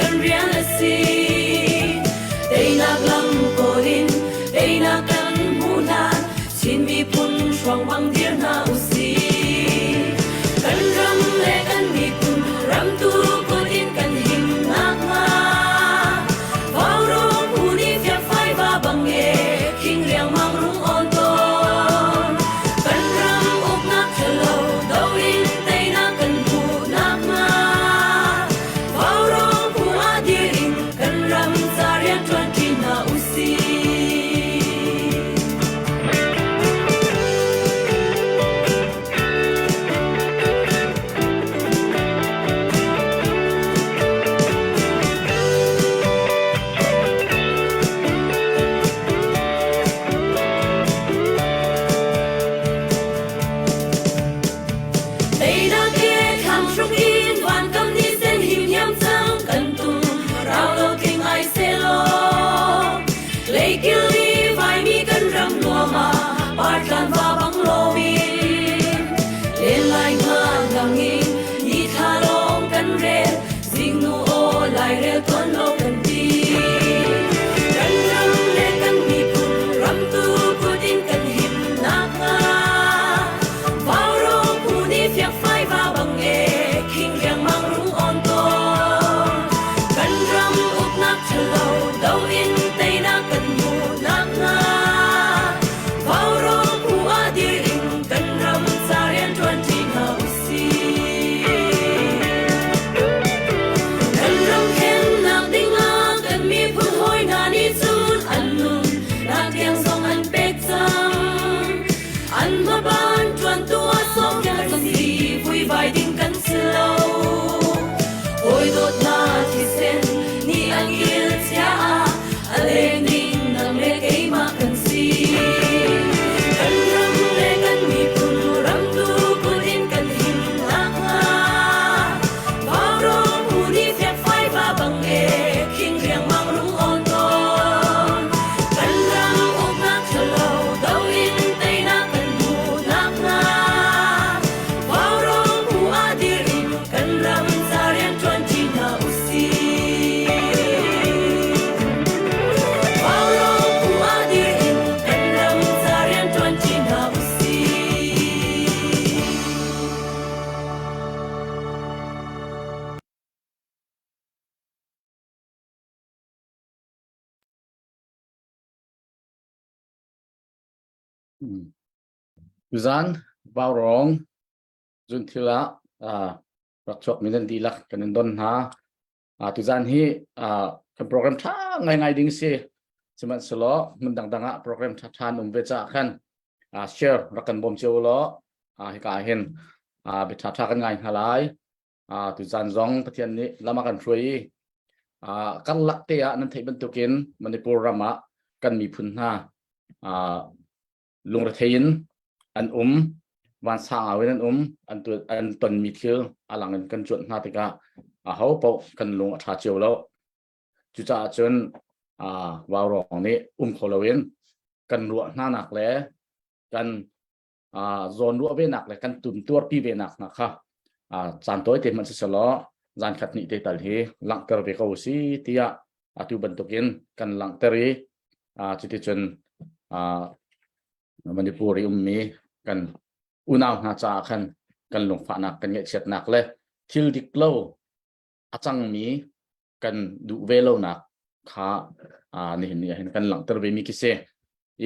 kan rian a si. Teinak lam kawl in teinak kan hmuh hlan Chin miphun hruangmang dir hna usih. Kan ram le kan miphun ramtu kut in kan him nakhnga. Vaurawng phu nih fiakfai va bang e khing riangmang rung awn tawn. Kan ram uknak ṭhalo do in teinak kan hmuh nakhnga. Vaurawng phu ah dir in kan ram ca rianṭuan ṭi hna usih. Teinak he thlang hruk in van kam ni sen him hiam cang kan tum rau lo tling ai selaw Leikil i vaimi kan ram nuam ah partlan va bang loin len lai ngan lang in ni thla lawng kan rel zingnu aw lairel tuan lo kan ti kan ram le kan miphun ramtu kut in kan him nakhnga Vaurawng phu nih fiakfai va bang e khing riangmang rung on tawn kan ram uknak ṭhalo do in teinak kan hmuh nakhnga Vaurawng phu ah dir in kan ram ca rianṭuan ṭi hna usih. Kan ram khennak dingah kan miphun hawi hna nih cun an nun nak tiang zong an pek cang. An hmaban ṭuantu ah sawmfial kan si vuivai ding kan si lo. Hawi dawtnak thisen nih an kil chia ah a leng ding nang le keimah kan si. Kan ram le kan miphun ramtu kut in kan him nakhnga Vaurawng phu nih fiakfai va bang e khing riangmang rung awn tawn. Kan ram uknak ṭhalo do in teinak kan hmuh nakhnga Vaurawng phu ah dir in kan ram ca rianṭuan ṭi hna usih. Vaurawng phu ah dir in kan ram ca rianṭuan ṭi hna usih. Tuzan Vaurawng zunthil ah rak chuak mi nan dihlak kan in don hna. Tuzan hi kan program ṭha ngaingai ding si. Sihmanhsehlaw hmun dangdang ah program ṭha ṭha an um ve caah khan share rak kan bawm cio law hika ah hin bia ṭha ṭha kan ngai hna lai. Tuzan zong Pathian nih lam a kan hruai i karlak te ah nan theih bantukin Manipur ram ah kan miphun hna lungrethei in an um vansang au in an um an an tonmi thil a lang in kan cuanh hna tikah aho paoh kan lung a ṭha cio lo cucaah cun vaurawng nih um kho loin kan ruah hna nak le kan zawn ruah ve nak le kan tum tuarpi ve nak hna kha caan tawi te hmanh siselaw zan khat hnih te tal hi langhter ve ko si tiah atu bantukin kan langhter i cuticun Manipur i ummi kan unau hna caah khan kan lungfahnak kan ngaihchiatnak le thil dik lo a cangmi kan duh ve lonak kha nihin ni ah hin kan langhter ve mi khi si.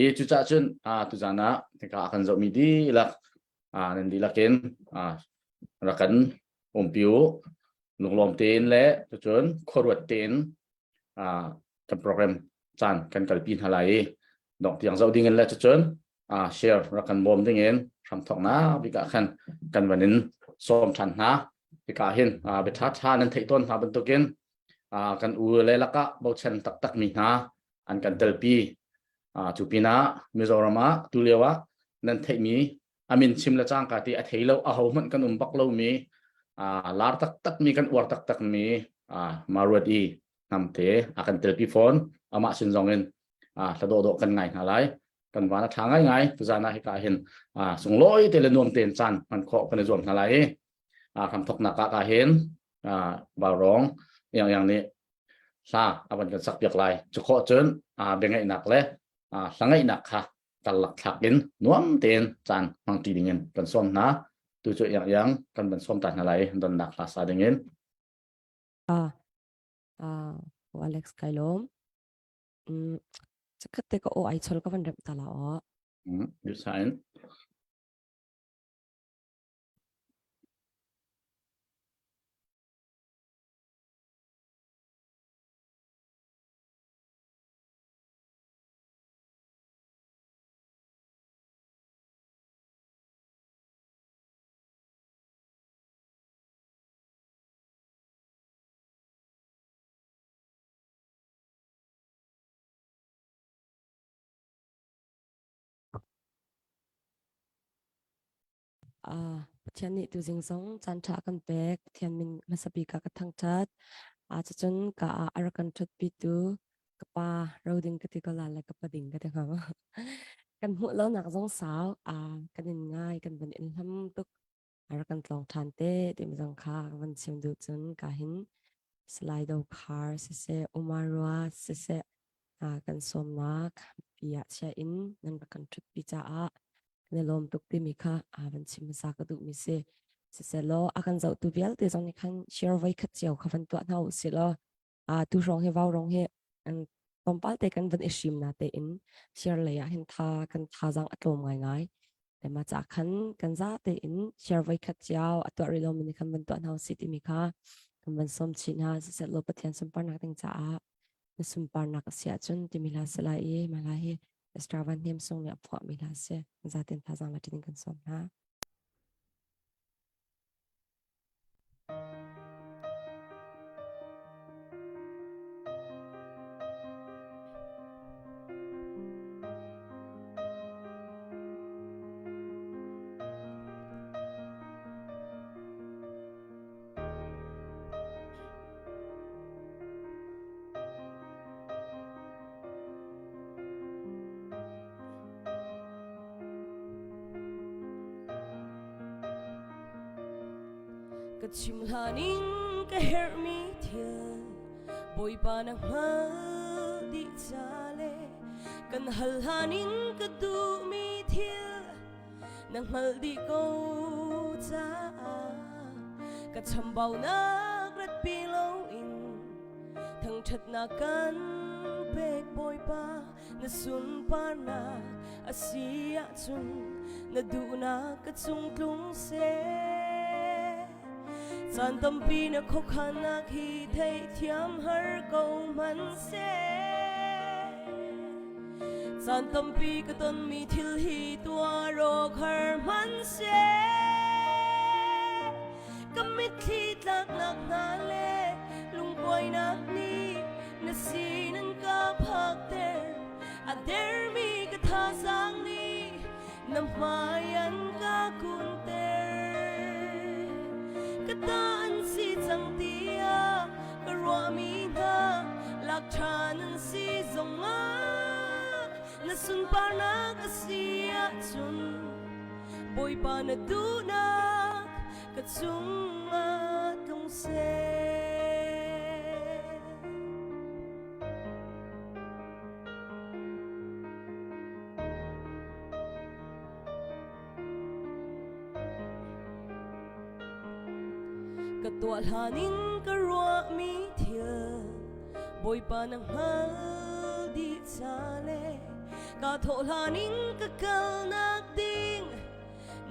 I cucaah cun tuzan ah hika a kan zohmi dihlak nan dihlak in rak kan umpi u lunglawm tein le cucun khuaruat tein kan program caan kan kalpi hna lai i dongh tiang zoh ding in le cucun share rak kan bawm ding in hramthawknak bik ah khan kan van in sawm ṭhan hna. Hika hin bia ṭha nan theih tawn hna bantukin kan u le lakah bochan taktak mi hna an kan telpi. Cu pinah Mizoram ah tulio ah nan theihmi amin chim le cangka ti a thei lo aho hmanh kan um bak lomi lar taktak mi kan uar taktak mi Maruat i hnamte a kan telpi fawn amah sin zong in hla dawhdawh kan ngai hna lai kan van a ṭha ngaingai tuzan ah hika hin sunglawi te le nuam tein caan hman khawh kan i zuam hna lai i hramthoknak ah ka hin Vaurawng Iang Iang nih Hla a van kan sak piak lai. Cu khawh cun biangaihnak le hla ngaihnak kha karlak thlak in nuam tein caan hmangṭi dingin kan sawm hna. Tu cu iang iang kan van sawm ta hna lai donnak hla sa dingin. Alex kai lawm. Chakhat te ka o ai chol ka van rem ta la o. Yusain. Pathian nih tuzing zong caan ṭha a kan pek. Pathian min hmasa bik ah ka thangṭhat. Cucun ka ah a rak kan ṭhutpitu ka pa roding ka ti ko la le ka pa ding ka ti hnga maw. Kan hmuh lonak zong sau. Kan in ngai, kan van in hlam tuk. A rak kan tlawng ṭhan te timi zong kha ka van chim duh cun ka hin Salai Dokhar siseh, Umar Rua siseh, kan sawmnak pi ah chia in nan rak kan ṭhutpi caah kan i lawm tuk timi kha van chim hmasa ka duhmi si. Siselaw a kan zohtu vialte zong nih khan share voi khat cio kha van tuah hna u sih law tu hrawng hi vau rong hi tlawmpal te kan van i hrim na tein share lei ah hin tha kan thazaang a tlawm ngaingai. Le mah ca khan kan za tein share voi khat cio a tuah rih lomi nih khan van tuah hna u sih timi kha kan van sawm chih hna. Siseh law Pathian sunparnak ding caah na sunparnak a si ahcun timi hla si lai i mah hla hi Esther Van Hnem Sung nih a phuahmi hla a si. Zaten thazaang la ṭin kan sawm hna. Ka chim hlan in ka herhmi thil Bawipa na hngal dih ca le kan hal hlan in ka duhmi thil na hngalh dih ko caah ka chambaunak ratpi loin thangṭhatnak kan pek Bawipa na sunparnak a si ahcun na duhnak ka cung tlung seh caan tampi na khuakhannak hi theihthiam har ko hmanhseh Caan tampi ka tonmi thil hi tuar awk har hmanhseh ka mitthli tlaknak hna le lungkuainak nih na sin an ka phakter a dermi ka thazaang nih na hmai an ka kunter ka ta an si cang tiah ka ruahmi hna lak ṭhan an si zongah na sunparnak a si ahcun Bawipa na duhnak ka cungah tlung seh. Ka tuah hlan in ka ruahmi thil Bawipa na hngal dih ca le ka thawh hlan in ka kalnak ding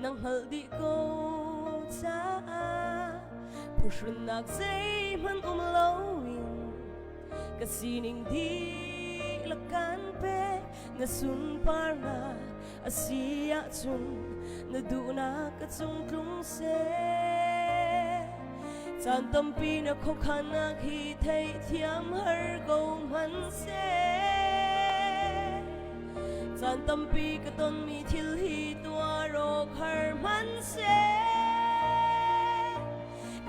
na hngalh dih ko caah phuhrunnak zeihmanh um loin ka sining dihlak kan pek na sunparnak a si ahcun na duhnak ka cung tlung seh caan tampi na khuakhannak hi theihthiam har ko hmanhseh caan tampi ka tonmi thil hi tuar awk har hmanhseh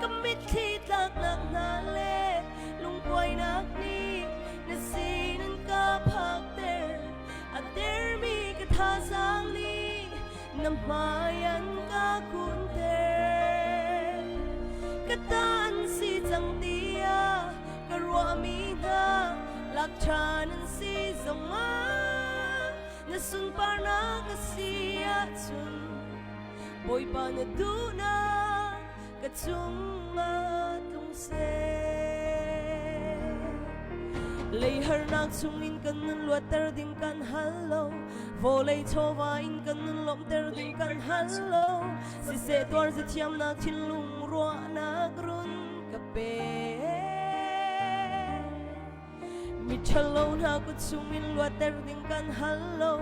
ka mitthli tlaknak hna le lungkuainak nih na sin an ka phakter a dermi ka thazaang nih na hmai an ka kunter ka ta an si cang tiah ka ruahmi hna ṭha nan si zongah na sunparnak a si ahcun Bawipa na duhnak ka cungah tlung seh. Lei harnak chungin kan nun luatter ding kan hal lo vawlei chawva in kan nun lawmhter ding kan hal lo siseh tuar zathiamnak thinlung ruahnak run ka pe. Miṭhalo hna kut chungin luatter ding kan hal lo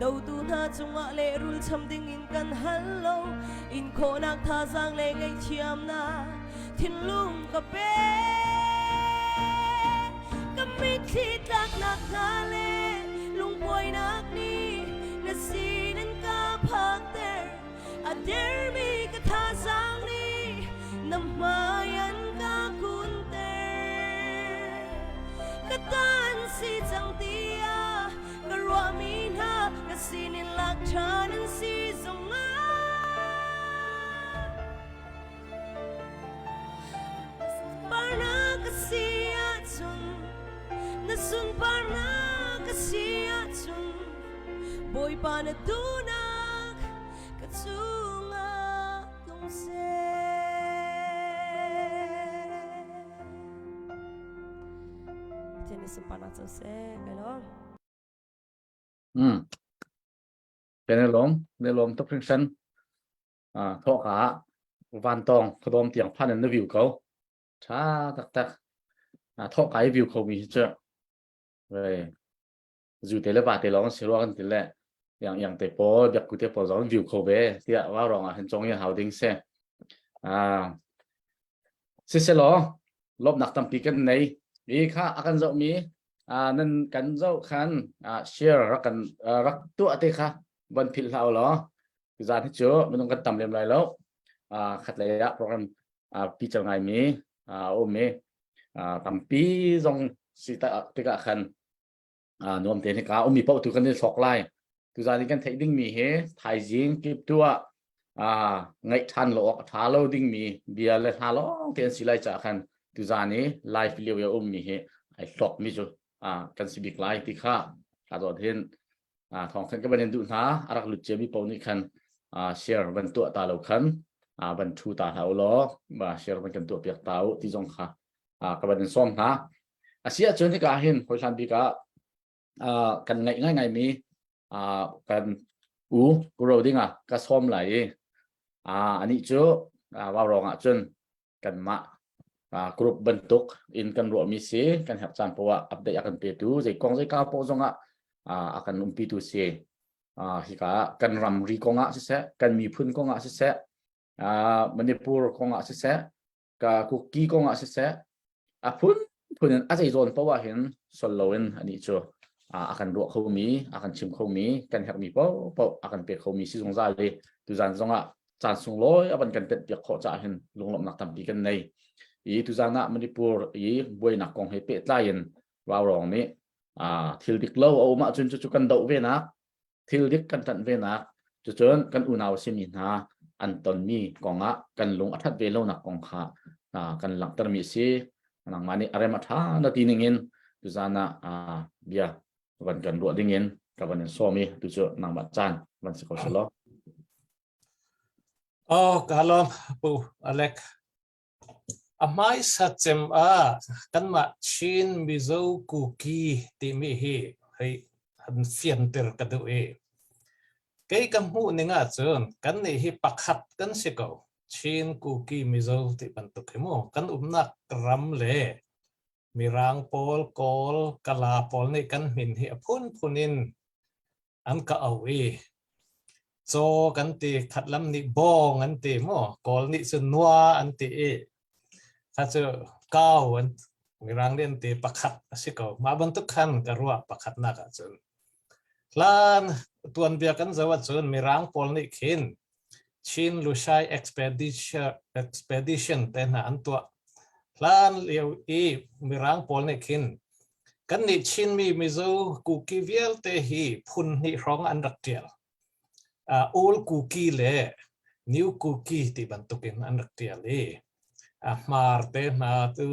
dotu hna cungah lehrul cham dingin kan hal lo in khawhnak thazaang le ngaihthiamnak thinlung ka pe ka mitthli tlaknak hna le lungbuainak nih na sin in ka phakter A dermi ka thazaang nih na hmai an ka kunter. Ka tan si cang tiah ka ruahmi hna ka sinin lak ṭhan an si zongah Sunparnak ka si ahcun na sunparnak ka si ahcun Bawipa na duhnak ka cungah tlung seh. Pathian nih sunparnak co seh kai lawm. Kan i lawm, na lawm tuk hringhran. Thawk ah vantawng khuadawm tiang phan in na view ko. Tha taktak. Thawk ka i view kho mi hi cu. Zu te le va te lawng si rua kan ti le yang yang te pawl biakku te pawl zong view kho ve tiah wa rong ah hin chong hi hau ding se siselaw lawmnak tampi kan nei i kha a kan zoh mi nan kan zoh khan share rak kan rak tuah te kha van philh hlah law zan hi cu minung kan tam lem lai lo khat lei ah program pi cal ngai mi a um i tampi zong si tikah khan nuam te ka ummi paoh tu kan i thlok lai tuzan i kan theih dingmi hi thaizing kip tu ah ngaih ṭhan lo awk a ṭha lo dingmi bia le hla lawng te an si lai caah khan tuzan i live lio i a ummi hi ai hlawk mi cu kan si bik lai ti kha ka dawt hin thawng khan ka van in duh hna a rak lut ciami paoh nih khan share van tuah ta lo khan van thu ta hlah u law share van kan tuah piak ta u ti zong kha ka van in sawm hna a si ahcun hika hin hawihlan bik ah kan ngaih ngaingai mi kan u kuro ding ah ka sawm lai i anih cu wau rong ah cun kanmah group bantuk in kan ruahmi si kan herh caan poah update a kan petu zei kong zei ka poh zongah a kan umpitu si hika kan ramri kongah siseh kan miphun kongah siseh Manipur kongah siseh ka kuki kongah siseh a phun phun in a zei zawn poah hin sol loin anih cu a kan ruah khomi a kan chim khomi kan herhmi paohpaoh a kan pe khomi si zungzal i tuzan zongah caan sunglawi a van kan tenh piak khawh caah hin lunglawmhnak tampi kan nei i tuzan ah Manipur i buainak kong he pehtlai in Vaurawng nih thil dik lo a um ahcun cucu kan doh ve nak thil dik kan ṭanh ve nak cucun kan unau simi hna an tonmi kongah kan lung a ṭhat ve lonak kong kha kan langhtermi a si nangmah nih a rem a ṭha na ti ningin tuzan ah bia van kan ruah dingin ka van in sawm i tu cu nangmah caan van si ko selaw. Oh, ka lawm pu Alec. A hmaisa cem ah kanmah Chin Mizo Kuki timi hi hei han fianter ka duh i kei ka hmuh ning ahcun kannih hi pakhat kan si ko. Chin Kuki Mizo ti bantuk hi mu kan umnak ram le Mirang pawl, Kawl, Kala pawl nih kan min hi a phunphun in an ka auh i caw kan ti khatlam nih bawng an ti mu kawl nih cun nua an ti i kha cu kau an mirang nih an ti pakhat a si ko mah bantuk khan ka ruah pakhatnak ahcun hlan tuanbia kan zoh ahcun mirang pawl nih khin Chin Lushai Expedition Expedition te hna an tuah hlan lio i mirang pawl nih khin Kannih Chinmi Mizo Kuki vialte hi phun hnih hrawng an rak ṭial. Old Kuki le New Kuki ti bantukin an rak ṭial i Hmar te hna tu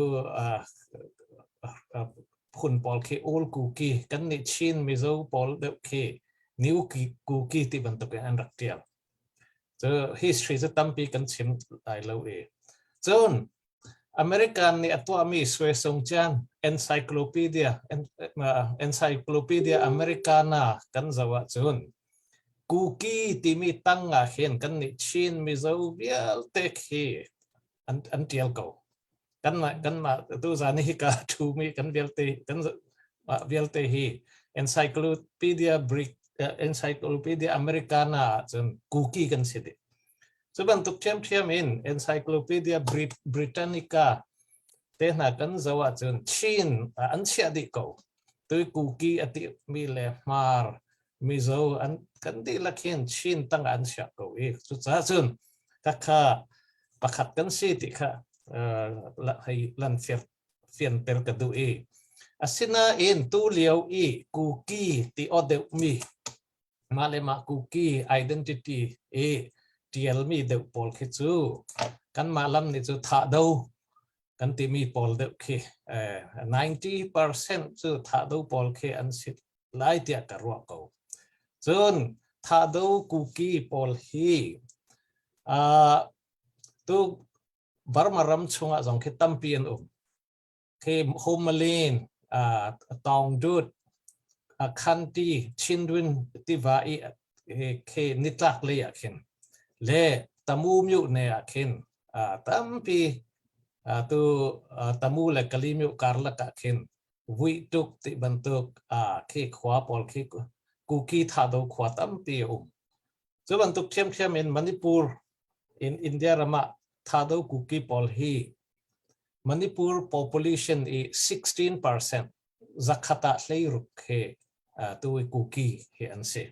phun pawl khi Old Kuki, kan nih Chin Mizo pawl deuh khi New Kuki ti bantuk in an rak tial. Cu history cu tampi kan chim lai lo i. Cun American nih a tuahmi Suesungcian Encyclopedia Encyclopedia Americana kan zoh ahcun Kuki timi tang ah hin kan nih Chin Mizo vialte khi an tial ko. Kanmah tu zan hi ka thumi kan vialte kan vialte hi Encyclopedia Brit Encyclopedia Americana cun Kuki kan si dih. Cu bantuk ṭhiamṭhiam in Encyclopedia Britannica te hna kan zoh ahcun Chin an chiah dih ko. Tui Kuki a ti mi le Hmar Mizo an kan dihlak hin Chin tang an chiah ko i cucaah cun khakha pakhat kan si ti kha hei lan fianter ka duh i asinain tu lio i Kuki ti aw deuh mi mah le mah Kuki identity i tialmi deuh pawl khi cu kanmah lam nih cu thahdo kan timi pawl deuh khi 90% cu thahdo pawl khi an si lai tiah ka ruah ko. Cun thahdo Kuki pawl hi tu Burma ram chungah zong khi tampi an um. Khi Homalin, Taungdut, Khanti, Chindwin tiva i khi nitlak lei ah khin le Tamu myu ne ah khin tampi tu Tamu le Kalimyu karlak ah khin Vuituk ti bantuk khi khua pawl khi Kuki Thado khua tampi a um. Cu bantuk ṭhiamṭhiam in Manipur in India ram ah Thado Kuki pawl hi Manipur population i 16% zakhat ah 16 he tu i Kuki hi an si.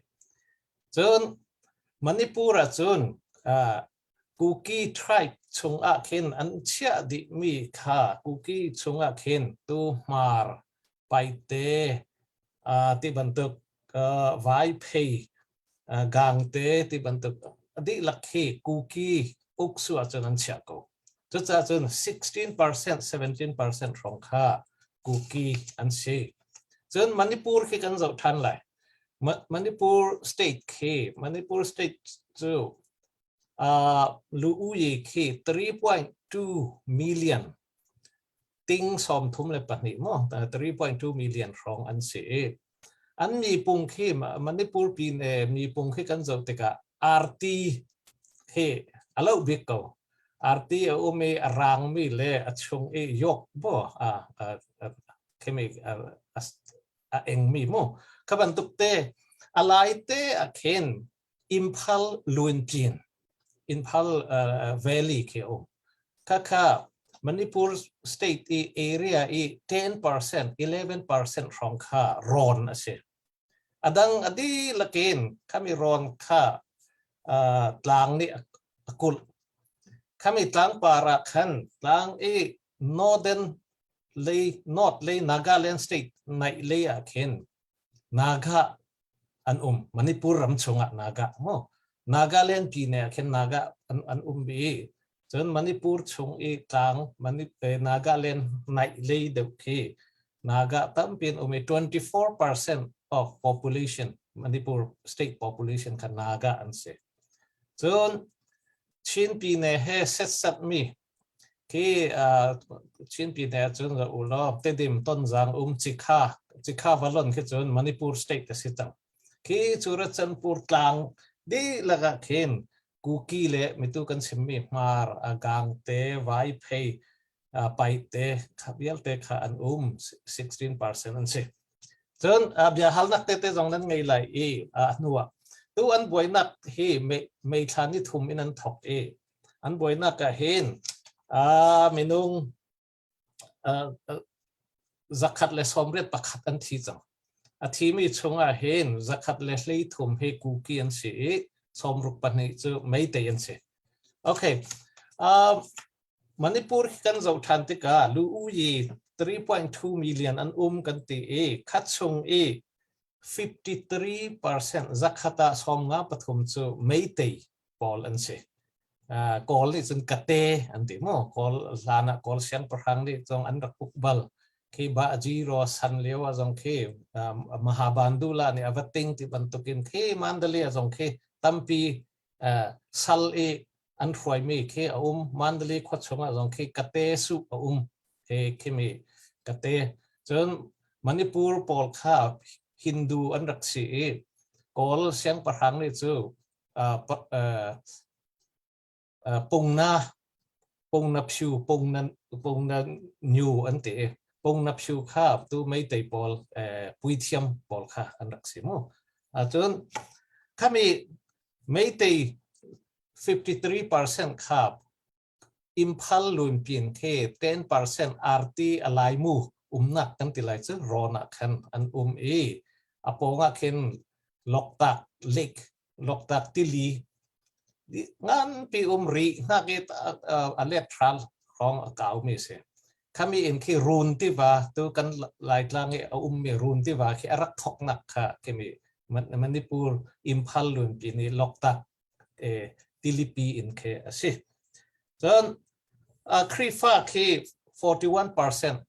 Cun Manipur ah cun Kuki tribe chung ah khin an chiah dihmi kha Kuki chung ah khin tu Hmar, Paite ti bantuk Vaiphei Gangte ti bantuk dihlak khi Kuki uksu ahcun an chiah ko. Cucaah cun 16%, 17% hrawng kha Kuki an si. Cun Manipur khi kan zoh ṭhan lai. Manipur state khi Manipur state cu lu-uyi khi 3.2 million ting 32 maw 3.2 million hrawng an si i an mipung khi Manipur pine mipung khi kan zoh tikah RT hi a lo bik ko. RT a um i a rangmi le a chung i yok bo a khimi a engmi mu kha bantuk te a lai te a khin Imphal Luintlin Imphal Valley khi um khakha Manipur state i area i 10% 11% hrawng kha rawn a si. Adang adi lakin khami rawn kha tlang nih a kulh. Khami tlang par ah khan tlang i northern lei north lei Nagaland state naih lei ah khin Naga an um. Manipur ram chungah Naga mu. Nagaland pine ah khin Naga an um bi. Cun Manipur chung i tlang Nagaland naih lei deuh khi Naga tampi an um i 24% of population Manipur state population kha Naga an si. Cun Chin pine he setsat mi khi Chin pine cun ra u law Tedim Tonzang um Cikha Cikha Valon khi cun Manipur state a si cang. Khi Churachandpur tlang dihlak ah khin Kuki le mitu kan chimmi Hmar, Gangte, Vaiphei, Paite kha vialte kha an um 16% an si. Cun bia halnak tete zong nan ngei lai i hnu ah tu an buainak hi May thla ni thum in an thok i an buainak ah hin minung 181 an thi cang. A thimi chungah hin 113 hi Kuki an si i 62 cu Meitei an si. Okay. Manipur kan zoh ṭhan tikah lu uyi 3.2 million an um kan ti i khat chung i 53% zakhat ah 53 cu Meitei pawl an si. Kawl nih cun kate an ti mu. Kawl hlan ah Kawl siangpahrang nih cun an rak uk bal. Khi Baji ro san lio ah zong khi Mahabandula nih a va ting ti bantukin khi Mandalay ah zong khi tampi sal i an hruaimi khi a um. Mandalay khua chungah zong khi kate su a um. He khimi kate. Cun Manipur pawl kha Hindu an rak si i Kawl siangpahrang nih cu pungna pungna phyu pungna pungna nyu an ti i pungna phyu kha tu meitei pawl puithiam pawl kha an rak si mu. Cun khami meitei 53% kha Imphal lunpin khi 10% RT a laimu umnak kan ti lai cu rawn ah khan an um i a pawng ah khin Loktak Lake Loktak tili nganpi um rih hngak i a let hral hrawng a kaumi si. Khami in khi run tiva tu kan Laitlang i a ummi run tiva khi a rak thoknak kha khimi Manipur Imphal lunpi nih Loktak tilipi in khi a si. Cun Khrihfa khi 41%,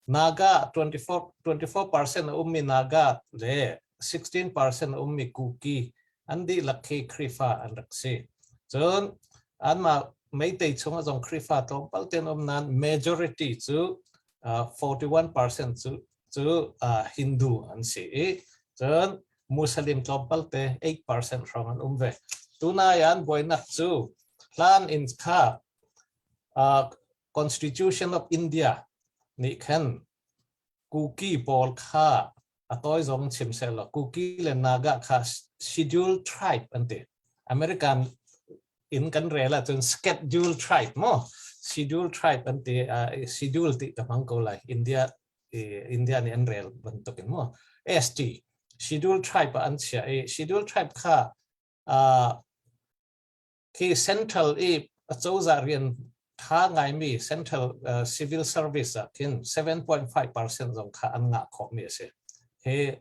Naga 24% a ummi Naga le 16% a ummi Kuki an dihlak khi Khrihfa an rak si. Cun anmah Meitei chung ah zong Khrihfa tlawmpal tein um nain majority cu 41% cu Hindu an si i cun Muslim tlawmpal te 8% hrawng an um ve. Tunai an buainak cu hlan in kha Constitution of India nih khan Kuki pawl kha a tawi zong chim seh law Kuki le Naga kha scheduled tribe an ti. American in kan rel ahcun scheduled tribe mo scheduled tribe an ti schedule ti ka hmang ko lai India India nih an rel bantukin mo ST scheduled tribe ah an chia i scheduled tribe kha Khi central i acozah rian tha ngaimi central civil service ah khin 7.5% zong kha an ngah khawhmi a si. Hi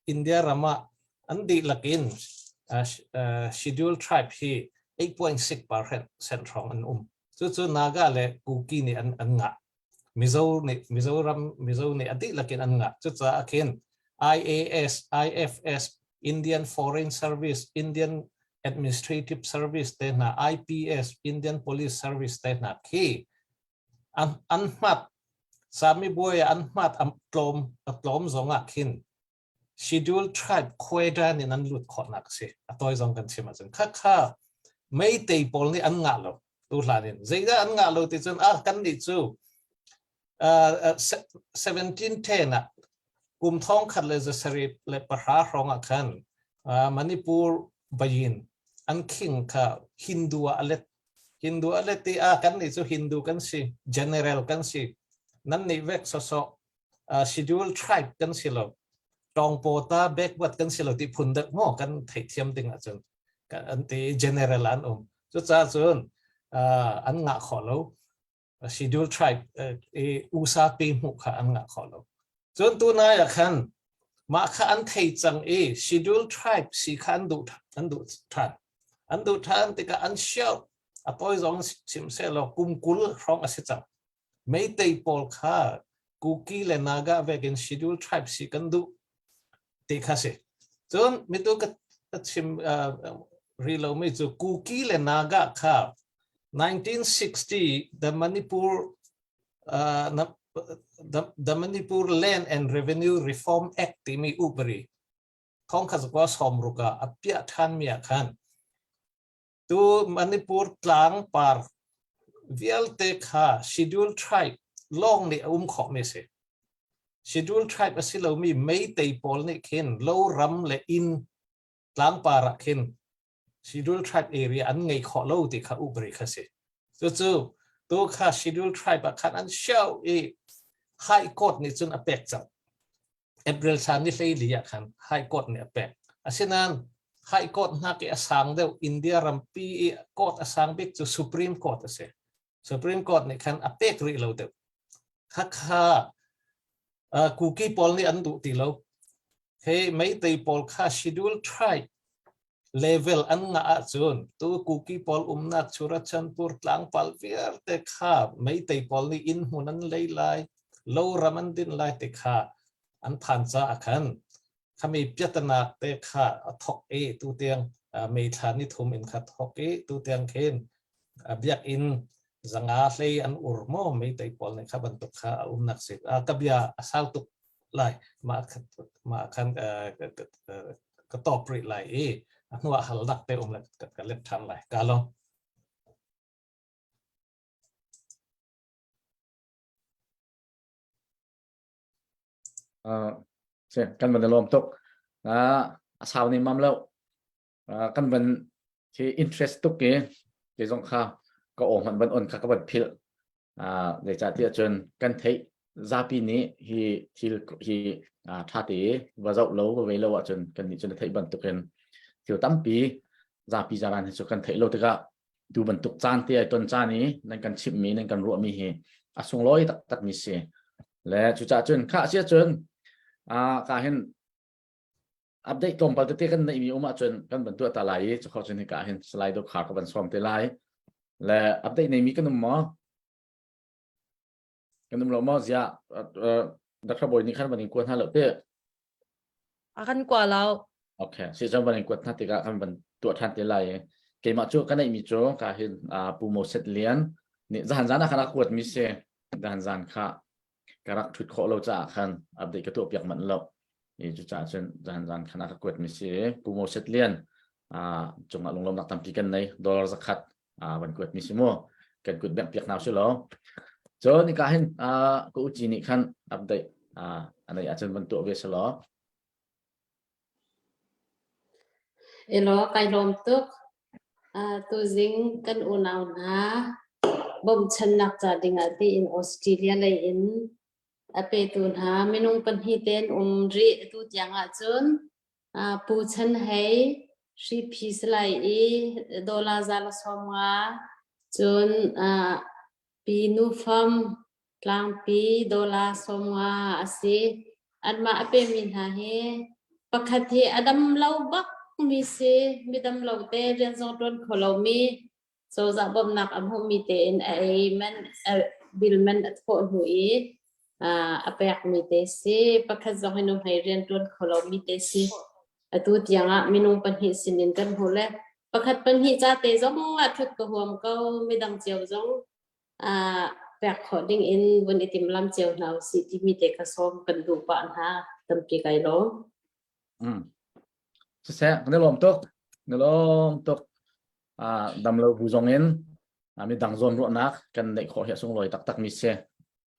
India ram ah an dihlak in scheduled tribe hi 8.6% hrawng an um. Cucu Naga le Kuki nih an ngah. Mizo nih Mizoram Mizo nih a dihlak in an ngah. Cucaah khin IAS, IFS, Indian Foreign Service, Indian Administrative Service te hna, IPS, Indian Police Service te hna khi an hmat sami buai an hmat am tlawm a tlawm zong ah khin scheduled tribe quota in an lut khawhnak a si. A tawi zong kan chim ahcun kha kha meitei pawl nih an ngah lo tu hlan in. Zeidah an ngah lo ti cun ah kan nih cu 1710 ah kum thong khat le zasarih le pahra hrawng ah khan Manipur bayin an king kha Hindu ah a let. Hindu a let ti ah kan nih cu Hindu kan si, general kan si. Nan nih vek sawsawh schedule tribe kan si lo tawngpaw ta backward kan si lo ti phun deuh maw kan theihthiam ding ahcun an ti general an um cucaah cun an ngah khawh lo schedule tribe i USA pi hmuh kha an ngah khawh lo cun tu nai ah khan mah kha an thei cang i schedule tribe si kha an duh an duh than an duh than tikah an siau a tawi zong chim se law kum 20 hrawng a si cang Meitei pawl kha Kuki le Naga vekin scheduled tribe si kan duh ti kha si. Cun mitu ka chim ri lomi cu Kuki le Naga kha 1960 the Manipur the Manipur Land and Revenue Reform Act timi upari thong kha zakwa som ruka a piah than mi ah khan Tu Manipur tlangpar vialte kha scheduled tribe lawng nih a um khawhmi a si. Scheduled tribe a si lomi Meitei pawl nih khin lo ram le inn tlangpar ah khin scheduled tribe area an ngei khawh lo ti kha upri kha si. Cucu tu kha scheduled tribe ah khan an show i High Court nih cun a pek cang. April thla ni 14 ah khan High Court nih a pek. Asinain High Court hnak i a sang deuh India rampi i court a sang bik cu Supreme Court a si. Supreme Court nih khan a pek rih lo deuh. Khakha Kuki pawl nih an duh ti lo. Hei Meitei pawl kha scheduled tribe. Level an ngah ahcun tu Kuki pawl umnak Churachandpur tlangpal vialte kha Meitei pawl nih inn hmun an lei lai, lo ram an din lai ti kha an phan caah khan khami piatanak te kha a thok i tu tiang May thla ni thum in kha thok i tu tiang khin biakinn zanga hlei an ur maw Meitei pawl nih kha bantuk kha a umnak si. Ka bia a sau tuk lai mah mah khan ka top rih lai i a hnu ah hal dak te um le ka let ṭhan lai ka lo. Kan van lawm tuk. A sau ni mam lo. Kan van khi interest tuk i ke zong kha ka aw hmanh van on kha ka van philh. Zeicahtiah cun kan theih zapi nih hi thil hi ṭha te va zoh lo va vei lo ahcun kan nih cun a theih bantukin thil tampi zapi zaran hi cu kan theih lo tikah tu bantuk caan te ai ton caan i nan kan chimhmi nan kan ruahmi hi a sunglawi taktak mi si le cucaah cun khah si ahcun ka hin update tlawmpal tete kan neihmi um ahcun kan van tuah ta lai i cukhau cun hika hin slide khar ka van sawm te lai le update neimi kan um maw kan um lo maw zia Dr. Bawi nih khan van in kuat hna lo te A kan kua lo. Okay si cun van in kuat hna tikah kan van tuah than te lai i keimah cu ka neihmi cu ka hin Pu Moses Lian nih zahan zan ah khan a kuat mi si zahan zan kha ka rak ṭhut khawh lo caah khan update ka tuah piak manh lo. I cucaah cun zan zan khan a ka kuat mi si. Pu Moses Lian cungah lunglawmnak tampi kan nei. Dollar zakhat van kuat mi si mu. Kan kut bengh piak hna si lo. Cun ika hin ka uci nih khan update anei ahcun van tuah ve si law. Elaw, kai lawm tuk. Tuzing kan unau hna bawmchannak ca dingah tiin Australia lei in a petu hna minung pahnih te an um rih. Atu tiang ahcun Pu Chan Hei Hriphi Salai i dollar za le 50 cun Pi Nu Fam Tlangpi dollar 50 a si. Anmah a pemi hna hi pakhat hi a dam lo bak mi si, mi dam lo te rian zong ṭuan kho lomi, cozah bawmhnak a hmuhmi tein a ei man bill man a thawh hnu i a pekmi te si. Pakhat zong hi nuhmei rian ṭuan kho lomi te si. Atu tiangah minung pahnih sinin kan hmuh le pakhat pahnih ca te zong ah ṭhut ka huam ko, midang cio zong pek khawh ding in vun i timlam cio hna usih timi te kha sawm kan duh pah hna tampi kai lawm. Mm. Siseh, na lawm tuk. Na lawm tuk. Dam lo bu zong in mi dang zawn ruahnak kan neih khawh hi a sunglawi taktak mi si.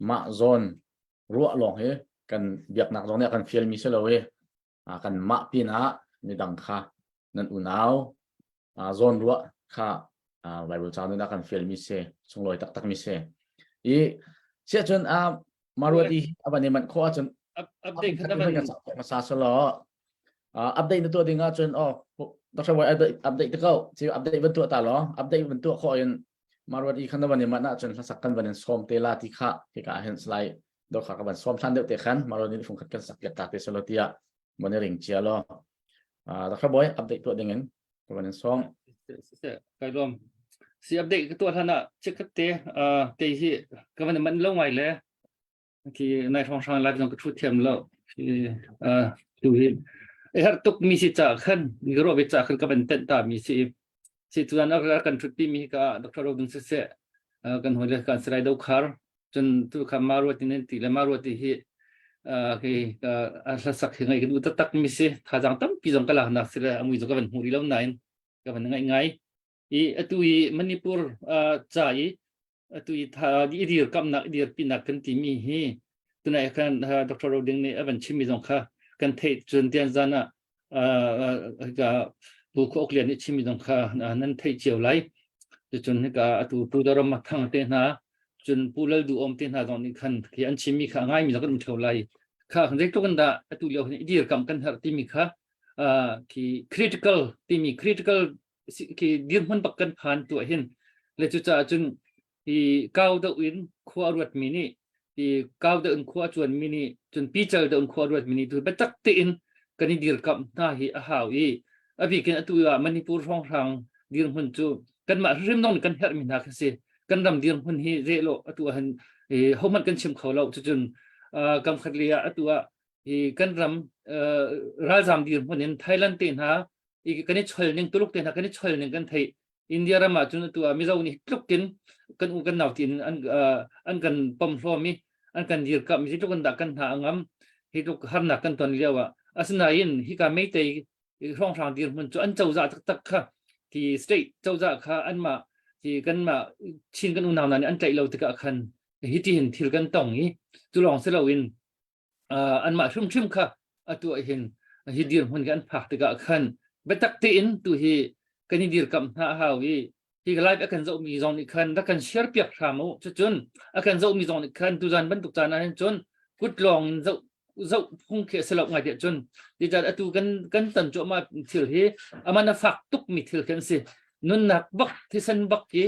Mah zawn ruah lawng hi kan biaknak zong nih a kan fial mi si lo i kan mah pinah midang kha nan unau zawn ruah kha Bible ca nun ah kan fial mi si sunglawi taktak mi si i siah cun maruati avan i manh khawh ahcun update kha van hmasa selaw update na tuah ding ahcun oh Dr. Boy update te ko ci update van tuah ta law update van tuah khawh in maruati khan van i manh ahcun hlasak kan van in sawm te la ti kha hika hin slide do kha ka van sawm than deuh te khan maruati fung khat kan sak piak ta te selaw tiah mon i ring cia law Dr. Boy update tuah ding in ka van in sawm. Kai lawm. Si update ka tuah hlan ah chikkhat te te hi ka van man lo ngai le khi nai hrawng hrang live zong ka thu thiam lo tu hi e har tuk mi si cha khan mi ro ve cha khan ka van ten ta mi si si tuan a kan thut pi mi ka Dr. Rodun se se kan hoi le kan sarai do khar cun tu kha maruat in ti le maruat hi hi a hlasak hi ngai ka duh taktak mi si thazang tampi zong ka lak nak si le amui zong ka van hmu rih lo nain ka van ngai ngai i atu i Manipur ca i atu i tha i dir kamnak i dir pinak kan ti mi hi tunai khan Dr. Roding nih a van chim mi zong kha kan theih cun tian zan ah ka bu khok lian nih chim mi zong kha nan theih cio lai cun hika atu pu daram thang te hna cun pu lal du om te hna zong nih khan khi an chim mi kha ngai mi zong kan um theo lai kha zeitluk in dah atu lio hin dir kam kan herh timi kha khi critical timi critical khi dirhmun bak kan phan tu hin le cu caah cun i kau deuh in khua ruat mi nih i kau deuh in khua chuan mi nih cun pical deuh in khua ruat mi nih tu biatak tein kan i dirkamh hna hi a hau i. A bikin atu ah Manipur hrawnghrang dirhmun cu kanmah hrim dong kan herhmi hna khi si. Kan ram dirhmun hi zehlaw atu ah hin hohmanh kan chim kho lo. Cucun kam khat li ah atu ah hi kan ram ralzam dirhmun in Thailand te hna kan i chol ning Tuluk te hna kan i chol ning kan theih. India ram ah cun atu ah Mizo nih tluk in kan u kan nau tiin an an kan pom hlawm i an kan dirkamh hi tluk in dah kan hna a ngam hi tluk harnak kan ton lio ah. Asinain hika Meitei hrawnghrang dirhmun cu an cozah taktak kha ti state cozah kha anmah ti kanmah Chin kan unau hna nih an tlaih lo tikah khan hi ti hin thil kan tong i cu lawng si loin anmah hrimhrim kha atu ah hin hi dirhmun hi an phak tikah khan biatak tein tu hi kan i dirkamh hna a hau i hi live a kan zohmi zong nih khan rak kan share piak hram u. Cucun a kan zohmi zong nih khan tuzan bantuk caan ah hin cun kut lawng in zoh zoh phung khi a si lo ngai tiah cun tican atu kan kan tan cuahmah thil hi aman a fak tuk mi thil khi an si. Nunnak bak thisen bak i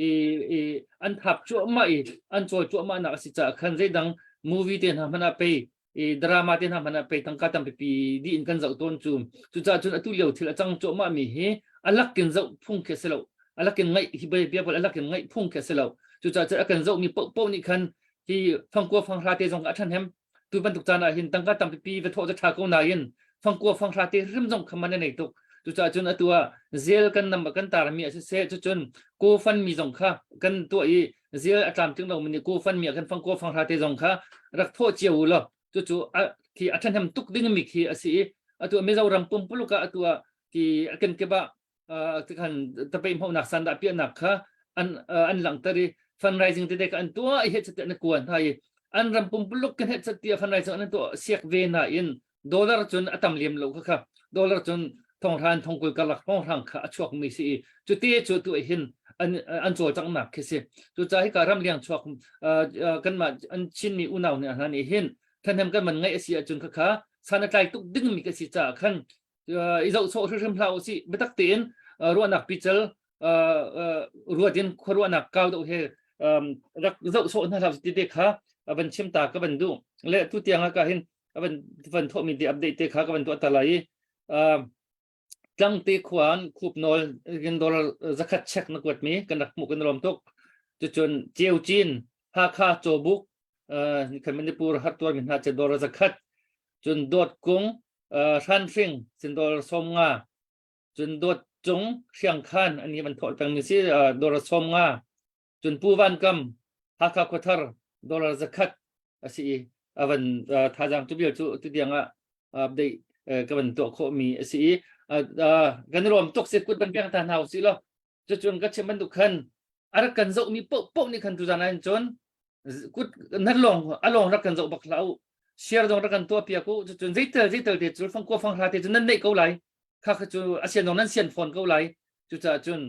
i i an thap cuahmah i an cawl cuahmah nak a si caah khan zeidang movie te hna hmanh ah pei i drama te hna hmanh ah pei tangka tampipi dih in kan zoh tawn cu. Cucaah cun atu lio thil a cang cuahmah mi hi a lakin zoh phung khi a si lo, a lakin ngaih hi bia bal a lakin ngaih phung khi a si lo. Cucaah cun a kan zoh mi paohpaoh nih khan hi fangkua fanghra te zong a ṭhahnem tu bantuk caan ah hin tangka tampipi va thawh cu ṭha ko nain fangkua fanghra te hrim zong kha man a nei tuk. Cucaah cun atu ah zel kan nam kan tarmi a siseh, cucun ko mi zong kha kan tuah i zel a tlamtling lomi nih ko mi ah khan fangkua fanghra te zong kha rak thawh cio u law cucu khi a ṭhahnem tuk dingmi khi a si i atu Mizoram pumpuluk ah atu ah ti a kenkip ah tikhan tapei hmonak sandah piahnak kha an an langhter i fundraising tete kha an tuah i hechat an kuan hna i an ram pumpuluk kan hechat tiah fundraising an tuah siak ve na in dollar cun a tam lem lo kha kha dollar cun thonghran thongkul karlak thonghrang kha a chuak mi si i cute cu tu hin an an cawlcanghnak khi si. Cucaah hika ram liang chuak kanmah an Chinmi unau hna hna nih hin thanem kan man ngaih a si ahcun kha kha san a tlai tuk dingmi ka si caah khan i zoh sawh hrimhrim hlah usih. Biatak tein ruahnak pical ruat in khuaruahnak kau deuh he rak zoh sawh hna hlah ti te kha van chim ta ka van duh le tu tiang ah ka hin van van thawhmi te update te kha ka van tuah ta lai i tlangte khuan khup nawl in dollar zakhat check na kuat mi kan rak hmuh kan lawm tuk. Cucun Ceu Cin Hakha Cawbuk kan Manipur hartuar mi hna che dollar zakhat, cun Dawt Kung Hranhring sin dollar 50, cun Dawt Cung Hriangkhan ani van thawh peng mi si dollar 50, cun Pu Van Kam Hakha Khuathar dollar zakhat a si i avan thazang tu vial cu tu tiang ah update ka van tuah khawh mi a si i kan rom tuk se kut ban peng ta hna usih law. Cucun ka chim bantuk khan a rak kan zoh mi paoh paoh nih khan tuzan ah cun kut nan lawng a lawng rak kan zoh bak hlah u, share zong rak kan tuah piak u. Cucun zeitel zeitel te cu fangkua fanghra te cu nan neih ko lai, kha kha cu a sian zong nan sian fawn ko lai. Cucaah cun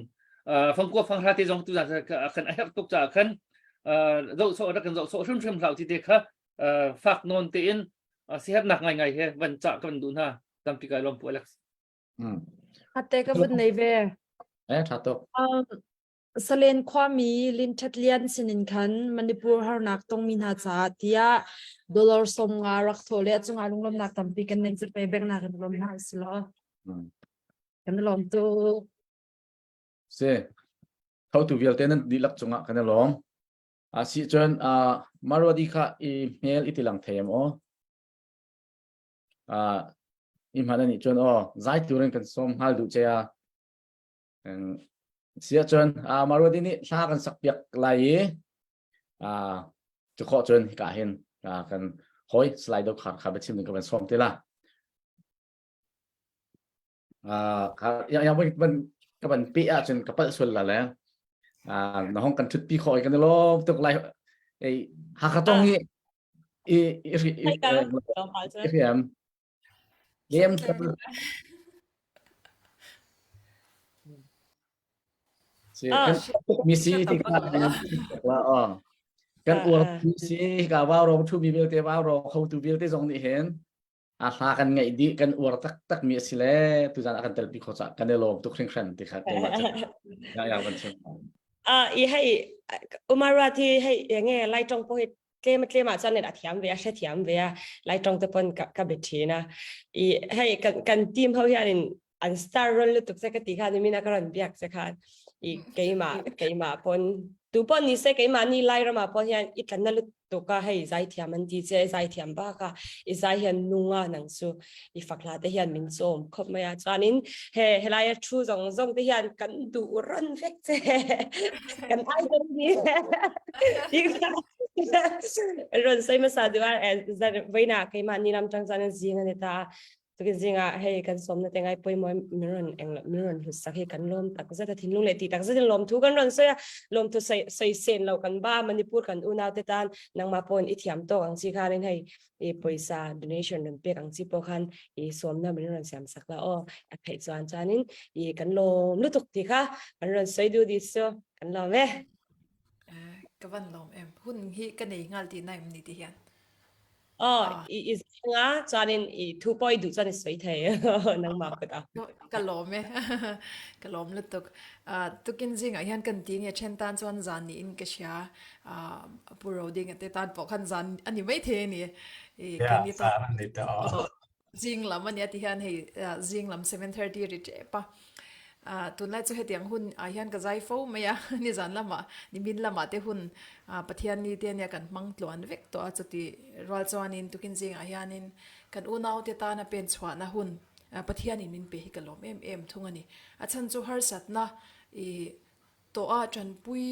fangkua fanghra te zong tuzan khan a herh tuk caah khan zoh sawh rak kan zoh sawh hrimhrim hlah u ti te kha fak nawn tein sihernak ngaingai he van cah ka van duh hna. Tampi kai lawm pu Alex. Ate ka vun nei ve. Eh, tha tuk. Salen khuami Lin That Lian sinin khan Manipur harnak tongmi hna caah tiah dollar 50 rak thawh le a cungah lunglawmnak tampi kan nei cu pe bek nak in lawm hna usih law. Kan lawm tuk. Si. Thotu vialte nan dihlak cungah kan i lawm. A si cun Marwadi kha i hmel i tilang thei am aw. I hman ani cun aw zai turin kan som hngal duh che a sia cun Marwadi nih hla kan sak piak lai i cu khawh cun hika hin kan hoi slide do khar kha biachim ding ka van som te la yang yang ban ka ban pe ah cun ka palh sual la le na hong kan thut pi khawh kan lom tuk lai ei Hakha tong hi i i i i Game Si kan mi si ti ka la kan uar mi si ka wau rong thu mi vialte wau rong kho tu vialte zong nih hin a hla kan ngaih dih kan uar taktak mi a si le tuzan a kan telpi kho ca kan i lawm tuk hringhran ti kha keimah cu ya ya van chim. A i hei Umara thi hei nge lai tong po hi tlem tlem ah cun a thiam ve a hre thiam ve a lai tong te pon ka ka be thina i hei kan kan team ho hian in. An star ron lutuk che ka ti kha nimina ka ron biak che khan i keima keima pon tu pon ni se keima ni lai rama pon hian i tlan na lutuk ka hei zai thiam an ti che zai thiam ba ka i zai hian nunga nang chu i fakla te hian min chom khop mai a chuanin he helai a thu zong zong te hian kan du ron vek che kan idol ni ron sei ma sa duar veina keima ni lam tang zan zing ani ta tukin zingah hei kan sawmna te ngai pawimawh min rawn eng min rawn hlut sak hi kan lawm tak zet a thinlung leh tih tak zetin lawmthu kan rawn sawi a lawmthu sawi sawi sen lo kan ba Manipur kan unau te tan nangmah pawhin i thiam tawk ang chi khanin hei i pawisa donation rawn pek ang chi pawh khan i sawmna min rawn siam sak la aw a theih chuan chuanin i kan lawm lutuk tih kha kan rawn sawi duh dih chu kan lawm e. Ka van lawm em hun hi ka nei nghal tihna em ni ti hian. Oh, i i zinga chuanin i thu pawh i duh chuan i sawi thei nangmah kut a. Ka lawm e. Ka lawm lutuk. Tukin zingah hian kan ti nge then tan chuan zan niin ka hria. Pu Rodinga te tan pawh khan zan a ni mai thei a ni. Yeah, zan a ni tawh. Zing lam a nia ti hian hei zing lam 7:30 ri tep a. Tunlai chu hetiang hun ah hian ka zai fo mai a, nizan lamah nimin lamah te hun Pathian ni te ania kan hmang tluan vek tawh a, chuti rual chuanin tukin zingah hianin kan unaute tana pen chhuahna hun Pathianin min pe hi ka lawm em em thung a ni. A chhan chu harsatna i tawha tanpui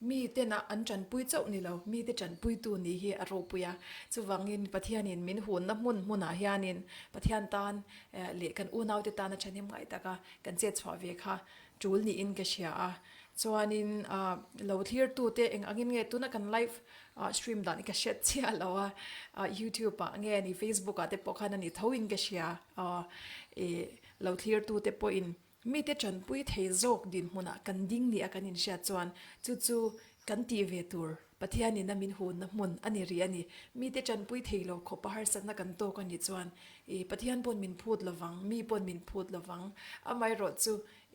Mi tena an tanpui chauh ni lo, mite tanpuitu nih hi a ropui a. Chuvangin Pathianin min hunna hmun hmunah hianin Pathian tan leh kan unaute tana thahnem ngai taka kan chet chhuah ve kha tul niin ka hria a. Chuanin lo thlirtute eng angin nge tuna kan live stream dan hi ka hriat chiah lo a, YouTube ah nge ni Facebook ah te pawh khan a ni tho in ka hria. Lo thlirtute pawhin Mite tanpui thei zawk dinhmunah kan ding nia kan inhriat chuan chu chu kan tih ve tur Pathianin a min hunna hmun a ni rih a ni. Mite tanpui thei lo khawpa harsatna kan tawk a nih chuan i Pathian pawn min phut lovang, mi pawn min phut lovang. Amaherawh chu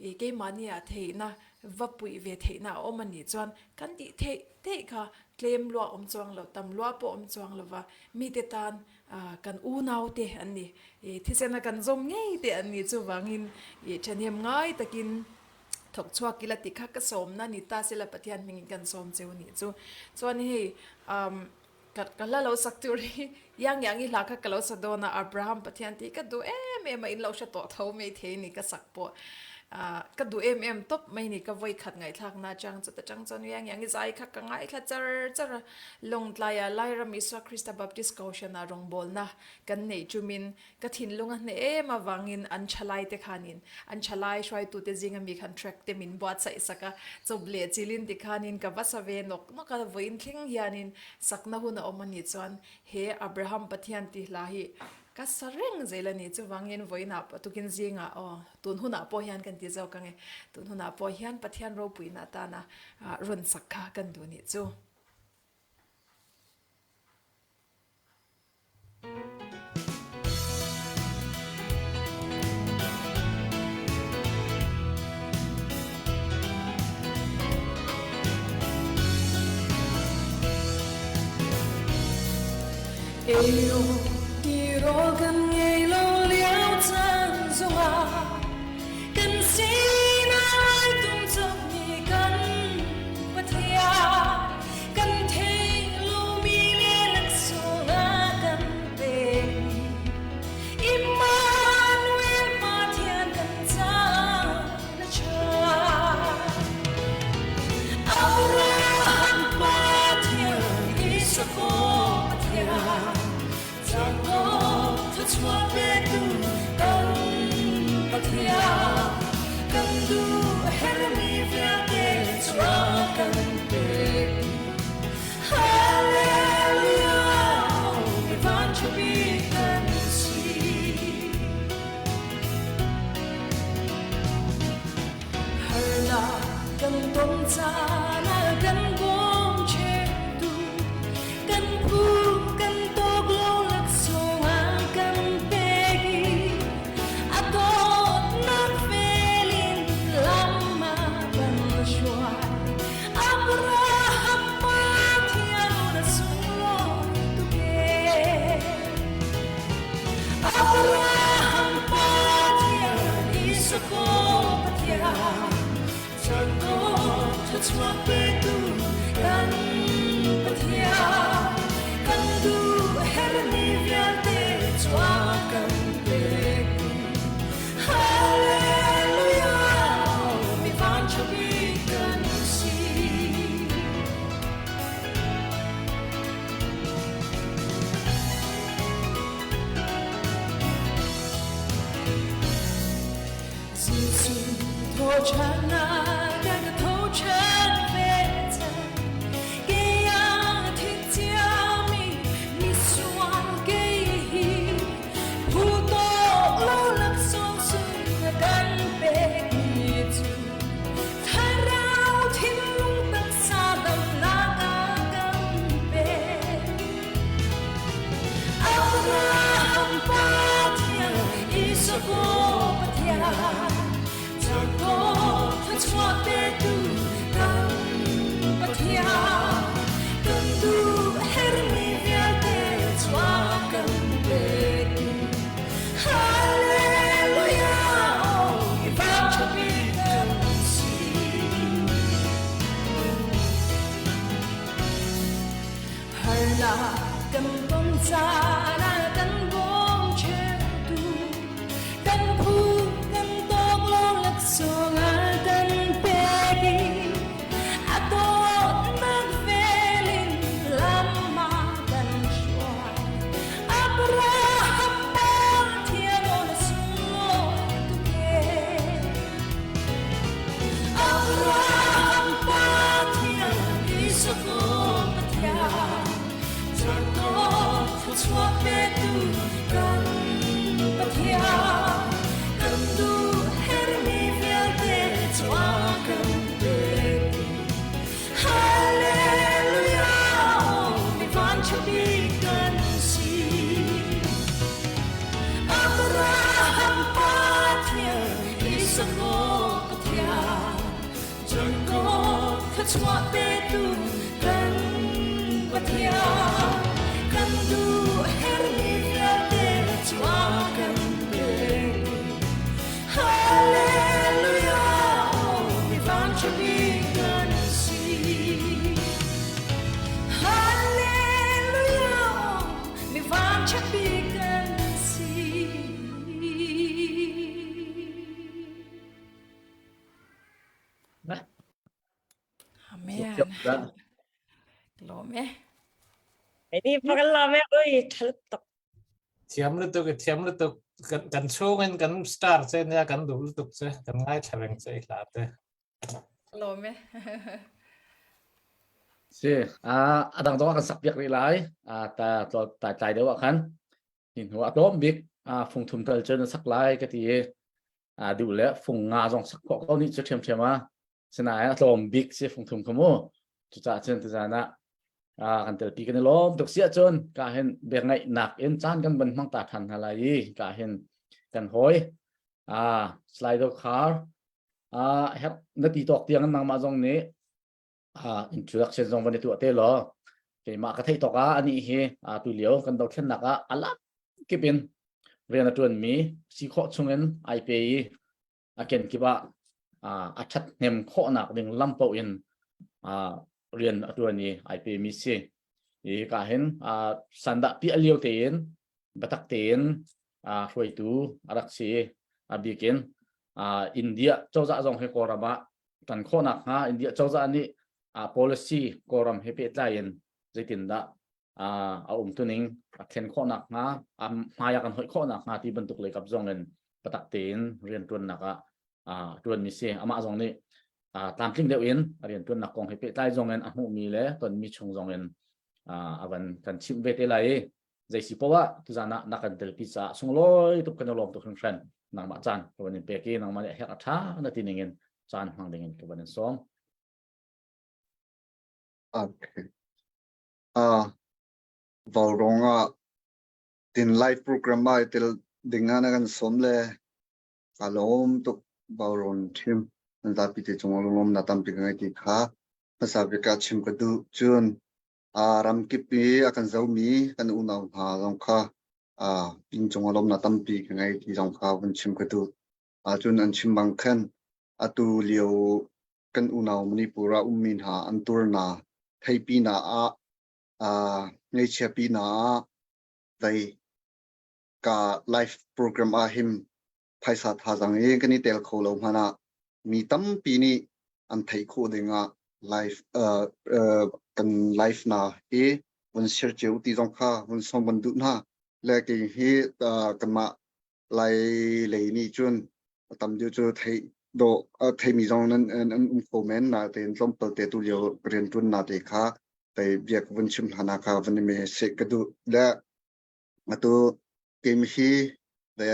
i keimahnia theihna va puih ve theihna a awm a nih chuan kan tih theih theih kha tlem lua awm chuang lo, tam lua pawh awm chuang lova mite tan Kan unaute an ni. Thisena kan zawm ngei te an ni. Chuvangin thahnem ngai takin thawk chhuak ila tih kha ka sawmna ni ta sela Pathian hmingin kan sawm cheu nih chu. Chuan hei ka hla lo sak tur hi Yang Yang i hla kha ka lo sa dawn a, Abraham Pathian tih ka duh em em a, in lo hre tawh tho mai thei ni ka sak pawh. Ka duh em em tawp mai ni ka vawi khat ngaihthlakna atang chuta tang chuan Yang Yang i zai kha ka ngaithla char char a. Lawngtlaia Lairam Isua Krista Baptist Kohhrana rawngbawlna kan neih chumin ka thinlung a hneh em avangin an thalaite khanin an thalai hruaitute zinga mi khan track te min buatsaih sak a, chawp leh chilin tikhanin ka va sa ve nawk nawk a, vawiin thleng hianin sakna hun a awm a nih chuan he Abraham Pathian tih hla hi ka sa reng zel a ni. Chuvangin vawiinah tukin zingah aw tun hunah pawh hian kan ti zawk ang e, tun hunah pawh hian Pathian ropuina atana rawn sak kha kan duh nih chu. Tirawl kan ngei lo lio caan zongah kan sinah ai tum cawkmi kan Pathian kan theih lomi le laksawng a kan pekmi Immanuel Pathian kan caah na ṭha. Abraham Pathian Isaac Pathian Jacob thluachuah petu kan Pathian kan. Thluachuah petu kan Pathian, kan duh herhmi vialte chuah kan pek. Hallelujah, mi vanṭha bik kan si. Jesuh thawṭhannak a ka thoṭhan ve cang. Kei ah thi ciami misual kei hi phu tawk lo laksawng sung a kan pekmi cu thlarau thinlung taksa damnak a kan pek. Abraham Pathian, Isaac Pathian, Jacob thluachuah petu kan Pathian, kan duh herhmi vialte chuah kan pek. Hallelujah, oh, i vanṭhatmi kan si. Harnak kan ton caan ah kan bawm ṭheutu kan phu kan tawk lo laksawng a kan pek i a dawtnak vel in lam a kan hruai. Abraham Pathian aw na sunglawi tuk ee. Abraham Pathian, Isaac Pathian, Jacob thluachuah petu kan Pathian, kan duh herhmi vialte chuah kan pek. Hallelujah, mi vanṭha bik kan si. Abraham Pathian, Isaac Pathian, Jacob thluachuah petu kan Pathian, kan duh herhmi vialte chuah kan pek. Hallelujah, mi vanṭha bik kan si. Hallelujah, mi vanṭha bik kan si. Amen. Lawm e. Ini pakalame oi thalut tuk. Thiam lutuk i thiam lutuk kan kan chung in kan star che nia kan duh lutuk che kan ngai thlaveng che i hla te. Lawm e. Si, a adang zong ah kan sak piak rih lai. A ta ta tlai deuh ah khan hi hnu ah tlawm bik a fung thum tal cun sak lai ka ti i a duh le fung nga zong sak khawh ko nih cu ṭhiamṭhiam a sinain a tlawm bik si fung thum kha mu cucaah cun tuzan ah kan telpi kan i lawm tuk si ahcun ka hin bek ngaihnak in caan kan van hmang ta ṭhan hna lai i ka hin kan hawi a slido khar a herh na ti tawk tiang nangmah zong nih introduction zong van i tuah te law keimah ka theih tawk ah anih hi tu lio kan dothlennak ah alak kip in rian a tuan mi si khawh chung in ai pe i a ken kip ah a that hnem khawhnak ding lam paoh in rian a tuan i ai pe mi si i ka hin sandah pi a lio tein batak tein hruaitu a rak si a bikin India cozah zong hi Kawlram ah tan khawhnak hnga India cozah nih policy Kawlram he pehtlai in zeitindah a um tuning a thlen khawhnak hnga a hmai ah kan hoih khawhnak hnga ti bantuk lei kap zong in patak tein riantuannak ah tuanmi si amah zong nih tlamtling deuh in a riantuannak kong he pehtlai zong in a hmuhmi le tonmi chung zong in a van kan chimh ve te lai i zei si poah tuzan ah na kan telpi caah sunglawi tuk kan i lawm tuk hringhran nangmah caan ka van in pek i nangmah nih herh a ṭha na ti ning in caan hmang ding in ka van in sawm. Okay. Uh, Vaurawng ah tin live program ah tel ding ah na kan sawm le ka lawm tuk Vaurawng team nan zapi te cung ah lunglawm na tampi ka ngei ti kha hmasa bik ah chim ka duh cun Ramkip i a kan zomi kan unau hna zong kha inn cungah lawmhnak tampi ka ngei ti zong kha vun chim ka duh. Cun an chim bang khan atu lio. kan unau Manipur ah ummi hna an turna theipi na ah uh, ngeichia pi na ah vei ka live program ah him phaisa thazang i kan i tel kho lo hmanh ah mi tampi nih an theih khawh ding ah live uh, uh, kan live na hi vun share cio ti zong kha vun song vun duh hna le kei hi uh, kanmah lai lei nih cun a tam deuh cu thei do theimi zong nan an um kho men na tein tlawmpal te tu lio rian ṭuan na te kha tei biak vun chim hna na kha vun me se ka duh le atu keim hi le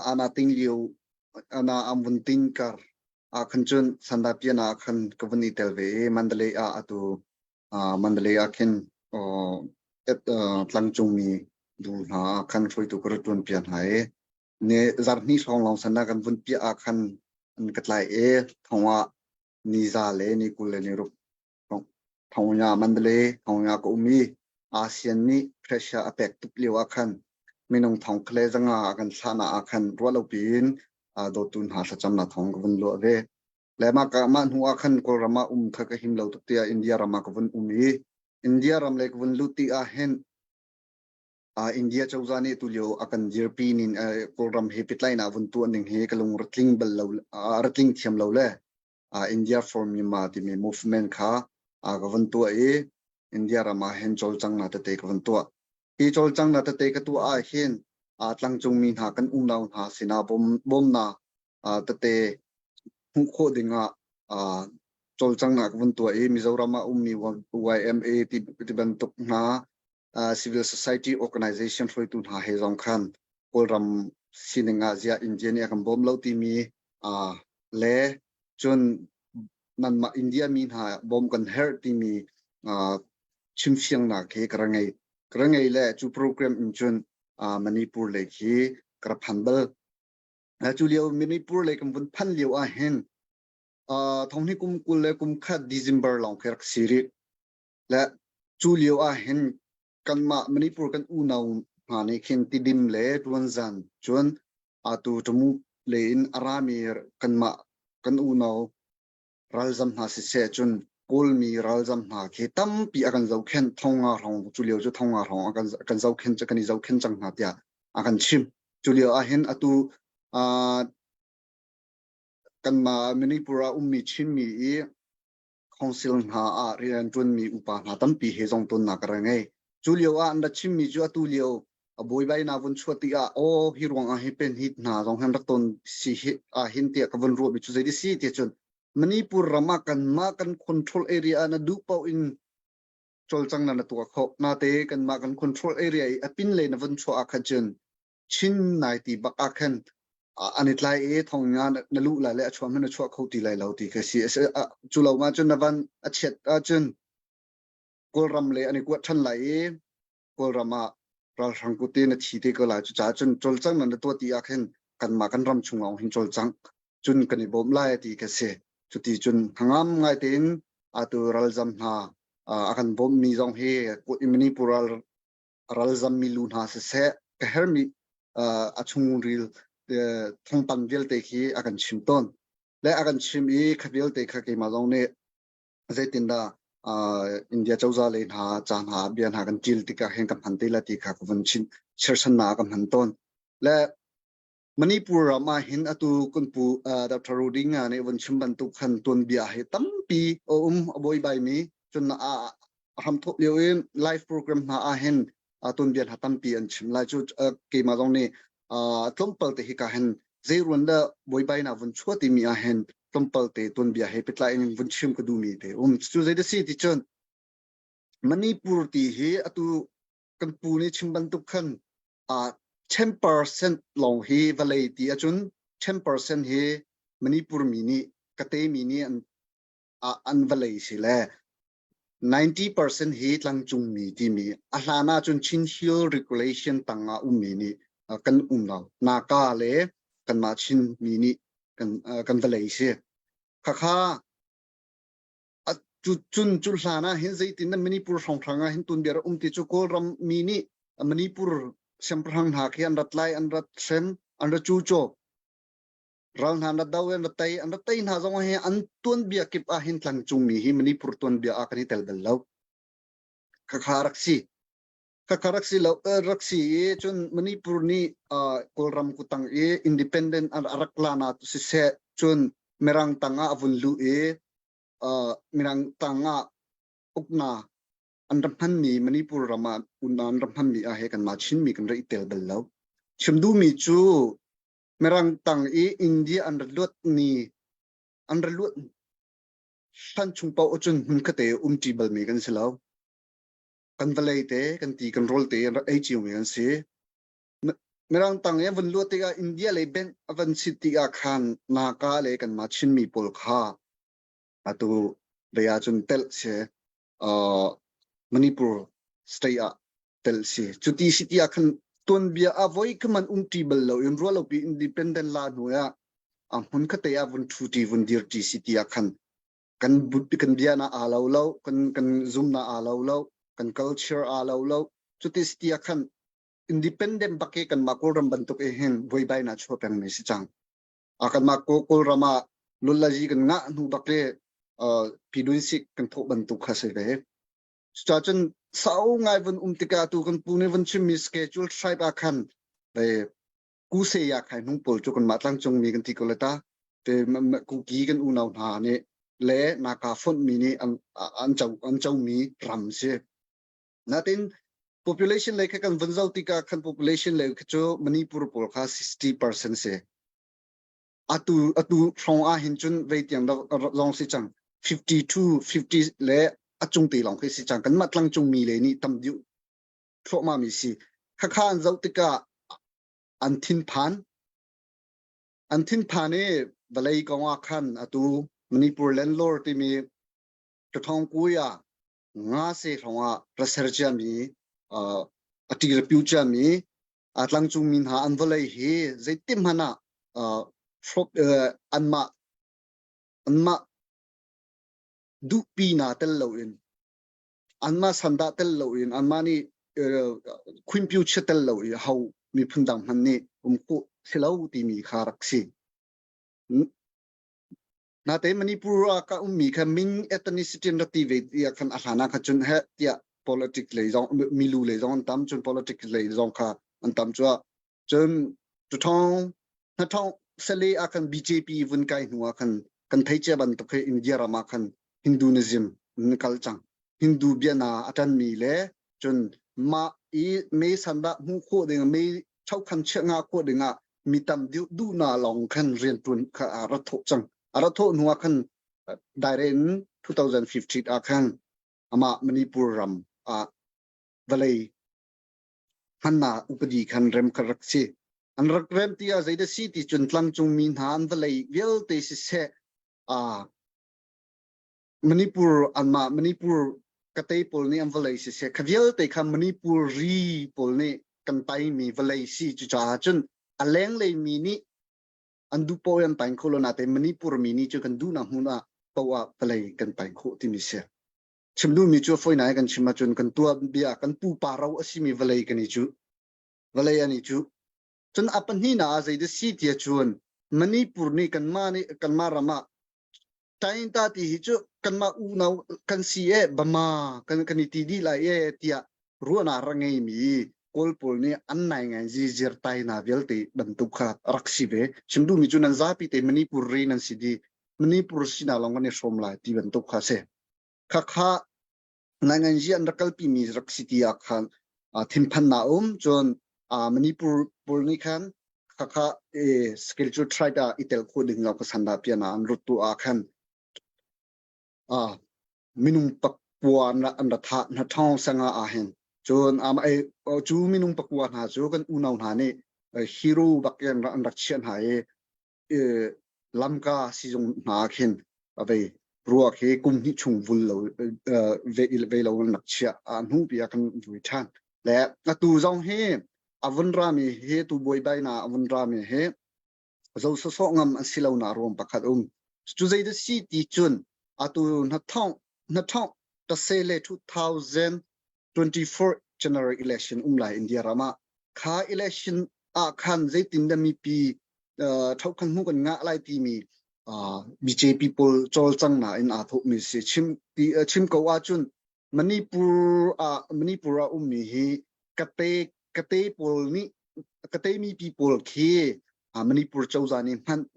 ana ting lio ana am vun ting kar a khan cun sanda pian ah khan ka vun i tel ve i Mandalay ah atu Mandalay ah khin tlangcungmi du hna ah khan hruaitu ka rak ṭuan piak hna i ni zarhni hrawng lawng san ah kan vun piah ah khan an ka tlai i thong ah ni za le ni 20 le ni ruk thong Mandalay thong ka um i ASEAN nih pressure a pek tuk lio ah khan minung thong khle zanga a kan thlah ah khan ruah lo piin dawtu hna thlacamnak thong ka vun luah ve. Le mah ka mah hnu ah khan Kawlram ah um kha ka him lo tuk tiah India ram ah ka vun um i India ram le ka vun lut ti ah hin uh, India cozah nih tulio a kan dirpi nin uh, Kawlram he petlainak vun tuah ning hi ka lung ratling bal lo uh, ratling thiam lo le uh, India for Myanmar timi movement kha uh, ka vun tuah i India ram ah hin cawlcangnak tete ka vun tuah. Hi cawlcangnak tete ka tuah ah hin uh, tlangcungmi hna kan unau hna sinah bawm bawmnak uh, tete hmuh khawh dingah uh, cawlcanghnak vun tuah i Mizoram ah ummi YMA ti, ti bantuk hna uh, civil society organization hruaitu hna he zong khan Kawlram sining ah ziah India nih a kan bawm lo timi uh, le cun nanmah India mi hna bawm kan herh timi uh, chimfiangnak hi ka ra ngei ka ra ngei le cu program in cun uh, Manipur lei khi ka ra phan bal Cu lio Manipur lei kan vun phanh lio ah hin thonghni kum 20 le kum khat December lawng khi rak si rih. Le cu lio ah hin kanmah Manipur kan unau hna nih khin Tidim le Tuanzan cun atu Tamu lei in a rami kanmah kan unau ralzam hna siseh cun Kawlmi ralzam hna khi tampi a kan zohkhenh thonga hrawng cu lio cu thonga hrawng a kan kan zohkhenh kan i zohkhenh cang hna tiah a kan chim. Cu lio ah hin atu uh, kanmah Manipur ah ummi Chinmi i council hna ah rian ṭuanmi upa hna tampi he zong tonnak ka ra ngei. Cu lio ah an ra chimmi cu atu lio a buaibai na vun chuah tik ah aw hi ruang ah hi pen hi hna zong han rak ton si hi ah hin tiah ka vun ruahmi cu zei si ti cun Manipur ram ah kanmah kan control area ah na duh paoh in cawlcang na na tuah khawh nate kanmah kan control area i a pin le na vun chuah ah khan cun Chin nai ti bak ah khan an i tlai i thong nga na luh lai le a chuah hmanh na chuah kho ti lai lo ti ka si cu lo ma cun na van a chiat ahcun Kawlram le an i kuat ṭhan lai i Kawlram ah ralhrang kut in a thi te ko lai. Cucaah cun cawlcang nan na tuah ti ah khin kanmah kan ram chung ah hin cawlcang cun kan i bawm lai ti ka si. Cuti cun hnangam ngai tein atu ralzam hna a kan bawmmi zong hi Manipur ral ralzam milu hna siseh ka hermi a chungril thongpang vialte khi a kan chim tawn. Le a kan chim i kha vialte kha keimah zong nih zeitindah India cozah lei hna ca hna bia hna kan ṭil tikah hin ka hman te la ti kha ka vun chin cherchannak ka hman tawn. Le Manipur ram ah hin atu kan pu Dr. Rudinga nih vun chim bantuk khan tuanbia hi tampi a um a buaibai mi cun a hramthawk lio i live program hna ah hin tuanbia hna tampi an chim lai cu keimah zong nih tlawmpal te hi ka hin zei ruan dah buaibainak vun chuah timi ah hin tlawmpal te tuanbia he pehtlai in vun chim ka duhmi te um cu zei da si ti cun Manipur ti hi atu kan pu nih chim bantuk khan 10% lawng hi vawlei ti ahcun 10% hi Manipur mi nih kate mi nih an an vawlei si le 90% hi tlangcungmi timi a hlan ahcun Chin Hill Regulation tangah ummi nih kan um lo. Naka le kanmah Chin mi nih kan kan vawlei si. Khakha cun cu hlan ah hin zeitin na Manipur hrawnghrang ah hin tunbia um ti cu Kawlram mi nih Manipur siangpahrang hna khi an rat lai an rat hrem an rat cu caw. Ral hna na do an ra tei an ra tei hna zong hi an tuanbia kip ah hin tlangcung mi hi Manipur tuanbia ah kan i tel bal lo. Khakha rak si. Khakha rak si lo rak si i cun Manipur nih Kawlram kutang i independent an rak la na siseh cun Mirang tang ah a vun luh i Mirang tang ah ukna an rak hmanmi Manipur ram ah an rak hmanmi ah he kanmah Chinmi kan rak i tel bal lo. Chim duhmi cu Mirang tang i India an rat luat ni an rat luat hlan chung paoh cun hmun kate umṭi balmi kan si lo. Kan vawlei te, kan ti kan rawl te an rak ei ciomi kan si. Mirang tang i a vun luat tikah India lei bengh a van sit tikah khan Naga le kanmah Chinmi pawl kha atu lei ahcun telh si uh, Manipur state ah tel si. Cuti si ti ah khan tuanbia ah voi khaman umṭi bal lo in ruah lopi independent la hnu ah a hmun khate ah vun ṭhuṭi vun dirṭi si ti ah khan kan kan bia na aa lo lo kan kan zum na aa lo lo kan culture aa lo lo cuti si ti ah khan independent bak i kanmah Kawlram bantuk i hin buaibai na chuah peng mi si cang. A kanmah Kawlram ah lulazi kan ngah hnu bak i pidun sik kan thawh bantuk kha si ve. Cucaah cun sau ngai vun um tikah tu kan pu nih vun chimmi schedule tribe ah khan kuse ya khai hnung pawl cu kanmah tlangcung mi kan ti ko le ta te kuki kan unau hna nih le naka fonh mi nih an an co an co mi ram si. Natin population lei kha kan vun zoh tikah khan population lei kha cu Manipur pawl kha 60% si. Atu atu hrawng ah hin cun vei tiang lawng si cang 52 50 le a cung te lawng khi si cang kanmah tlangcung mi le nih tam deuh thluahmah mi si. Khakha an zoh tikah an thinphan an thinphan i vawlei kong ah khan atu Manipur landlord timi Tathong Kui ah nga se hrawng ah ra ser ciami a ṭil piu ciami tlangcung mi hna an vawlei hi zeitin hmanh ah anmah anmah duhpi na tel loin anmah sandah tel loin anmah nih khwinpyu chia tel lo i ho miphun dang hmanh nih um khawh si lo timi kha rak si. Natein Manipur ah ka ummi kha min ethnicity an rak ti ve tiah khan a hlan ah khan cun heh tiah politics lei zong milu lei zong an tam cun politics lei zong kha an tam cuah cun tuthong hnathong sale ah khan BJP vun kai hnu ah khan kan thei cia bantuk he India ram ah khan Hinduism an kal cang Hindu biana a ṭanmi le cun mah i mei sandah hmuh khawh ding mei chokhan chiah nga khawh ding ah mi tam deuh duhnak lawng khan rianṭuan kha a ra thawh cang. A ra thawh hnu ah khan direct in 2015 ah khan amah Manipur ram ah vawlei hmannak upadi khan rem kha rak si. An rak rem ti ah zeidah si ti cun tlangcung mi hna an vawlei vialte siseh ah Manipur anmah Manipur katei pawl nih an vawlei siseh kha vialte kha Manipur ri pawl nih kan taimi vawlei si cucaah cun a lenglei mi nih an duh paoh an tain kho lo natein Manipur mi nih cu kan duhnak hmun ah paoh ah vawlei kan tain khawh timi si. Chim duhmi cu foi nai kan chim ahcun kan tuah bia kan pupa ro a simi vawlei kan i cuh. Vawlei an i cuh. Cun a pahnihnak ah zeidah si tiah cun Manipur nih kanmah nih kanmah ram ah Tainta ti hi cu kanmah unau kan si e Bama kan kan i ti dih lai e tiah ruahnak rak ngeimi Kawl pawl nih an nai ngai zizir taina vialte bantuk kha rak si ve. Chim duhmi cu nan zapi te Manipur ri nan si dih. Manipur sinak lawng kan i hrawm lai ti bantuk kha si. Khakha Nainganzi an rak kalpimi rak si ti ah khan thinphannak um cun Manipur pawl nih khan khakha schedule tribe ah i tel khawh ding lo ka sandah pian ah an rut tu ah khan minung pakua an ra thah hna thong sanga ah hin cun cu minung pakua hna cu kan unau hna nih hero bak in an rak chiah hna i lamka sizung hna khin avei ruak hi kum hnih chung vul lo ve lo an rak chiah a hnu pi ah kan vui ṭhan le atu zong hi a vun rami hi tu buaibai na a vun rami hi zo sawsawh ngam an si lo na ruang pakhat um cu zei dah si ti cun atu na thong na thong ta se le 2024 general election um lai India ram ah kha election ah khan zeitin dah mipi. Thokhan hmu kan ngah lai timi BJP pawl cawlcang na in aa thawkmi si. Chim ti chim ko ahcun Manipur ah Manipur ah ummi hi kate kate pawl nih kate mi pi pawl khi Manipur cozah nih hman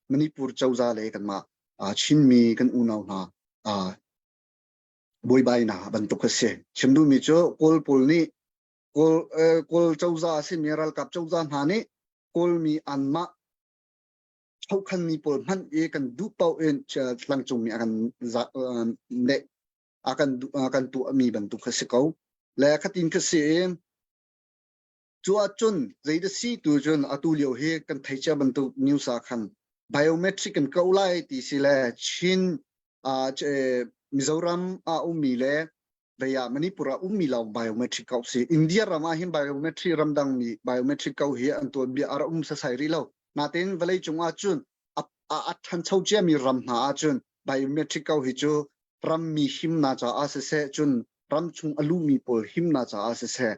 Manipur cozah le kanmah Chinmi kan unau hna buaibainak bantuk a si. Chim duhmi cu Kawl pawl nih Kawl Kawl cozah a simi ralkap cozah hna nih Kawlmi anmah chokhanmi pawl hmanh i kan duh paoh in tlangcungmi a kan neh a kan kan tuahmi bantuk kha si ko. Le khatin kha si i cu ahcun zeidah si tu cun atu lio hi kan thei cia bantuk news ah khan biometric kan ko lai ti si le Chin Mizoram ah ummi le vei ah Manipur ah ummi lawng biometric kau si. India ram ah hin biometric ramdang mi biometric kau hi an tuan bia a ra um sasai rih lo. Natein vawlei cung ah cun a a ṭhancho ciami ram hna ah cun biometric kau hi cu rammi himnak caah siseh cun ramchung a luhmi pawl himnak caah siseh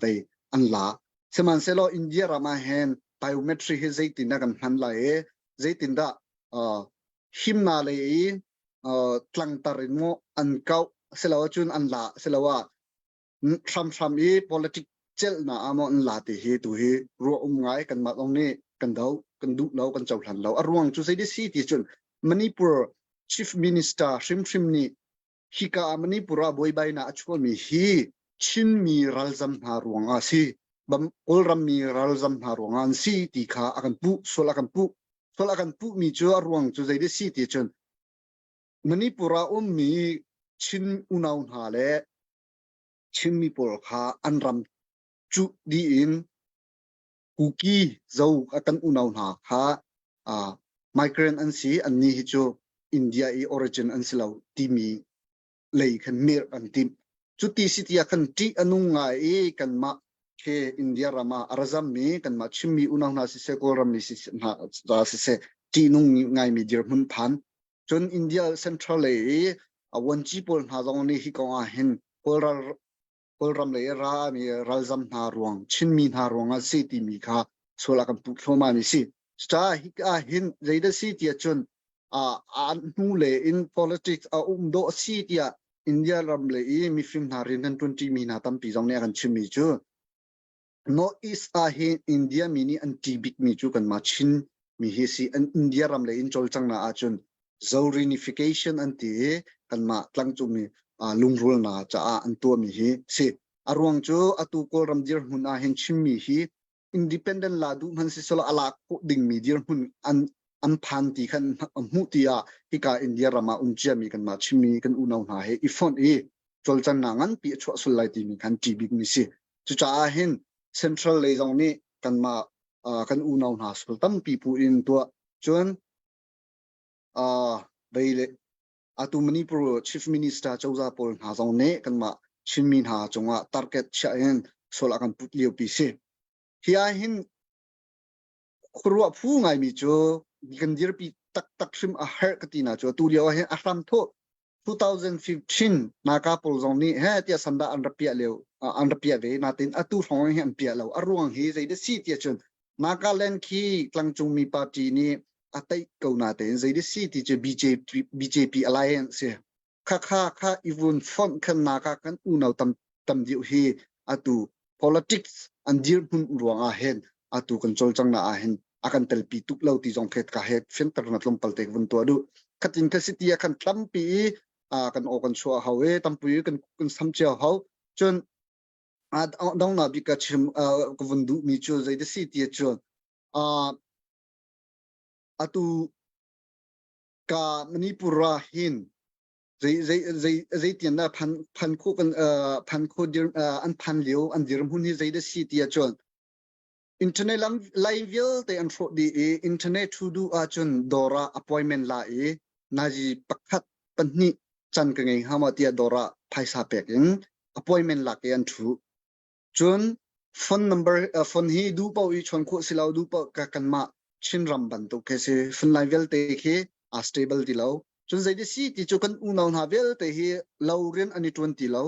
vei an la. Sihmanhsehlaw India ram ah hin biometric hi zeitindah kan hman lai i zeitindah himnak lei i tlangtar in maw an kauh silo ahcun an la silo ah hramhram i politic celhnak ah maw an la ti hi tu hi ruah um ngai kanmah zong nih kan do kan duh lo kan cohlan lo. A ruang cu zei si ti cun Manipur Chief Minister hrimhrim nih hika ah Manipur ah buaibainak a chuahmi hi Chinmi ralzam hna ruang ah si Kawlram mi ralzam hna ruang ah an si ti kha a kan puh sual a kan puh sual a kan puhmi cu a ruang cu zei si ti cun Manipur ah ummi Chin unau hna le Chinmi pawl kha an ram cuh dih in Kuki zo a kan unau hna kha uh, migrant an si anni hi cu India i origin an si lo timi lei khan mirh an timh. Cuti si tiah khan ṭih a nung ngai i kanmah khi India ram ah a ra zammi kanmah Chinmi unau hna siseh Kawlram mi hna siseh ṭihnung ngaimi dirhmun phan. Cun India Central lei i a vuanci pawl hna zong nih hi kong ah hin Kawlral Kawlram lei i ra mi ralzam hna ruang Chinmi hna ruang ah si timi kha sual a kan puh thluahmah mi si. Cucaah hika hin zeidah si tiah cun an hnu le in politics a um dawh a si tiah India ram le i mifim hna rian kan ṭuanṭi mi hna tampi zong nih a kan chimmi cu North East ah hin India mi nih an ṭih bikmi cu kanmah Chin mi hi si. An India ram lei in cawlcanghnak ahcun Zorinification an ti i kanmah tlangcungmi lungrualnak caah an tuahmi hi si. A ruang cu atu Kawlram dirhmun ah hin Chinmi hi independent la duh hmanh siselaw a lak khawh dingmi dirhmun an an phan ti khan hmuh ti ah hika India ram ah um ciami kanmah Chinmi kan unau hna he i fonh i cawlcanghnak nganpi a chuah sul lai timi khan ṭih bikmi si. Cucaah hin central lei zong nih kanmah kan unau hna sul tampi pu in tuah cun vei le atu Manipur Chief Minister cozah pawl hna zong nih kanmah Chinmi hna cungah target chiah in sual a kan put liopi si. Hi ah hin khuaruah phu ngaimi cu kan dirpi taktak hrim a herh ka ti na cu atu lio ah hin a hram thawh 2015 Naga pawl zong nih he tiah sandah an rak piah lio an rak piah ve natin atu hrawng hi an piah lo. A ruang hi zeidah si tiah cun Nagaland khi tlangcungmi party nih a teih ko natein zeidah si ti cu BJP BJP alliance si khakha kha ivun fonh khan Naga kan unau tam tam deuh hi atu politics an dirhmun ruang ah hin atu kan cawlcangnak ah hin a kan telpi tuk lo ti zong khet ka he fianter na tlawmpal te vun tuah duh. Khatin kha si ti ah khan tlampi i kan aw kan chuah hau i tampi kan kan sam cio hau. Cun dong na bik ka chim ka vun duh mi cu zei si ti cun atu ka Manipur ah hin zei zei zei zei tian dah phan phan khu kan phan khu dir an phan lio an dirhmun hi zei dah si ti ahcun internet lam line vialte an hrawh dih i internet thu duh ahcun dawr ah appointment la i nazi pakhat pahnih can ka ngei hnga maw tiah dawr ah phaisa pek in appointment lak i an thu. Cun phone number phone hi duh paoh i chawn khawh si lo duh paoh ka kanmah Chinram bantuk khi si phone line vialte khi a stable ti lo. Cun zei si ti cu kan unau hna vialte hi lo rian an i ṭuan ti lo,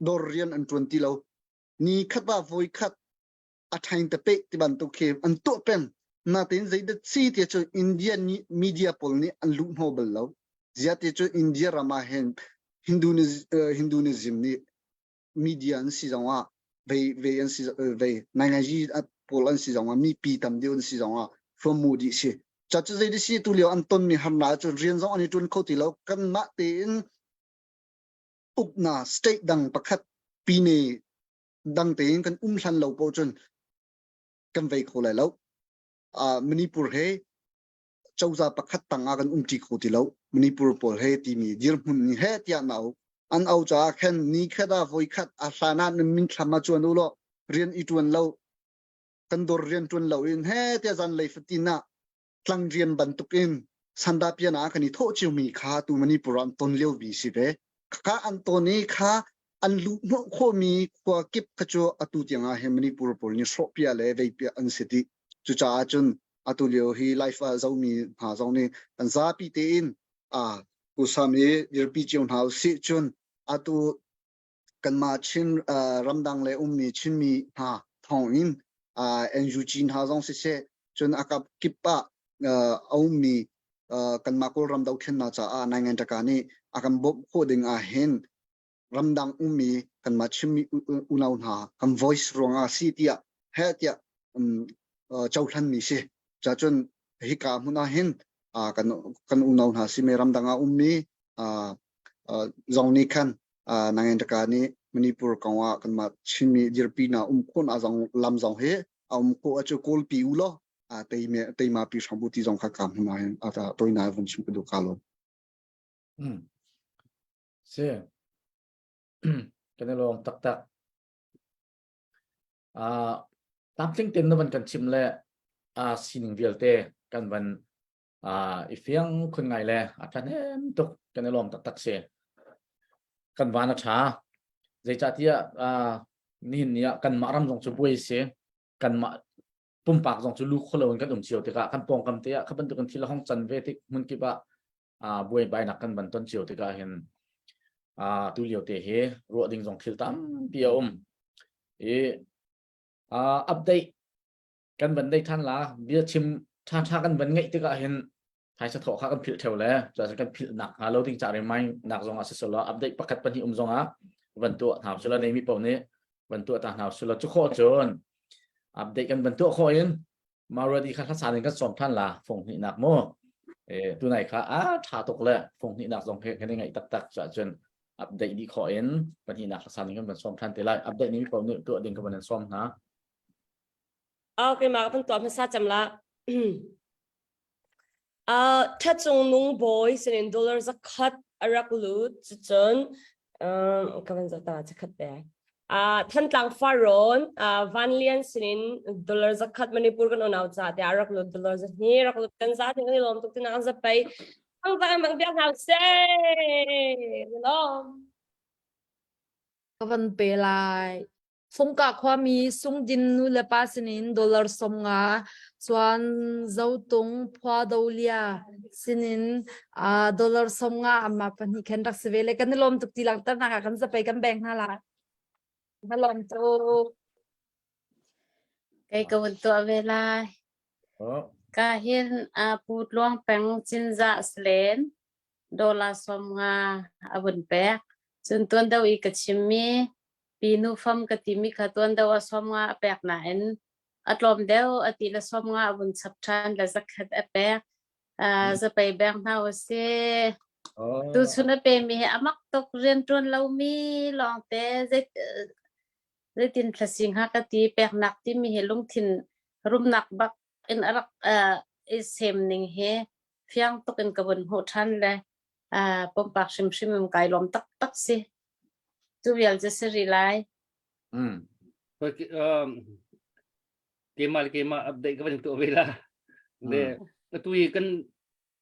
dawr rian an ṭuan ti lo. Ni khat ah voi khat a ṭhain te peh ti bantuk khi an tuah peng. Natein zeidah si ti cu India nih media pawl nih an luh hnawh bal lo. Ziah ti cu India ram ah hin Hinduism nih media an si zong ah vei vei an si vei naingazi pawl an si zong ah mipi tam deuh an si zong ah hruam dih si. Ca cu zei si tu lio an tonmi harnak cu rian zong an i ṭuan kho ti lo. Kanmah tein ukna state dang pakhat pine dang tein kan um hlan lo poh cun kan vei kho lai lo. Uh, Manipur he cozah pakhat tang ah kan umṭi kho ti lo. Manipur pawl he timi dirhmun ni he tiah na au. An au caah khan ni khat ah voi khat a hlan ah nan min thlam ah chuan u law rian i ṭuan lo kan dawr rian ṭuan lo in he tiah zanlei fatin ah tlang rian bantuk in sandapian ah kan i thawh ciomi kha tu Manipur ah an ton lio mi si ve. Kha an ton i kha an luh hnawh khawhmi khua kip kha cu atu tiang ah hin Manipur pawl nih hrawhpiah le veipiah an si dih. Cucaah cun atu lio hi life ah zomi hna zong nih an zapi tein a kusam i dirpi cio hna usih cun atu kanmah Chin ramdang le ummi Chinmi hna thawngin NUG hna zong siseh cun a kap kip ah a ummi kanmah Kawlram dothlennak caah Naingan Taka nih a kan bawmh khawh ding ah hin ramdang ummi kanmah Chinmi unau hna kan voice ruangah si tiah he tiah cohlanmi si. Cacun hika hmun ah hin kan kan unau hna simi ramdang ah ummi zong nih khan Nangen Taka nih Manipur kong ah kanmah Chinmi dirpi na um khun a zong lam zong hi a um ko acu kawlpi u law teima pi hrambu ti zong kha ka hmun ah hin ata toina vun chim ka du ka lo. Hmm. Si. Kan i lawm taktak. Uh, tlamtling ten na van kan chim le uh, sining vialte kan van uh, i fiang khun ngai le a ṭhahnem tuk kan i lawm taktak si. Kan van a ṭha. Zeicahtiah uh, nihin ni ah kanmah ram zong cu buai si. Kanmah pumpak zong cu lu kholo in kan um cio tikah kan pawngkam te ah kha bantukin thil a hong can ve tik hmun kip ah uh, buaibainak kan van ton cio tikah hin uh, tu lio te hi ruah ding zong thil tampi a um i uh, update kan van dei than la bia chim tha tha kan van ngeih tikah hin phaisa thawh kha kan philh theo le cuah kan philh nak hnga lo ding ca remind nak zong ah sisolo update pakhat pahnih um zong ah van tuah hna sila nei mi paoh nih van tuah ta hna sila cu khawh cun update kan van tuah khawh in Marwadi kha hlasan in kan sawm than la fung hnih nak mu e tunai kha a tha tuk le fung hnih nak zong he kan i ngaih taktak cu ahcun update dih khawh in pahnih nak hlasan in kan van sawm than te lai update ni paoh nih tuah ding ka van in sawm hna Okay, ma kan tuah hmasa cam la. Uh, Ṭha Nung Bawi sinin dollar zakhat a rak lut. Cucun, um, ka van zoh ta zakhat pe. Uh, Thantlang Farrawn, uh, Van Lian sinin dollar zakhat Manipur kan unau ca te a rak lut dollar zahnih rak lut kan za ting kan i lawm tuk tina kan zapei. Ang za bang biak hna seh. Lawm. Ka van pe lai. Fungkah khuami Sungdin nulepa sinin dollar 50 chuan Zotung Phuadolia sinin uh, dollar 50 amma pahnih khen rak si ve le kan i lawm tuk ti langhternak ah kan zapei kan beng hna la. Na lawm tuk. Kei ka vun tuah ve lai. Oh. Ka hin uh, Pu Tluang Peng Cinzah Salen dollar 50 a vun pek. Cun tuan deuh i ka chimmi Pi nu fam ka timi kha tuan deuh ah 50 a pek nain a tlawm deuh a ti le 50 a vun chap ṭhan le zakhat a pek. Uh, zapei beng hna u si. Tuchun a pemi hi a mak tuk rianṭuan lomi lawngte zei zeitin thlasing ha ka ti peknak timi hi lungthin rumnak bak in a rak uh, i sem ning hi fiang tuk in ka vun hmuh ṭhan le uh, pumpak hrimhrim in kai lawm taktak si. Cu vial cu si rih lai. Mm. Um, keimah le keimah update ka van tuah ve la. Le atu i kan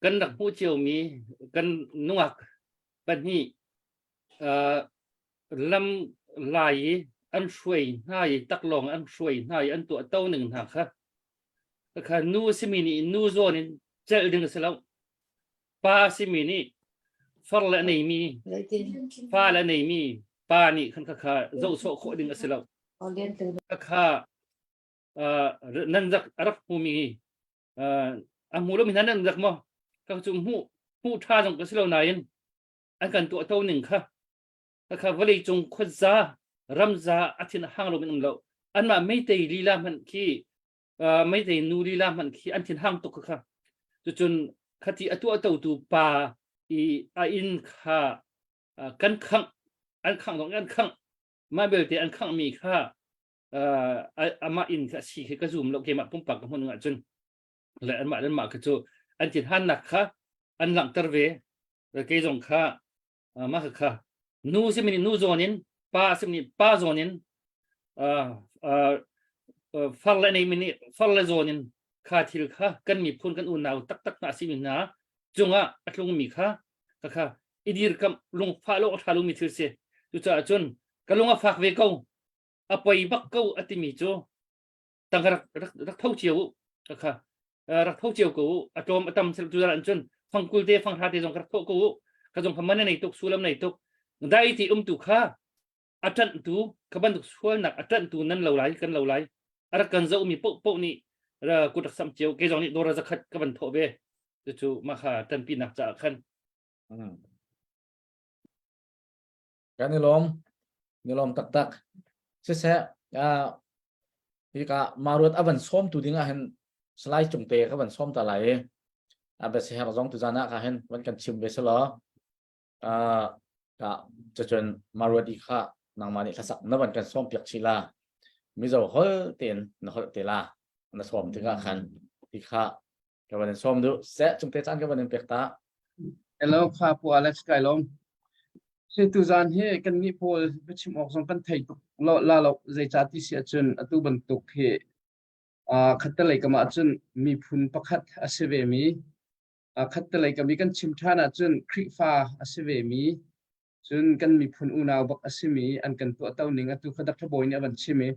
kan rak hmuh ciomi kan nungak pahnih uh, lam lai i an hruai hna i taklawng an hruai hna i an tuah to ning hna kha kha nu simi nih nu zawn in celh ding a si lo Pa simi nih far le a neimi fa le a neimi pa nih khan khakha zoh sawh khawh ding a si lo. Khakha nan rak a rak hmumi. A hmu lo mi hna nan rak maw? Ka cu hmu hmu ṭha zong ka si lo nain an kan tuah to ning kha kha vawlei cung khuaza ramza a thin hang lo min um lo. Anmah meitei lila hmanh khi meitei nu lila hmanh khi an thin hang tuk kha. Cucun khati a tuah totu pa i a inn kha kan khangh an khangh zong an khangh mah belte an khanghmi kha amah inn kha si khi ka zum lo keimah pumpak ka hmun ah cun le anmah anmah kha cu an thinhannak kha an langhter ve kei zong kha mah kha nu simi nih nu zawn in pa simi nih pa zawn in far le nei mi nih far le zawn in kha thil kha kan miphun kan unau taktak hna simi hna cungah a tlungmi kha kha kha i dirkamh lungfah lo a ṭha lomi thil si. Cucaah cun ka lung a fak ve ko, a poi bak ko a timi cu tangka rak rak rak tho cio u kha kha rak tho cio ko u a tlawm a tam cu an cun fangkul te fanghra te zong ka rak thawh ko u ka zong kha man nei tuk sulam nei tuk dai ti um tu kha a ṭanh tu kha bantuk sualnak a ṭanh tu nan lo lai kan lo lai a rak kan zoh mi poh poh nih kut rak sam cio ke zong nih dora zakhat ka van thawh ve cucu mah kha ṭanpinak caah khan Kan i lawm. Ni lawm taktak. Siseh, uh, hika maruat avan sawm tu ding ah hin Salai Cungte ka van sawm ta lai i a bia zong tu zan ah ka hin van kan chim ve selaw uh, ka cacun maruat i kha nangmah nih hlasak na van kan sawm piak chih la mizo hol tein na holh te la na sawm tikah khan ti kha Ka van in sawm duh. Seh cungte caan ka van in pek ta. Hello, kha pu Alex kai lawm. Si tuzaan hi kan nih pawl biachim awk zong kan thei tuk lo la lo zeicah ti si ahcun atu bantuk hi uh, khattelei kam ahcun miphun pakhat a si ve mi uh, khattelei kam i kan chim ṭhan ahcun Khrihfa a si ve mi cun kan miphun unau bak a si mi an kan tuahto ning atu kha Dr. Bawi nih a van chim i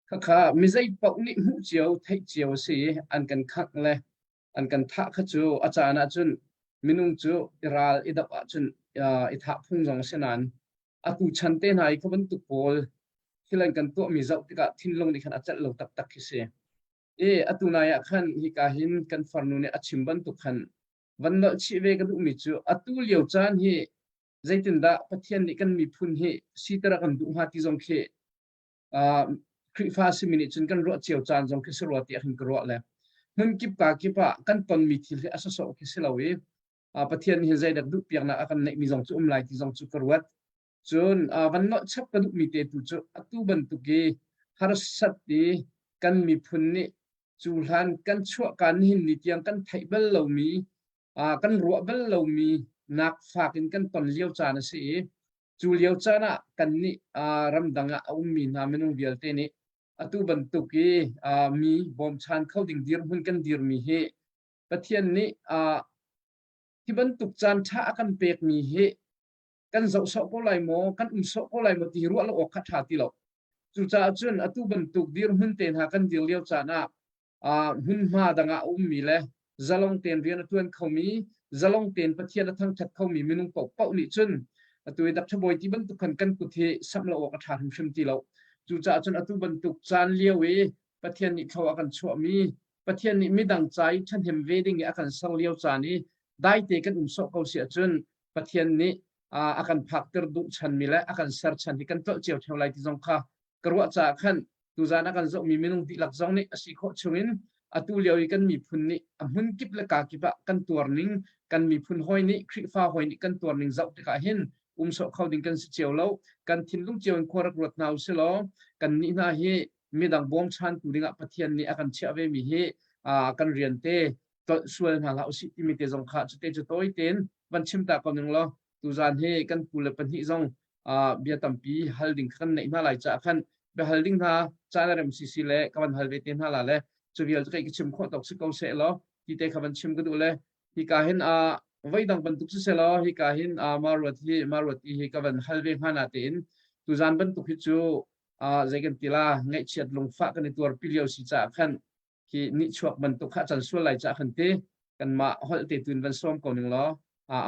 Khakha mizei paoh nih hmuh cio, theih cio a si i an kan khangh le an kan thah kha cu a caan ahcun minung cu i ral i doh ahcun uh, i thah phung zong a si nain atu chan te hna i kha bantuk pawl thil an kan tuahmi zoh tikah thinlung nih khan a celh lo taktak khi si. I atu nai ah khan hika hin kan farnu nih a chim bantuk khan van nolh chih ve ka duhmi cu atu lio caan hi zeitindah Pathian nih kan miphun hi siter a kan duh hnga ti zong khi uh, Khrihfa simi nih cun kan ruah cio caan zong khi si rua tiah hin ka ruah le hmun kip ka kip ah kan tonmi thil hi a sawsawh khi si lo i uh, Pathian nih zeidak duh piaknak a kan neihmi zong cu um lai ti zong cu ka ruat cun uh, van nolh chap ka duhmi te tu cu atu bantuk i harsat i kan miphun nih cu hlan kan chuah kan hin ni tiang kan theih bal lomi uh, kan ruah bal lomi nak fak in kan ton lio caan a si i Cu lio caan ah kannih ramdang ah a ummi hna minung vialte nih atu bantuk i mi bawmchan kho ding dirhmun kan dirmi hi Pathian nih hi bantuk caan ṭha a kan pekmi hi kan zoh sawh ko lai maw, kan um sawh ko lai maw ti ruah lo awk kha ṭha ti lo. Cucaah cun atu bantuk dirhmun te hna kan dir lio caan ah hmunhma dang ah a ummi le zalong tein rian a ṭuan khomi, zalong tein Pathian a thangṭhat khomi minung paohpaoh nih cun atu i Dr. Bawi ti bantuk khan kan kut hi samh lo awk a ṭha hrimhrim ti lo. Cucaah cun atu bantuk caan lio i Pathian nih thlo a kan chuahmi, Pathian nih midang ca i ṭhahnem ve ding i a kan ser lio caan i daite kan um sawh ko si ahcun Pathian nih a kan phakter duh chanmi le a kan ser chan hi kan tlolh cio ṭheo lai ti zong kha ka ruah caah khan tuzan a kan zohmi minung dihlak zong nih a si khawh chungin atu lio i kan miphun nih a hmun kip le ka kip ah kan tuar ning kan miphun hawi nih Khrihfa hawi nih kan tuar ning zoh tikah hin um sawh kho ding kan si cio lo kan thinlung cio in khua rak ruat hna usih law kan nih hna hi midang bawmchantu dingah Pathian nih a kan chiah ve mi hi kan rian te tlolh sual hna hlah usih timi te zong kha cute cu tawi tein van chim ta ko ning law tuzan hi kan pu le pahnih zong bia tampi hal ding kan neih hna lai caah khan bia hal ding hna caan a rem sisi le ka van hal ve te hna la le cu vial cu kai ka chim khawh tawk si ko seh law ti te kha van chim ka duh le hika hin a voi dang bantuk si seh law hika hin a maruat hi maruat i hi ka van hal ve hnga na tein tuzan bantuk hi cu zei kan ti la ngaihchiat lungfah kan i tuar pi lio si caah khan khi nihchuak bantuk kha can sual lai caah khan ti kanmah holh te tuin van sawm ko ning law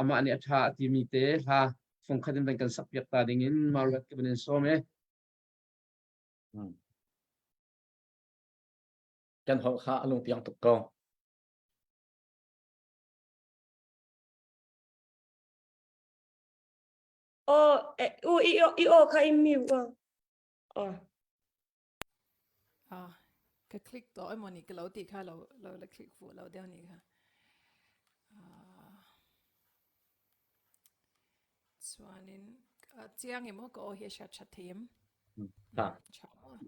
amah nih a ṭha a timi te hla fungkhat in van kan sak piak ta ding in Margaret ka van in sawm e. Kan holh kha a lung piang tuk ko. Aw, eh, u i i aw kha i mute wa. Aw. Ah, ka click to emaw ni ka lo ti kha lo lo la click fu lo deuh ni kha. Ah. Chuanin chiang emaw ka aw hi a hriat that thei em? Tha. Tha maw?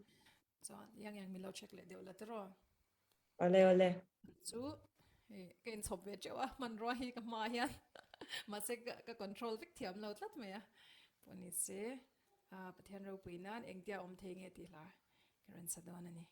Chuan yang yang min lo check leh deuh la tiraw. Ole ole. Chu hei ka inchhawp ve teuh a hmanrua hi ka hma hian mahse ka ka control vek thiam lo tlat mai a. Pawh ni se Pathian ropui nan engtia awm thei nge tih hla ka rawn sa dawn a ni.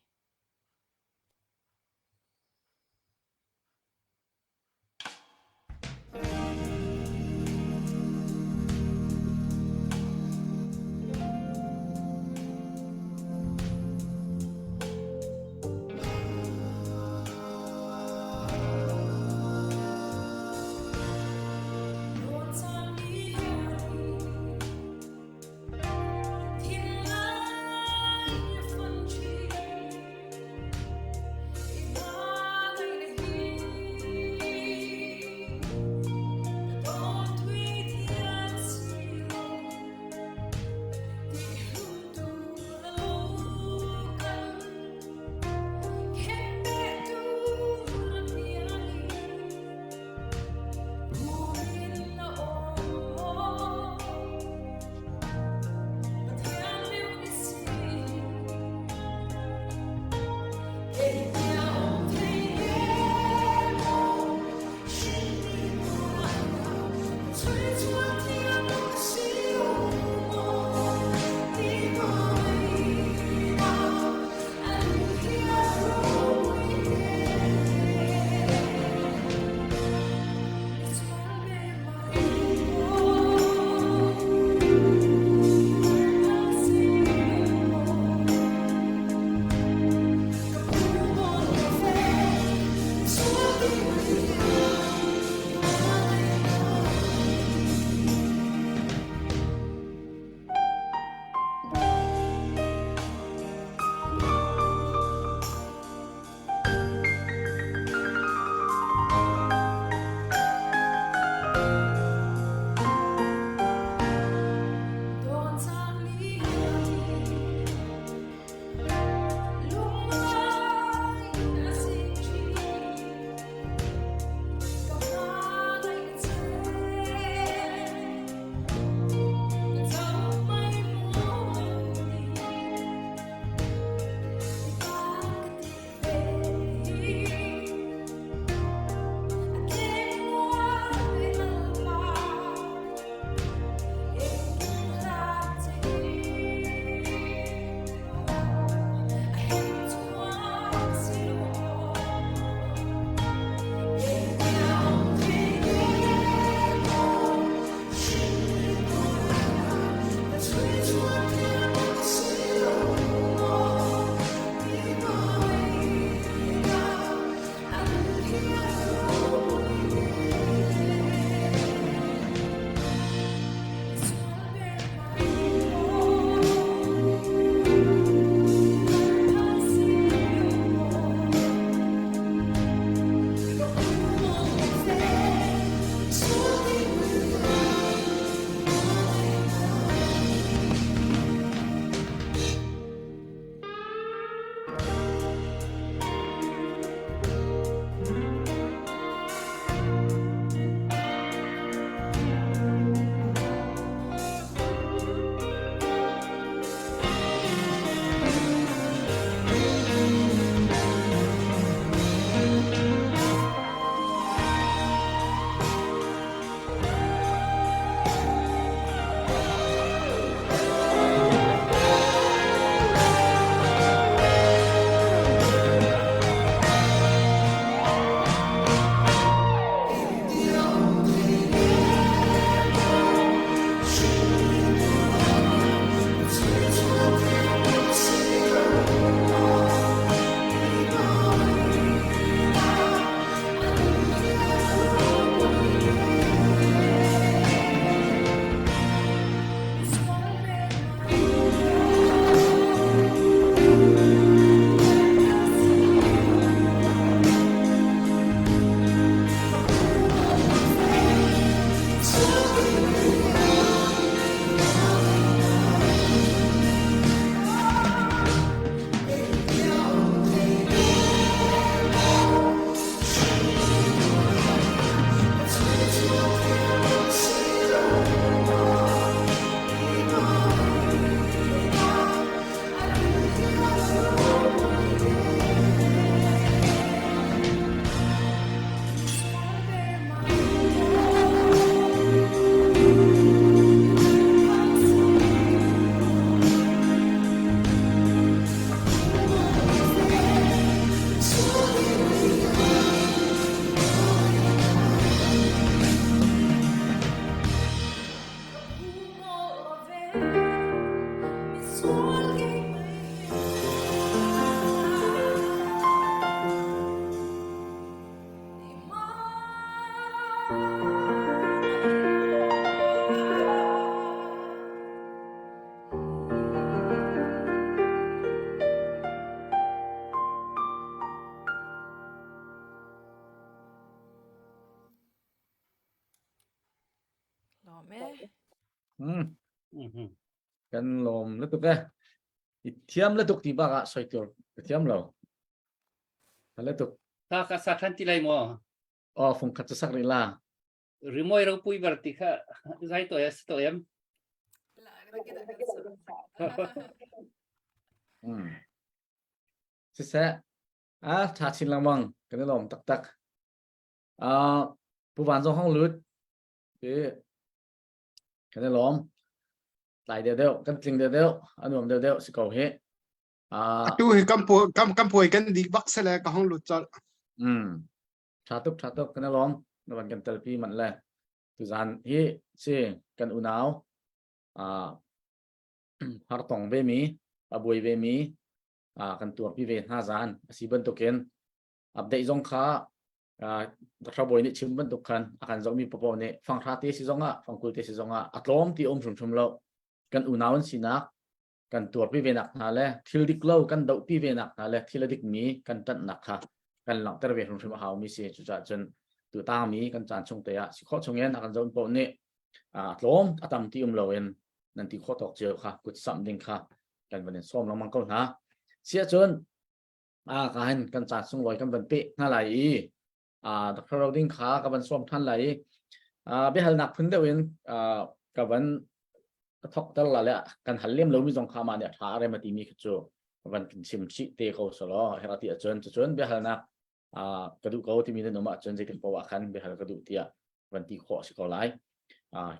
Kan lawm le tuk e. I thiam le tuk ti bak ah soi tur ka thiam lo. Le tuk. Ta ka sa than ti lai mo. Oh, fung khat sak ri la. Rimoi ropui ber ti kha zai to ya to em. Mm. Siseh, a tha chin lengmang kan i lawm taktak. Uh, Pu Van zong hong lut. Ke kan i lawm. Tlai deuh deuh, kan tling deuh deuh, a nuam deuh deuh si ko hi. Uh, Atu hi kan pu kan kan puai kan dik bak sele ka hong lut chol. Mm. Tha tuk tha tuk kan i lawm. Na van kan telpi man le. Tuzan hi si kan unau uh, har tong ve mi a buai ve mi kan tuarpi ve hna zan a si bantukin update zong kha Dr. Bawi nih chim bantuk khan a kan zohmi papaw nih fanghra te si zongah fangkul te si zongah a tlawm ti um hrimhrim lo kan unau an sinak kan tuarpi ve nak hna le thil dik lo kan dohpi ve nak hna le thil a dikmi kan ṭanhnak kha kan langhter ve hrimhrim a haumi si cucaah cun tu tangmi kan caan chung te ah si khawh chungin a kan zoh paoh nih a tlawm a tam ti um loin nan ti khawh tawk cio kha kut samh ding kha kan van in sawm lengmang ko hna. Siah cun a ka hin kan caan sunglawi kan van peh hna lai i a Dr. Roding kha ka van sawm than lai i biahalnak phun deuh in ka van thok ter la le kan hal lem lomi zong kha ma nih a tha rem a timi khi cu van kan chim chih te ko solo hera ti ahcun cucun biahalnak ka duh ko timi nan um ahcun zeitin poah khan biahal ka duh tiah van ti khawh a si ko lai.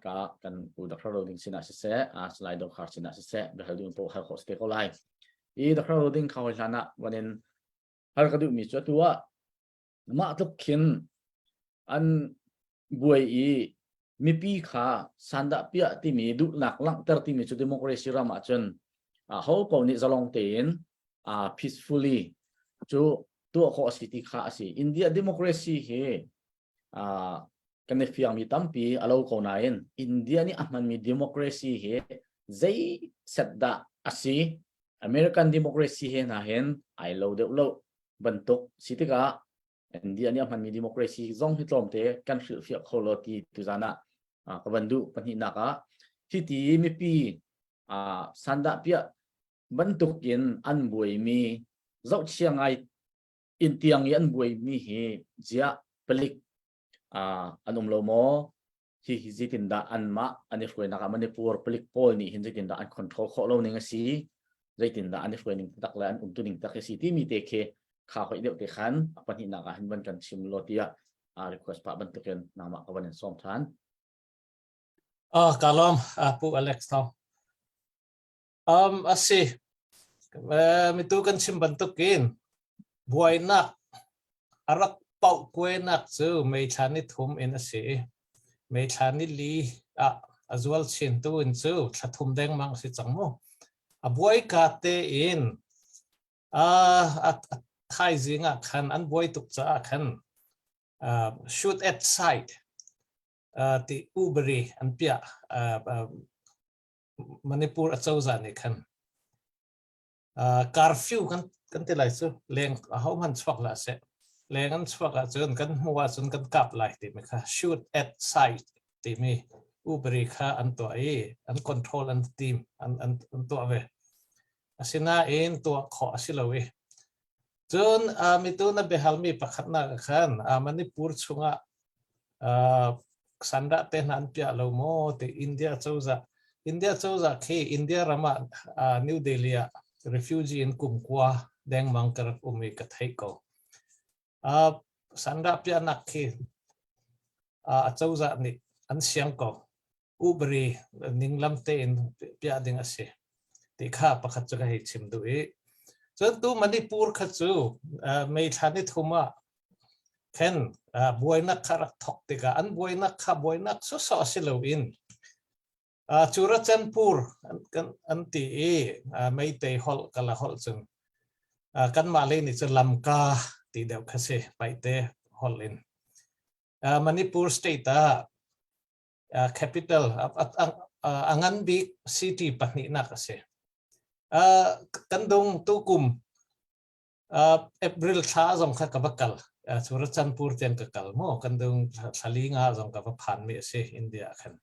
Ka kan pu Dr. Roding sinah siseh, Salai Dokhar sinah siseh, biahal duh poah hal khawh si te ko lai. I Dr. Roding kha hoi hlan ah van in hal ka duhmi cu atu ah mah tluk khin an buai i mipi kha sandah piah timi duhnak langhter timi cu democracy ram ahcun ho paoh nih zalong tein peacefully cu tuah khawh a si ti kha a si. India democracy hi kan i fiangmi tampi a lo ko nain India nih a hmanmi democracy hi zei set dah a si American democracy he hna hin ai lo deuh lo bantuk si tikah India nih a hmanmi democracy zong hi tlawmte kan hrilhfiah kho lo ti tuzan ah ka van duh pahnihnak ah hi ti mipi sandah piah bantuk in an buaimi zohchia ngai in tiang i an buaimi hi ziah palik an um lo maw hi hi zeitindah anmah an i hruainak ah Manipur palik pawl nih hin zeitindah an control khawh lo ning a si zeitindah an i hruai ning tak le an umtu ning tak a si timi te khi kha hoih deuh te khan a pahnihnak ah hin van kan chim lo tiah request pah bantukin nangmah ka van in sawm than. Ah, ka lawm Pu Alex Thau. Um, a si. Mitu kan chim bantukin buainak a rak pauh kuainak cu May thla ni thum in a si. May thla ni li ah a zual chin tu in cu thla thum dengmang a si cang mu. A buai ka te in a thaizing ah khan an buai tuk caah khan shoot at sight ti ubari an piah Manipur acozah nih khan curfew kan kan ti lai cu leng ahohmanh chuak hlah seh leng an chuak ahcun kan hmuh ahcun kan kap lai timi kha shoot at sight timi upari kha an tuah i an control an team an an an tuah ve asinain tuah khawh a si lo i cun mitu na biahalmi pakhatnak khan Manipur chungah sandah te hna an piah lo maw ti India cozah India cozah khi India ram ah New Delhi ah refugee in kumkua dengmang ka rak um i ka theih ko. Sandah piahnak khi a cozah nih an siang ko. Ubari ninglam tein piah ding a si ti kha pakhat cu ka hei chim duh i cun tu Manipur kha cu May thla ni thum ah khen buainak kha rak thok tikah an buainak kha buainak sawsawh si loin Churachandpur an an ti i Meitei holh kala holh cun kanmah lei nih cun Lamka ti deuh kha si Paite holh in Manipur state ah capital a ngan bik city pahnihnak a si. Kan dong tukum April thla zong kha ka va kal. Churachandpur tiang ka kal mu. Kan dong thlali nga zong ka va phan mi a si India khan.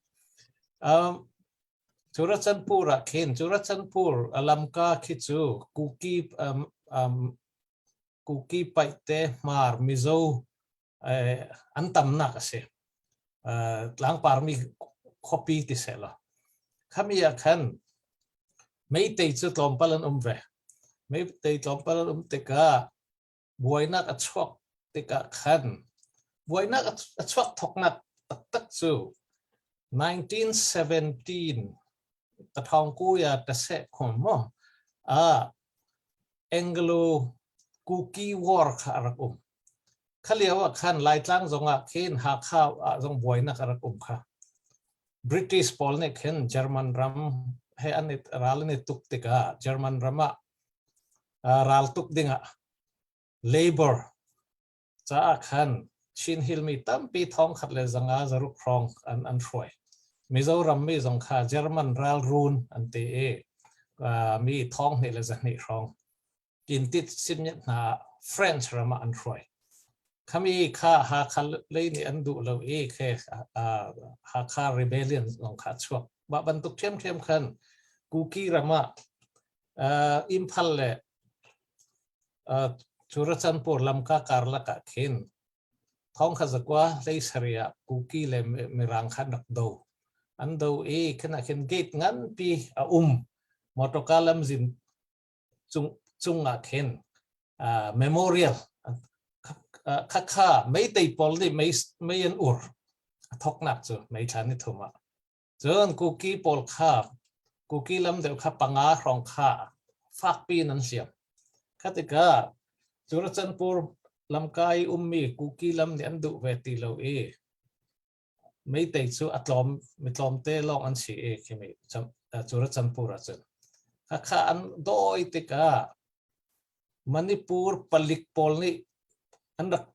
Churachandpur ah khin Churachandpur lamka khi cu Kuki um, um, Kuki Paihte Hmar Mizo eh, an tamnak a si. Eh, tlangparmi khuapi ti seh law. Khami ah khan meitei cu tlawmpal an um ve. Meitei tlawmpal an um tikah buainak a chuak tikah khan buainak a chuak thoknak taktak cu 1917 tathawngkuya taseh khom mo a Anglo Kuki War kha a rak um. Kha lio ah khan Laitlang zong ah khin Hakha ah zong buainak a rak um kha. British pawl nih khin German ram he an i ral an i tuk tikah German ram ah ral tuk dingah labor caah khan Chin Hill mi tampi thong khat le zanga zaruk hrawng an an hruai. Mizoram mi zong kha German ral run an ti i mi thong hnih le zahnih hrawng kintit simyat hna French ram ah an hruai. Khami kha Hakha lei nih an duh lo i khe Hakha rebellion zong kha chuak. Mah bantuk ṭhiamṭhiam khan Kuki ram ah Imphal le Churachandpur lamka karlak ah khin thong kha zakua hlei sarih ah Kuki le Mirang kha an rak do. An do i khin ah khin gate nganpi a um. Motorka lamzin cung cung ah khin memorial khakha meitei pawl nih mei mei an ur a thoknak cu mei thla ni thum ah Cun Kuki pawl kha Kuki lam deuh kha panga hrawng kha fakpi in an hliam. Kha tikah Churachandpur lamka i ummi Kuki lam nih an duh ve ti lo i meitei cu a tlawm mi tlawmte lawng an si i khimi Churachandpur ahcun. Khakha an dawi tikah Manipur palik pawl nih an rak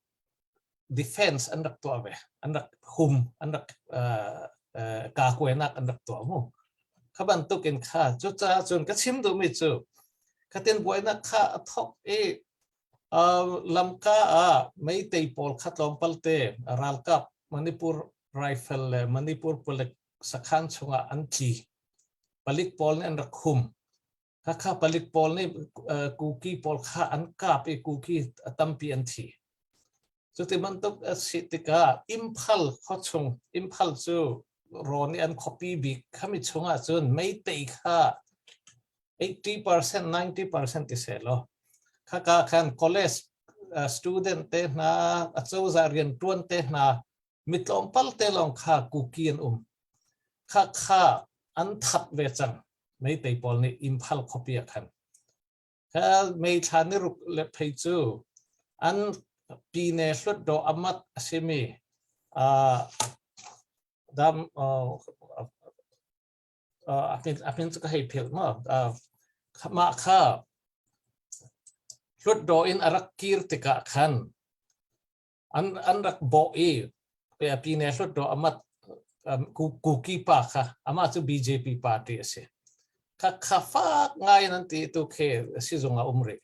defense an rak tuah ve an rak hum an rak kakuainak an rak tuah mu kha bantuk in kha cucaah cun ka chim duhmi cu khatin buainak kha a thok i lamka ah meitei pawl kha tlawmpal te ralkap Manipur rifle le Manipur palik sakhan chungah an tli palik pawl nih an rak hum Hakha palik pawl nih Kuki pawl kha an kap i Kuki tampi an thi. Cuti bantuk a si tikah Imphal khuachung, Imphal cu rawn i an khuapi bik khami chungah cun meitei kha 80% 90% ti seh law khaka khan college student te hna acozah riantuan te hna mi tlawmpal te lawng kha Kuki an um. Kha kha an that ve cang. Meitei pawl nih Imphal khuapi ah khan. Kha meithla ni ruk le phei cu an pine hlutdaw amat a simi uh, dam uh, uh, a min cu ka hei philh ma uh, mah kha hlutdaw in a rak kir tikah khan an an rak bawh i pyine hlutdaw amat Kuki pa kha amah cu BJP party a si kha kha fak ngai nan ti tu khe sizung a um rih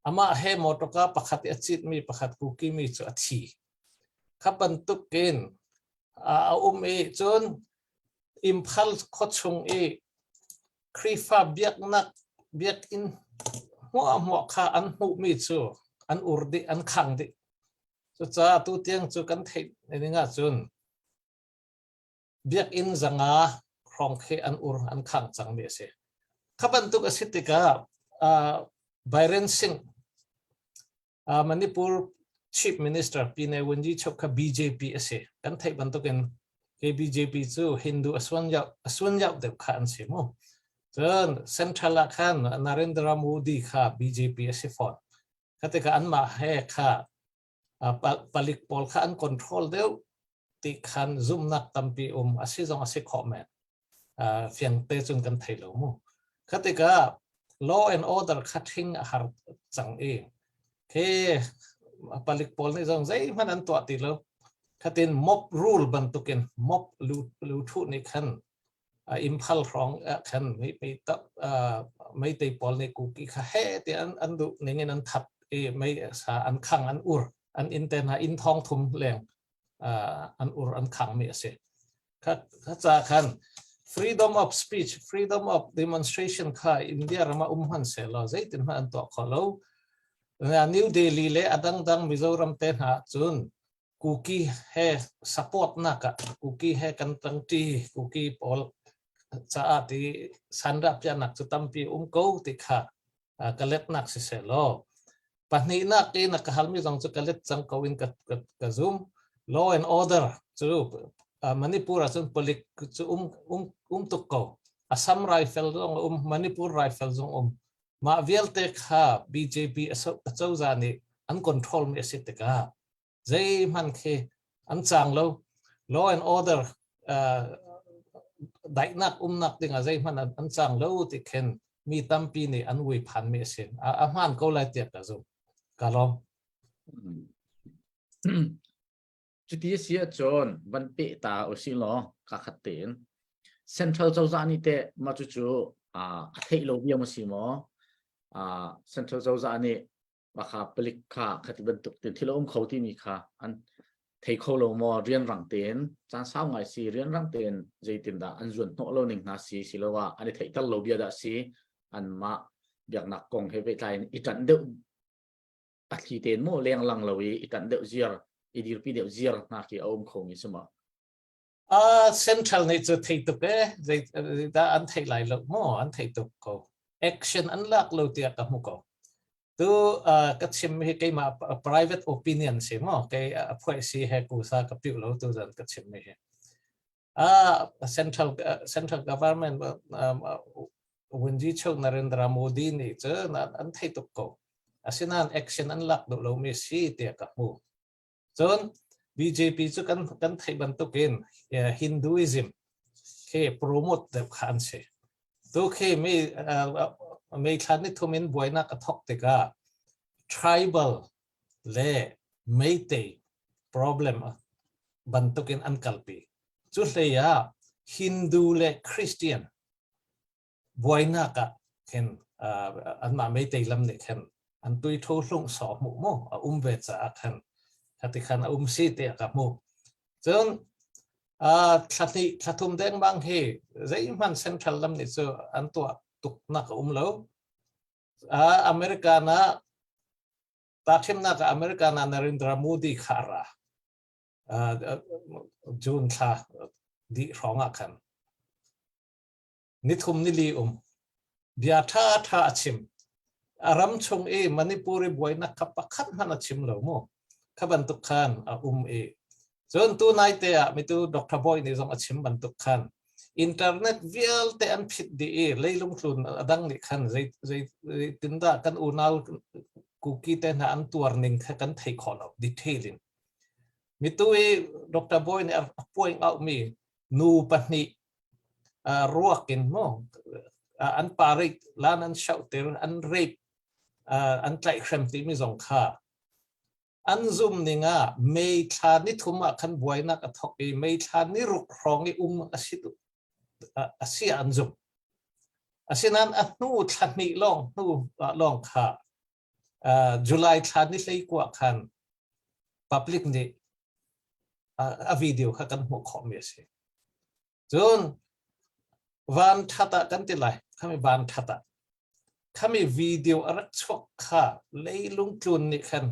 amah he motorka pakhat i a cit mi pakhat Kuki mi cu a thi kha bantukin a um i cun Imphal khuachung i Khrihfa biaknak biakinn hmuahhmuah kha an hmuhmi cu an ur dih, an khang dih. Cucaah tu tiang cu kan theih ning ahcun biakinn zanga hrawng khi an ur an khang cangmi a si. Kha bantuk a si tikah uh, Byron Singh Manipur Chief Minister Pi Ne Win Ji Chok kha BJP a si. Kan theih bantukin ke BJP cu Hindu a suan yau a suan yau deuh kha an si mu. Cun Central ah khan Narendra Modi kha BJP a si fawn. Kha tikah anmah he kha palik pawl kha an control deuh ti khan zumnak tampi um a si zong a si khawh men fiang te cun kan thei lo mu kha tikah law and order kha ṭhing a har cang i khi palik pawl nih zong zeihmanh an tuah ti lo khatin mob rule bantukin mob lu lu thu nih khan Imphal hrawng ah khan meitei pawl nih kuki kha he ti an an duh ning in an that i mei sa an khang an ur an inn te hna inn thong thum leng an ur an khang mi a si. Kha ca khan Freedom of speech, freedom of demonstration kha India ram ah um hman seh law zeitin hmanh an tuah kho lo. New Delhi le a dangdang Mizoram te hna cun Kuki he support nak ah Kuki he kan tangṭi Kuki pawl caah ti sandah piahnak cu tampi um ko ti kha ka letnak siseh law pahnihnak in a ka halmi zong cu ka let cang ko in ka, ka, ka zum law and order cu Manipur ahcun palik cu um um um tuk ko Assam rifle zong um Manipur rifle zong um mah vialte kha BJP acozah nih an control mi a si tikah zeihmanh khi an cang lo law and order daihnak umnak dingah zeihmanh an cang lo ti khin mi tampi nih an ui phan mi a si a hmaan ko lai tiah ka zumh ka lawm Cuti a si ahcun van peh ta usih law ka khat tein Central cozah nih teh mah cucu a theih lo biam a si maw? Central cozah nih Makha palik kha khati bantuk tin thil a um kho timi kha an thei kho lo maw rianrang tein caan sau ngai si rianrang tein zeitindah an zuan hnawh lo ning hna si siloah an i theihter lo bia dah si anmah biaknak kong he pehtlai in i ṭanh deuh a thli tein maw lenglang lo i i ṭanh deuh ziar i dirpi deuh ziar hna khi a um kho mi si maw Uh, central nih cu thei tuk e zei dah an theih lai lo maw an thei tuk ko action an lak lo tiah ka hmu ko tu uh, ka chim hi keimah private opinion si maw kei a phuai si he ku sa ka piu lo tu zan ka chim mi hi ah central central government um, Wunji Chok Narendra Modi nih cun an thei tuk ko asinain action an lak duh lo mi si tiah ka hmu Cun BJP cu kan kan theih bantukin Hinduism khi promote deuh kha an si. Tu khi mi May thla ni thum in buainak a thok tikah tribal le Meitei problem bantukin an kalpi. Cu hlei ah Hindu le Christian buainak ah khin anmah meitei lam nih khin an tuitho hlung saw hmuh mu a um ve caah khan khati khan a um si tiah ka hmuh cun thla hnih thla thum dengmang hi zeihmanh central lam nih cu an tuah tuk nak a um lo America na tahthimnak ah America na Narendra Modi kha ra June thla dih hrawng ah khan Nithum nili um. Bia ṭhaṭha a chim. A ram chung i Manipur i buainak kha pakhat hmanh a chim lo mu. Kha bantuk khan a um i cun tu naite ah mitu Dr. Boy nih zong a chim bantuk khan internet vialte an phit dih i leilung tlun a dang nih khan zei zei zeitindah kan unau Kuki te hna an tuar ning kha kan thei khawh lo detail in. Mitu i Dr. Boy nih a point out mi nu pahnih ruak in maw an parade lan an shohter an rape an tlaihhrem timi zong kha an zum ning ah May thla ni thum ah khan buainak a thok i May thla ni ruk hrawng i um a si a si an zum asinain a hnu thla hnih lawng hnu lawng kha July thla ni hlei kua khan public nih a video kha kan hmuh khawhmi a si. Cun van that ah kan ti lai khami van that ah khami video a rak chuak kha leilung tlun nih khan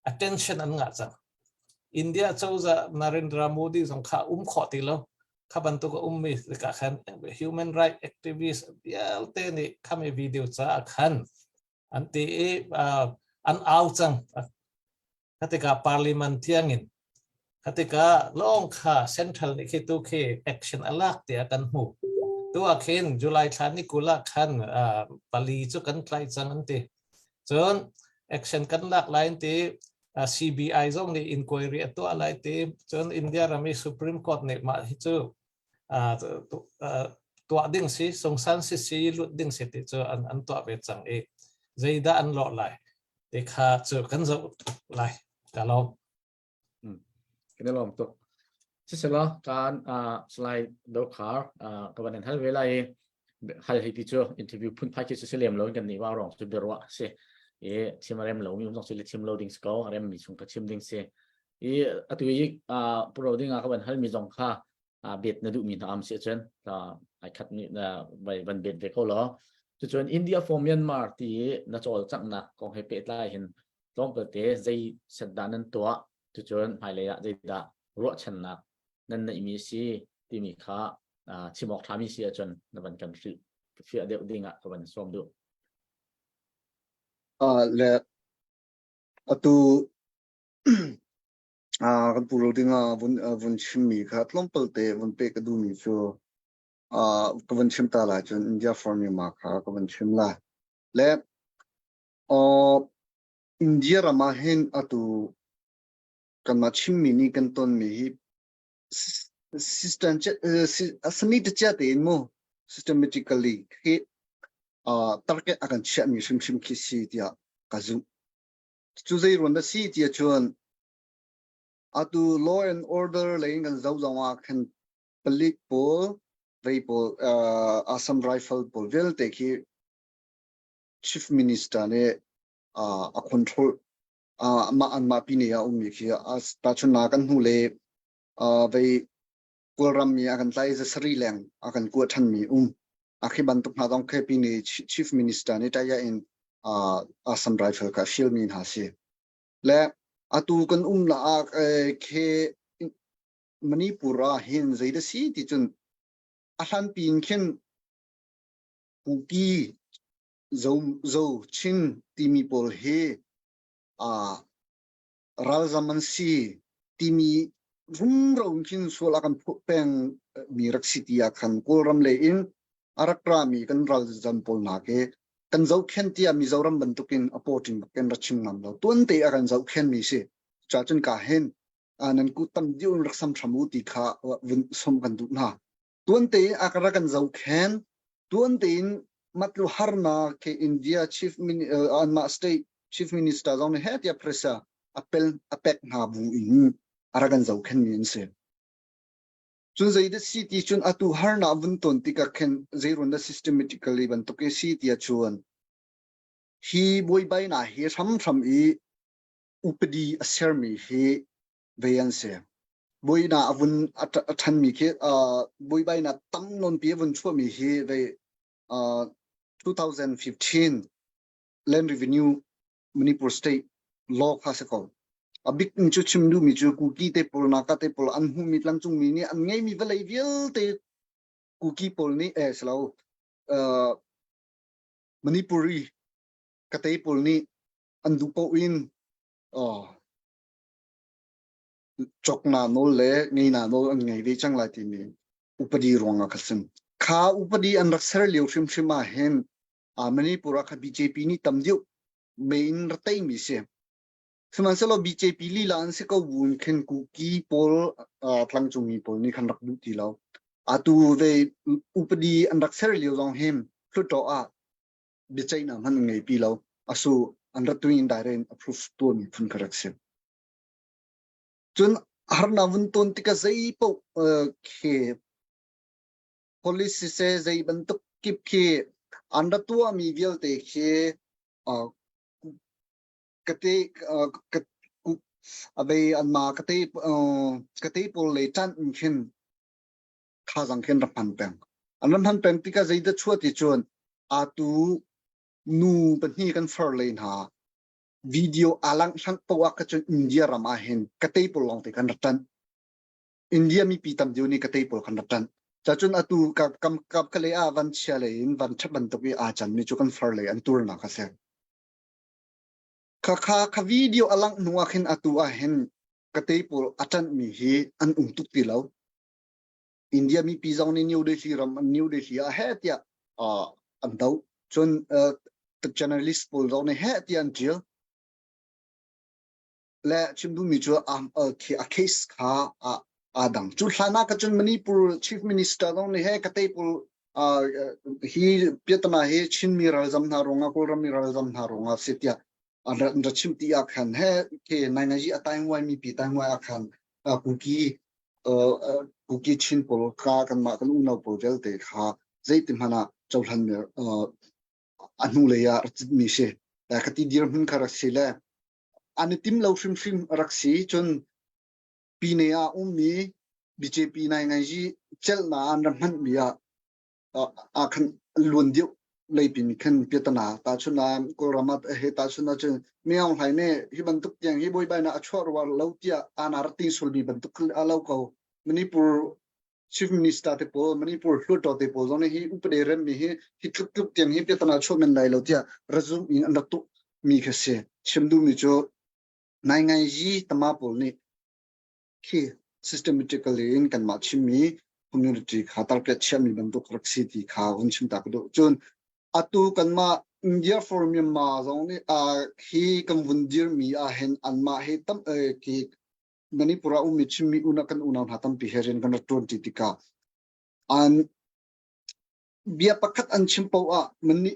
attention an ngah cang. India cozah Narendra Modi zong kha um khawh ti lo. Kha bantuk a ummi tikah khan human right activist vialte nih khami video caah khan an ti i an au cang. Khatika parliament tiangin khatika lawng kha central nih khi tu khi action a lak tiah kan hmu. Tu ah khin July thla ni 20 ah khan pali cu kan tlai cang an ti. Cun action kan lak lai an ti. CBI zong nih inquiry a tuah lai ti. Cun India ram i Supreme Court nih mah hi cu tuah ding si sungsan si si lut ding si ti cu an an tuah ve cang i zeidah an lawh lai ti kha cu kan zoh lai ka lawm Kan i lawm tuk. Siselaw kan slide do khar ka van in hal ve lai i hal hei ti cu interview phunphai khi si lem lo in kan nih wa rong cu biaruah si i chim a rem lo mi um zong si le chim lo ding si ko a rem mi chung ka chim ding si i atu i puro ding ah ka van hal mi zong kha. bet na duhmi hna am si cun ai khat ni na vai van bet ve ko law. Cucun India for Myanmar ti na cawlcanghnak kong he pehtlai hin tlawmpalte zei set dah nan tuah, cucun hmailei ah zeidah ruahchannak nan neihmi si timi kha chim awk ṭhami si ahcun na van kan hrilh fiah deuh ding ah ka van sawm duh. Le atu kan pu ro ding ah vun vun chimmi kha tlawmpal te vun pe ka duhmi cu ka vun chim ta lai cun India for Myanmar kha ka vun chim lai. Le India ram ah hin atu kanmah chimmi nih kan tonmi hi system sami te chia tein mu systematically khi target a kan chiahmi hrimhrim khi si tiah ka zumh. Cu zei ruan dah si tiah cun atu law and order lei in kan zoh zong ah khan palik pawl vei pawl Assam Rifle pawl vialte khi Chief Minister nih a control mah anmah pine ah ummi khi tahchunhnak kan hnu le vei Kawlram mi a kan tlai zasari leng a kan kuah ṭhanmi um a khi bantuk hna zong khi pine Chief Minister nih taya in Assam Rifle kha fialmi hna si. Le atu kan um la ah khi Manipur ah hin zei da si ti cun a hlan pin khin Kuki Zo Zo Chin timi pawl hi ralzam an si timi rumro in khin sual a kan phuah peng mi rak si ti ah khan Kawlram lei in a rak rami kan ralzam pawl hna khi kan zohkhenh tiah Mizoram bantukin a pawṭin bak in ra chim ngam lo. Tuante a kan zohkhenh mi si. Cuahcun ka hin nan kut tam deuh in rak sam hram u ti kha vun som kan duh hna. Tuan tein a rak kan zohkhen. Tuan tein matlu harnak ke India Chief anmah state Chief Minister zong nih he tiah pressure a pel a pek hna bu in a rak kan zohkhen mi an si. Cun zei dah si ti cun atu harnak vun ton tikah khin zeirun dah systematically bantuk i si tiah cun hi buaibainak hi hramhram i upadi a sermi hi ve an si. Buainak a vun a ṭhanmi khi buaibainak tam nawnpi a vun chuahmi hi vei 2015 Land Revenue Manipur State law kha si ko. A bik in cu chim duhmi cu Kuki te pawl Naga te pawl an hmuhmi tlangcungmi nih an ngeimi vawlei vialte Kuki pawl nih eh silo Manipuri kate pawl nih an duh paoh in cawknak nawl le ngeinak nawl an ngei ve cang lai timi upadi ruangah ka sim. Kha upadi an rak ser lio hrimhrim ah hin Manipur ah kha BJP nih tam deuh main rak teimi si. Sihmanhsehlaw BJP lila an si ko buin khin Kuki pawl tlangcungmi pawl nih khan rak duh ti lo. Atu ve upadi an rak ser lio zong hin Hluttaw ah biaceihnak hmanh an ngei pi lo. Asu an rat tuin direct in approve tuahmi phun kha rak si. Cun harnak vun ton tikah zei paoh khi police siseh zei bantuk kip khi an ra tuahmi vialte khi kate abei anmah kate kate pawl lei ṭanh in khin thazang khin rak hman peng. An rak hman peng tikah zeidah chuah ti cun atu nu pahnih kan far le hna video aa langhlang poah ka cun India ram ah hin ka tei pawl lawng te kan rak ṭanh. India mipi tam deuh nih ka tei pawl kan rak ṭanh. Cacun atu kam kam kap ka le ah van chia lei in van ṭhat bantuk i aa can mi cu kan far lei an turnak a si. Kha kha kha video a langh hnu ah khin atu ah hin ka tei pawl a ṭanh mi hi an um tuk ti lo. India mipi zong nih New Delhi ram New Delhi ah heh tiah uh, an doh. Cun uh, journalist pawl zong nih heh tiah an ṭial. Le chim duhmi cu um, uh, a case kha uh, aa dang. Cu hlan ah ka cun Manipur Chief Minister zong nih he ka te pawl uh, hi piatana hi Chinmi ralzam hna ruangah Kawlram mi ralzam hna ruangah si tiah an ra chim ti ah khan he ke naingaji a taingwai mipi taingwai ah khan kuki Kuki Chin pawl kha kanmah kan unau pawl vialte kha zeiti hmanh ah cohlan a hnulei ah rak citmi si. Ka ti dirhmun kha rak si le an i tim lo hrimhrim rak si. Cun pine ah ummi BJP nai ngai ji celna an ra hman mi ah ah khan luan deuh leipin khan piatana ta chuna Kawlram ah he ta chuna cun Mi Aung Hlaing nih hi bantuk tiang hi buaibainak a chuah rua lo tiah ana rak ting sulmi bantuk a lo ko. Manipur Chief Minister te pawl Manipur hluttaw te pawl zong nih hi upade remmi hi hi tluk tluk tiang hi piatana chuah men lai lo tiah razum in an rak tuh mi kha si. Chim duhmi cu nai ngai yi tama pawl nih khi systematically in kanmah chimmi community kha target chiahmi bantuk rak si ti kha hun chim ta ka duh. Cun atu kanmah India for Myanmar zong nih uh, hi kan vun dirmi ah hin anmah hi tam ki Manipur ah ummi chimmi una kan unau hna tampi he rian kan rak ṭuan ṭi tikah an bia pakhat an chim paoh ah mani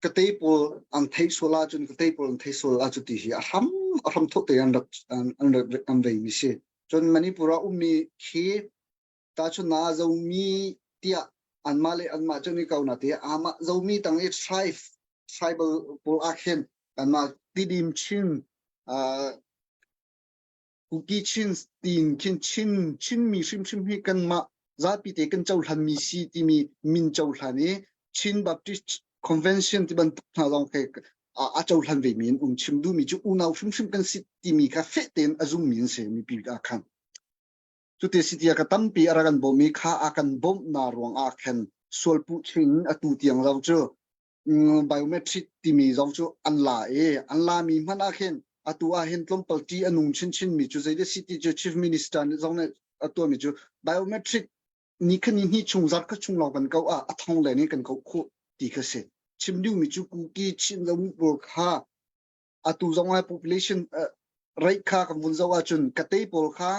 ka te pawl an theih sual ahcun ka te pawl an theih sual ahcun ti hi a hram a hram thawk te an rak an rak an vei mi si cun Manipur ah ummi khi tahchun na zomi tiah anmah le anmah cu ni ko na ti amah zomi tang i tribe tribal pawl ah khin anmah tidim chin uh, Kuki Chin tiin khin Chin Chinmi hrimhrim hi kanmah zapi te kan cohlanmi si timi min cohlan i Chin Baptist Convention ti bantuk hna zong khi a cohlan ve mi an um chim duhmi cu unau hrimhrim kan si timi kha feh tein a zummi an si mipi ah khan cuti si tiah ka tampi a rak kan bawm i kha a kan bawmhna ruang ah khan sualpuh chin atu tiang zong cu biometric timi zong cu an la i an lami hmanh ah khin atu ah hin tlawmpal ṭi a nung chinchin mi cu zei si ti cu chief minister nih zong nih a tuahmi cu biometric ni kha ni hnih chung zarh kha chung lawng kan ko ah a thong le nih kan ko khawh ti kha si chim duhmi cu kuki chin lo pawl kha atu zong ah population rate kha kan vun zoh ahcun kate pawl kha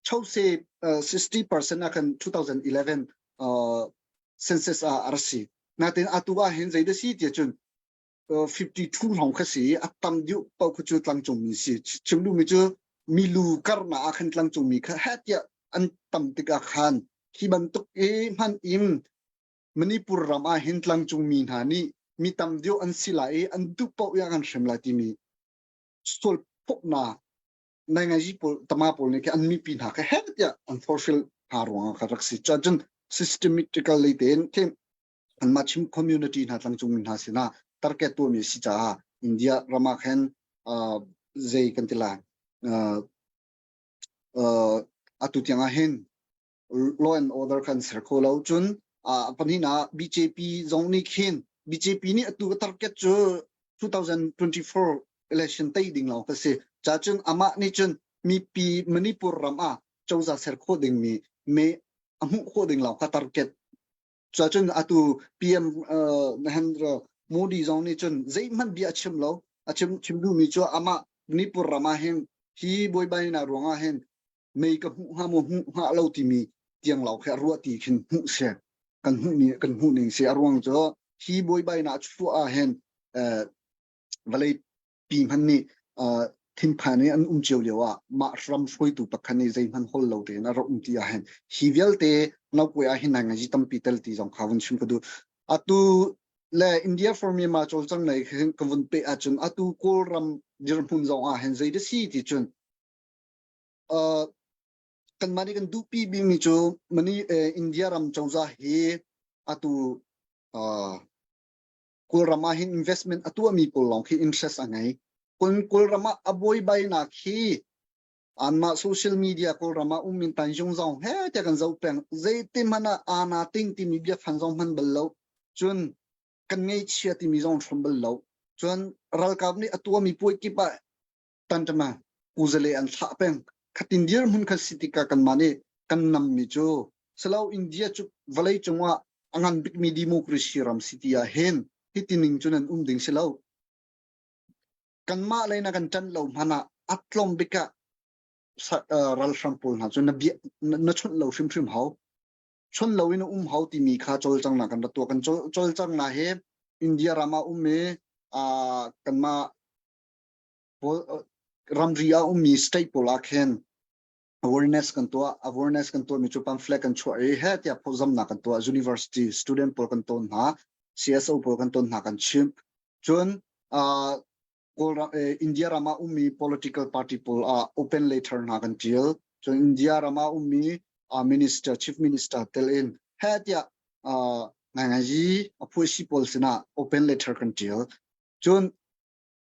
chose 60% ah khan 2011 census ah a si natin atu ah hin zei da si ti cun 52 lawng kha si a tam deuh paoh kha cu tlangcung mi si chim duhmi cu milu karna ah khan tlangcung mi kha he tiah an tam tikah khan hi bantuk i hman in Manipur ram ah hin tlangcung mi hna nih mi tam deuh an si lai i an duh paoh ya kan hrem lai timi sual phoknak naingazi pawl tama pawl nih an mipi hna kha heh tiah an forfil hna ruangah kha rak si cun systematically tein khi anmah Chin community hna tlangcung mi hna sinah target tuahmi si caah India ram ah khan zei kan ti lai atu tiang ah hin law and order kan ser kho lo cun pahnihnak BJP zong nih khin BJP nih atu target cu 2024 election tei ding lawng ka si ca cun amah nih cun mipi Manipur ram ah cozah ser khawh ding mi me a hmuh khawh ding lawng ka target ca cun atu PM Narendra Modi zong nih cun zeihmanh bia a chim lo a chim chim duhmi cu amah Manipur ram ah hin hi buaibainak ruangah hin mei ka hmuh hnga maw hmuh hnga lo timi tiang lo khi a ruah ti khin hmuh si kan hmuh ni kan hmuh ning si a ruang cu hi buaibainak chuah ah hin vawlei pi hman nih thinphan i an um cio lio ah mah ram hruaitu pakhat nih zeihmanh hol lo tein a rak um ti ah hin hi vialte naupuai ah hin nai ngai tampi tel ti zong kha vun chim ka duh atu le India for Myanmar cawlcang nei ka vun pe ahcun atu Kawlram dirhmun zong ah hin zei da si ti cun kanmah nih kan duhpi bikmi cu mani India ram cozah hi atu Kawlram ah hin investment a tuahmi pawl lawng khi interest a ngei. Kawlram ah a buaibainak hi anmah social media Kawlram ah um in Tanzung zong he tiah kan zoh peng. Zeiti hmanh ah ana ting timi biafang zong hman bal lo. Cun kan ngeihchia timi zong hram bal lo. Cun ralkap nih a tuahmi puai kip ah tantama kuzale an thlah peng khatin dirhmun kha si tikah kanmah nih kan nammi cu silo India cu vawlei cungah a ngan bikmi democracy ram si ti ah hin hiti ning cun an um ding si lo kanmah lei na kan ṭan lo hmanh ah a tlawm bik ah ralhrang pawl hna cu na bia na chunh lo hrimhrim hau chun lo in um hau timi kha cawlcangnak kan rat tuah kan cawlcangnak hi India ram ah um i kanmah ramri ah ummi state pawl ah khin awareness kan tuah awareness kan tuah mi cu pamphlet kan chuah i he tiah phozamnak kan tuah university student pawl kan ton hna CSO pawl kan ton hna kan chimh cun Kawl India ram ah ummi political party pawl ah open letter hna kan tial. Cun India ram ah ummi minister chief minister tel in he tiah ngaingai a phuaisi pawl sinah open letter kan tial. Cun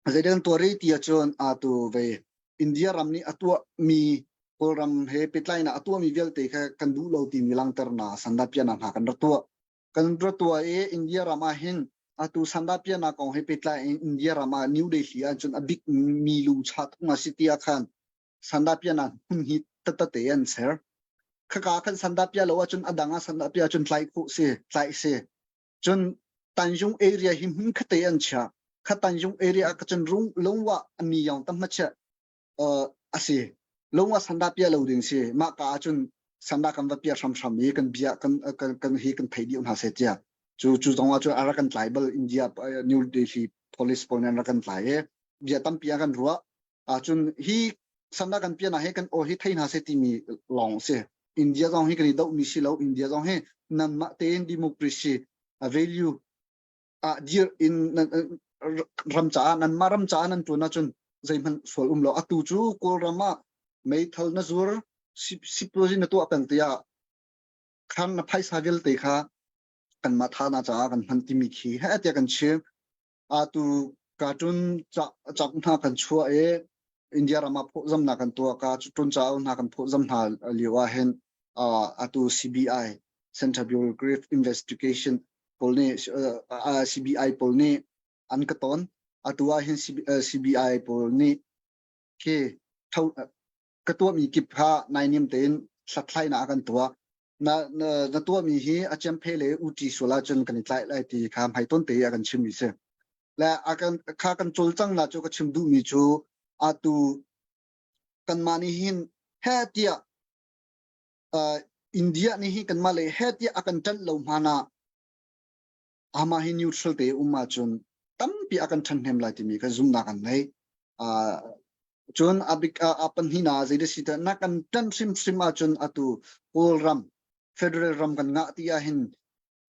zeidang tuah rih ti ahcun atu ve India ram nih a tuahmi Kawlram he pehtlainak a tuahmi vialte kha kan duh lo timi langhternak sandahpiahnak hna kan rak tuah. Kan rak tuah i India ram ah hin atu sandahpiahnak kong he pehtlai in India ram ah New Delhi ah cun a bik mi lu cha tuk nga si ti ah khan sandahpiahnak hmun hi tete an ser. Khaka khan sandahpiah lo ahcun a dang ah sandahpiah cun tlaih khawh si, tlaih si. Cun Tanjung area hi hmun khate an chia. Kha Tanjung area ka cun rung lungwa ami yong tam ma chia uh, asi. Lungwa sanda pia lo ding si. Mah ka ahcun sanda kan va pia hram hram i kan bia kan kan kan hi kan thei dih hna se tia. Cu cu zong ah cun ara kan tlai bal India New Delhi police pawl nih an rak kan tlai i bia tampi a kan ruah. Ahcun hi sanda kan pian ah hi kan aw hi thei hna se timi lawng si. India zong hi kan i dohmi si lo. India zong hi nanmah tein democracy value ah dir in ram caah nanmah ram caah nan tuan ahcun zeihmanh sual um lo. Atu cu Kawlram ah meithal na zur sipuazi na tuah peng tiah khan na phaisa vialte kha kanmah tha na caah kan hman timi khi he tiah kan chim. Atu cartoon cak hna kan chuah i India ram ah phawzamnak kan tuah ka cartoon cauk hna kan phawzam hna lio ah hin atu CBI Central Bureau of Investigation pawl nih CBI pawl nih an ka ton. Atu ah hin CBI pawl nih khi ka tuahmi kip kha naihniam tein hlathlainak a kan tuah. Na, na, na tuahmi hi a cemphe le uṭi sual ahcun kan i tlaih lai ti kha hmaitawn te a kan chimmi si. Le a kan, kha kan cawlcang na cu ka chim duhmi cu atu kanmah nih hin he tiah uh, India nih hi kanmah le he tiah a kan ṭanh lo hmana amah hi neutral te um ahcun tampi a kan ṭhanhnem lai timi kha zumhnak an ngei. Uh, cun a bik a pahnihnak ah zei si na kan ṭan hrimhrim ahcun atu Kawlram federal ram kan ngah ti ahhin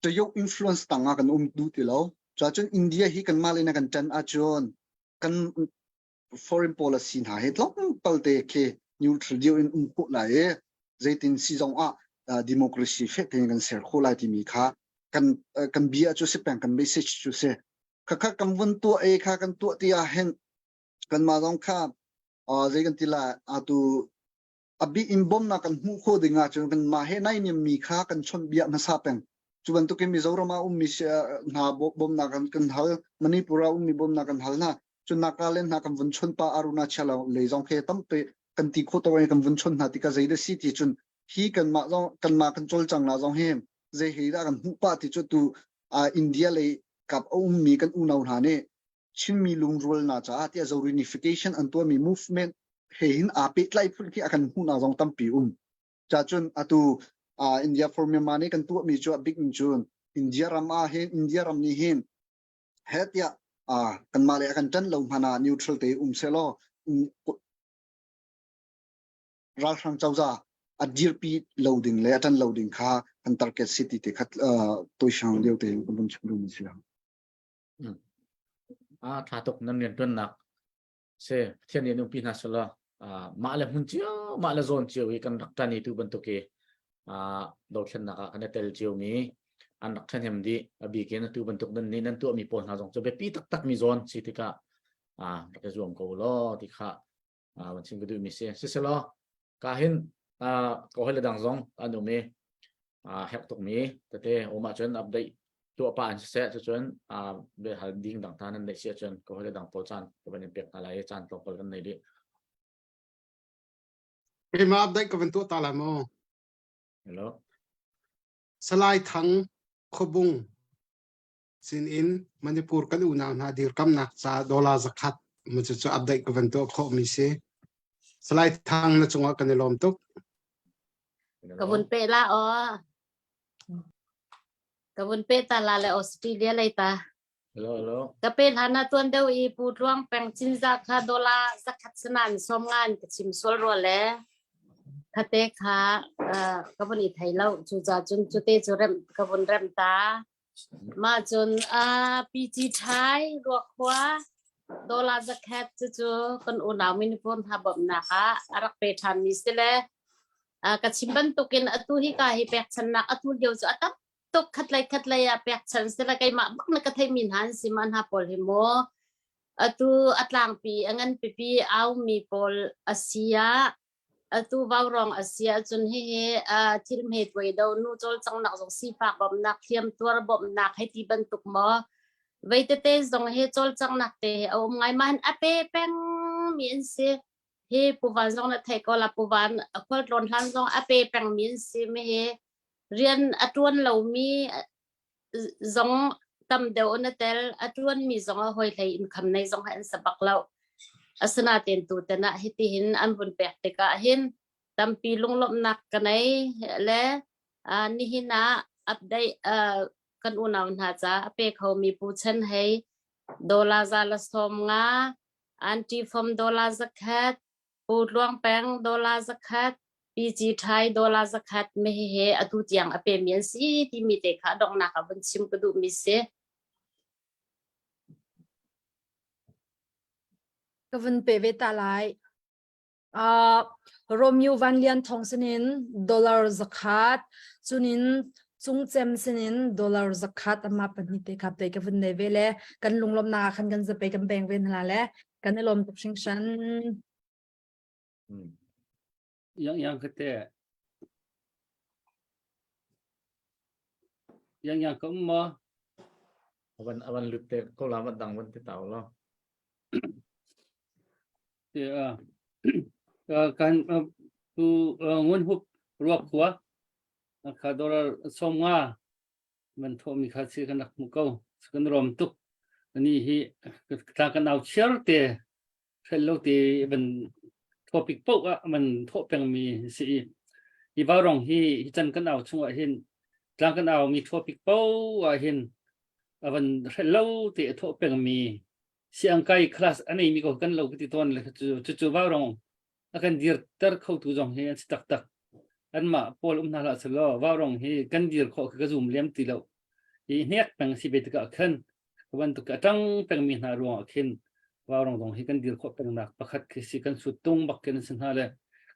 Tayok influence tang ah kan um duh ti lo. Cuacun India hi kanmah le na kan ṭan ahcun kan foreign policy hna hi tlawmpal te khi neutral deuh in um khawh lai i zeitin si zong ah democracy fek tein kan ser khawh lai timi kha kan kan bia cu si peng kan message cu si khakha kan vun tuah e kha kan tuah ti ah hin kanmah zong kha zei kan ti lai atu a bik in bawmnak kan hmuh khawh ding ahcun kanmah he naihniam mi kha kan chawnhbiak hmasa peng. Cu bantukin Mizoram ah ummi hna bawmnak kan kan hal, Manipur ah ummi bawmnak kan hal hna. Cun Nagaland hna kan vun chawnh pa Arunachal lei zong khi tampi kan ti khawh tawk in kan vun chawnh hna tikah zei dah si ti cun hi kanmah zong kanmah kan cawlcang la zong hi zei hei dah kan hmuh pah ti cu tu India lei kap a ummi kan unau hna nih Chinmi lungrualnak caah tiah zo reunification an tuahmi movement he hin aa pehtlai phun khi a kan hmuhnak zong tampi um. Cacun atu uh, India for Myanmar nih kan tuahmi cu a bik in cun India ram ah hin India ram nih hin he tiah uh, kanmah le a kan ṭan lo hmanh ah neutral te um selaw ralhrang cozah a dirpi lo ding le a ṭan lo ding kha kan target city te kha uh, toisang lio te kan vun chim duhmi si. A ṭha tuk nan rianṭuannak si Pathian nih an umpi hna selaw mah le hmun cio mah le zawn cio i kan rak ṭan i tu bantuk i dothlennak ah kan i tel ciomi an rak ṭhahnem dih a bik in atu bantuk nan nih nan tuahmi pawl hna zong cu biapi taktakmi zawn si tikah rak i zuam ko law ti kha van chim ka duhmi si. Siselaw ka hin ka hawile dang zong an um i herh tukmi tete um ahcun update tuah pah in siseh cucun hal ding dang hna nan neih si ahcun ka hawile dang pawl caan ka van in pek hna lai i caan tlawmpal kan nei dih. Keimah update ka van tuah ta lai maw? Hello. Salai Thang Khuabung sinin Manipur kan unau hna dirkamnak ca dollar zakhat mu cu cu update ka van tuah khawh mi si. Salai Thang na cungah kan i lawm tuk. Ka vun pe la o. Ka vun pe ta la le Australia lei ta. Hello, hello. Ka pe hlan na tuan deuh i Pu Tluang Peng Cinza kha dollar zakhat sanan som ngan ka chim sual rua le khate kha ka vun i thei lo cu ca cun cute cu rem ka vun rem ta Mah cun PG Thai Ruakhua dollar zakhat cucu kan unau Manipur hna bawmhnak ah a rak pe ṭhanmi si le. Ka chim bantukin atu hi ka hi pekchannak atu lio cu a tam tuk khatlei khatlei ah pekchan sila keimah bak na ka theimi hna an si ma hna pawl hi maw atu a tlangpi a ngan pipi aumi pawl a si ah atu vaurawng a si ahcun hihi thil hme tuai do nu cawlcanghnak zong sifak bawmhnak hliam tuar bawmhnak hei ti bantuk maw vei tete zong hi cawlcanghnak te hi a um ngai ma hin a pe peng mi an si hi puvan zong na thei ko la puvan a khual tlawn hlan zong a pe peng mi an si mi hi rian a tuan lomi zong tam deuh na tel a tuan mi zong a hoi hlei income nei zong an sa bak lo asinain tu ten ah hiti hin an vun pek tikah hin tampi lunglawmhnak ka nei le nihin ah update kan unau hna ca a pe kho mi Pu Chen Hei dollar za la som nga anti fom dollar zakhat Pu Tluang Peng dollar zakhat PG Thai dollar zakhat me he atu tiang a pe mi an si timi te kha donghnak ah vun chim ka duh mi si. Ka vun pe ve ta lai. Uh, Romeo Van Lian Thong sinin dollar zakhat cunin cungcem sinin dollar zakhat ama pahnih te khap te ka vun nei ve le kan lunglawm na khan kan zape kan beng ve hna le kan i lawm tuk hringhran. Yang yang kate Yang yang ka um maw? Avan avan lut te ko la van dang van ti tau lo. Ti a kan tu ngun hup ruak khua kha dollar som nga man tho mi kha si kan rak mu ko kan rom tuk ani hi ta kan au chiar te hrel lo te van topic paoh ah man thawh pengmi si i hi vaurong hi hi chan kan au chungah hin tlang kan au mi topic paoh ah hin avan hrel lo te a thawh pengmi siangkai class a nei mi ko kan lo ka ti tawn le cu cu cu vaurong a kan dirter khotu zong hi an si taktak anmah pawl um hna hlah selaw vaurong hi kan dir khawh khi ka zum lem ti lo hi hnek peng si ve tikah khan Ka bantuk a ṭang pengmi hna ruangah khin vaurong zong hi kan dir khawh pengnak pakhat khi si kan suttung bak khin si hna le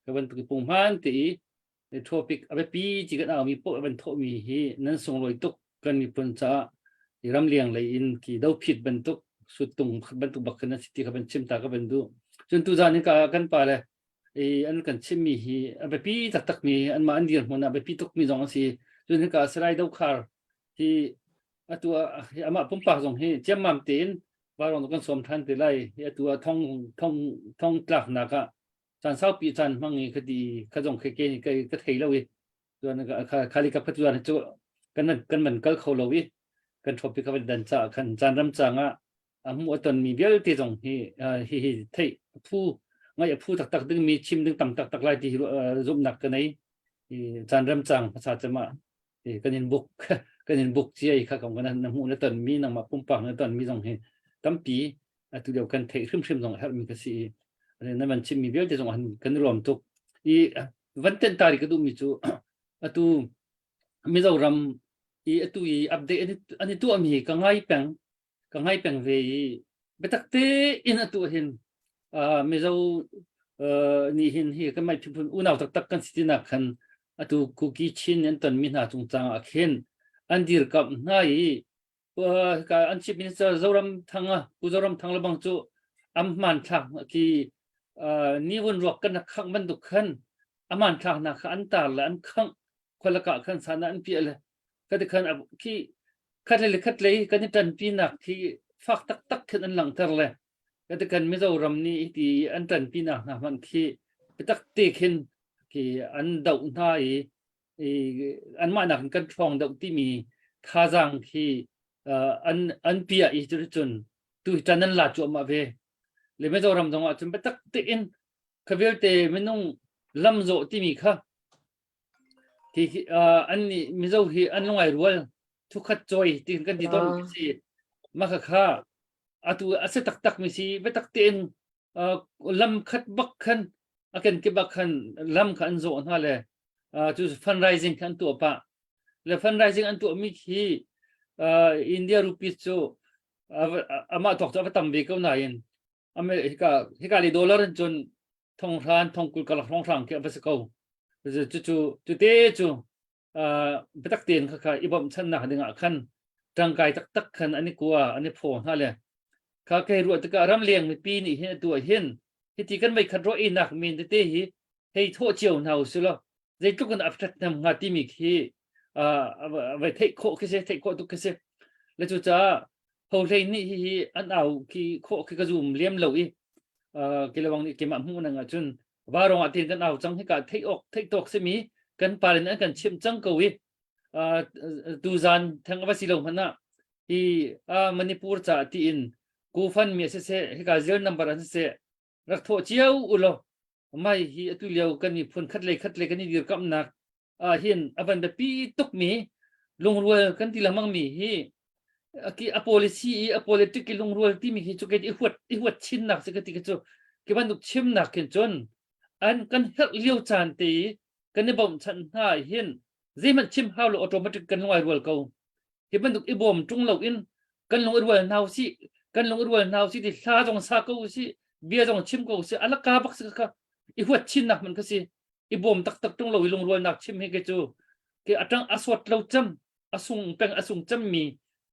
ka bantuk i punghman te i topic a biapi ci kan aumi poh van thawhmi hi nan sunglawi tuk kan miphun caah i ramleng lei in ki dophit bantuk suttung bantuk bak khin nan si ti kha van chim ta ka van duh cun tuzan in ka kan pa le i an kan chimmi hi a biapi taktakmi anmah an dirhmun ah biapi tukmi zong a si cun hika Salai Dokhar hi atu ah amah pumpak zong hi ciammam tein vaurawng kan sawm than te lai hi atu ah thong thong thong tlaknak ah caan saupi caan hmang i khati kha zong khe ke ka ka thei lo i tuan kha khali ka phatuan cu kan kan man kal kho lo i kan thopi ka dan cha khan caan ram chang ah a mu aton mi vialte zong hi hi hi thei phu ngai a phu taktak ding mi chim ding tam taktak lai ti zumnak ka nei caan ram chang hmasa chama kan in buk kan in buk cia i kha kong kan na hmuh na ton mi nangmah pumpak na ton mi zong hi tampi atu lio kan theih hrimhrim zong a herhmi ka si i na van chimmi vialte zong han kan ruam tuk i van ten tari ka duhmi cu atu Mizoram i atu i update an i tuahmi ka ngai peng ka ngai peng ve i biatak tein atu hin Mizo nih hin hi kan mai phun unau taktak kan si tinak khan atu Kuki Chin an ton mi hna cungcang ah khin an dirkamh hna i ka an chief minister Zoram Thanga Pu Zoram Thang lebang cu am hman thlak ki ni vun ruak kan khang bantuk khan aman thlak na kha an tar le an khang khualaka khan sana an piah le kati khan khi khat le khat lei kan i ṭanpinak khi fak taktak khin an langhter le kati kan Mizoram nih ti an ṭanpinak hna hmanh khi biatak te khin khi an doh hna i anmah nak in kan ṭhawng deuh timi thazaang khi an an piah i cun tu hi ṭan an la cuahmah ve le Mizoram zong ah cun biatak tein kha vialte minung lam zawh timi kha Hi uh, an nih Mizo hi an lungai rual thukhat cawi ti kan ti tawn mi si mah kha kha atu a si taktak mi si biatak tein uh, lam khat bak khan a ken ke bak khan lam kha an zawh hna le uh, cu fundraising kha an tuah pah le fundraising an tuah mi khi uh, India rupees cu amah tawk cu a va tam ve ko nain ame hika hika li dollar in cun thonghran thongkul kalak hrawnghrang khi a va si ko. Cu cu cu te cu biatak tein kha kha i bawmhchannak ding ah khan tangkai taktak khan an i kua an i phaw hna le kha kei ruah tikah ramleng mipi nih hin atu ah hin hiti kan mei khat rawh einak men tete hi hei thawh cio hna usih law zeitluk in a ṭhathnem hnga timi khi vai theih khawh khi si theih khawh tuk khi si le cucaah hohlei nih hihi an au khi khawh khi ka zum lem lo i kilawang nih keimah hmuh nang ahcun varong ah tin kan au cang hika theih awk theih tawk simi kan pa in an kan chimh cang ko i tuzan theng va si lo hmanh ah hi Manipur ca tiin kufan mi siseh hika zil number an siseh rak thawh cio u law mai hi atu lio kan miphun khat le khat le kan i dirkamnak ah hin a van biapi tukmi lungrual kan ti lengmang mi hi a policy i a politic i lungrual timi hi cu kei i huat i huat chinnak si ka ti ka cu ki bantuk chimnak khin cun an kan herh lio caan te i kan i bawmhchanh hna hin zeihmanh chim hau lo automatic kan lungai rual ko hi bantuk i bawm ṭung lo in kan lung i rual hna usih kan lung i rual hna usih ti hla zong sa ko usih bia zong chim ko usih alaka bak si kha i huat chinnak man kha si i bawm taktak ṭung lo i lungrualnak chim hi ke cu ke atang aswat lo cam asung peng asung cam mi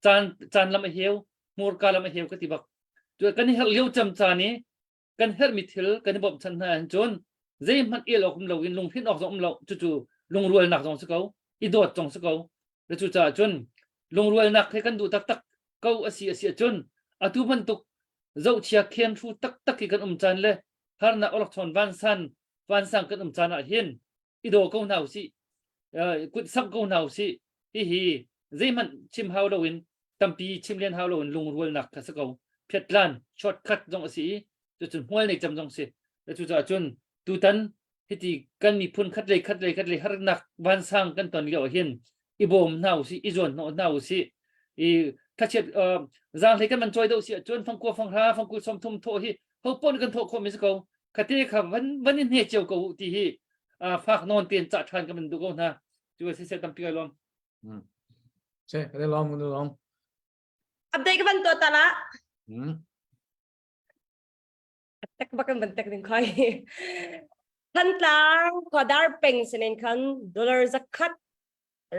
caan caan lam a heu hmurka lam a heu ka ti bak tu kan i herh lio cam caan i kan herhmi thil kan i bawmhchanh hna ahcun zeihmanh el awk um loin lunghrinh awk zong um lo cucu lungrualnak zong si ko i dawt zong si ko le cucaah cun lungrualnak he kan duh taktak ko a si a si ahcun atu bantuk zohchia khen hru taktak hi kan um caan le harnak awlokchawn vansan vansang kan um caan ah hin i daw ko hna usih kut samh ko hna usih hihi zeihmanh chim hau loin tampi chim len hau loin lungrualnak kha si ko phiatlan shortcut zong a si i cucun hmual nei cem zong si cucaah cun tutan hiti kan miphun khat lei khat lei khat lei harnak vansang kan ton lio hin i bawm hna usih i zuan hnawh hna usih i thlachiat zaanghlei kan man cawi deuh si ahcun fangkua fanghra fangkul 30 thawh hi ho pawn kan thawh khawh mi si ko khate kha van van in hne cio ko ti hi fak nawn ten cah ṭhan kan van duh ko hna cu si se tampi kai lawm Se kan lawm kan lawm Update ka van tuah ta la. Tek bak kan van tek ding khoi. Thantlang khuadar peng sinin khan dollar zakhat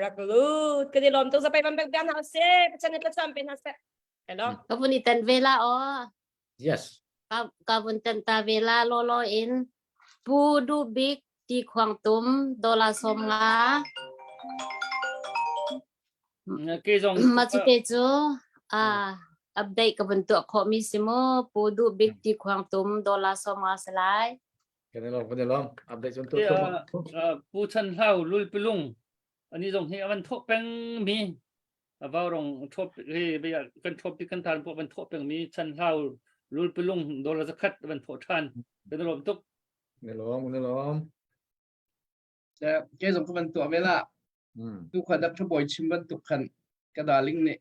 rak lut kan i lawm tuk zapai van bek bian hna se pathian nih thlachuan pe hna seh hello Ka vun i tan ve la aw. Yes. Ka ka vun tan ta ve la law law in. Pu Du Bik Ti Khuang Tum dollar 50. Ke zong Ma cu te cu a update ka vun tuah khawh mi si mu Pu Du Bik Ti Khuang Tum dollar 50 si lai. Kan i lawm kan i lawm. Update cun tuah tuah. Pu Chan Hlau Lul Pilung ani zong hi avan thawh peng mi vaurong thop hi kan thop ti kan tan po van thawh peng mi Chan Hlau Lul Pilung dollar zakhat van thawh than kan lawm tuk. Ni lawm ni lawm. Ke zong ka van tuah ve la. Tu kha Dr. Bawi chim bantuk khan ka darling nih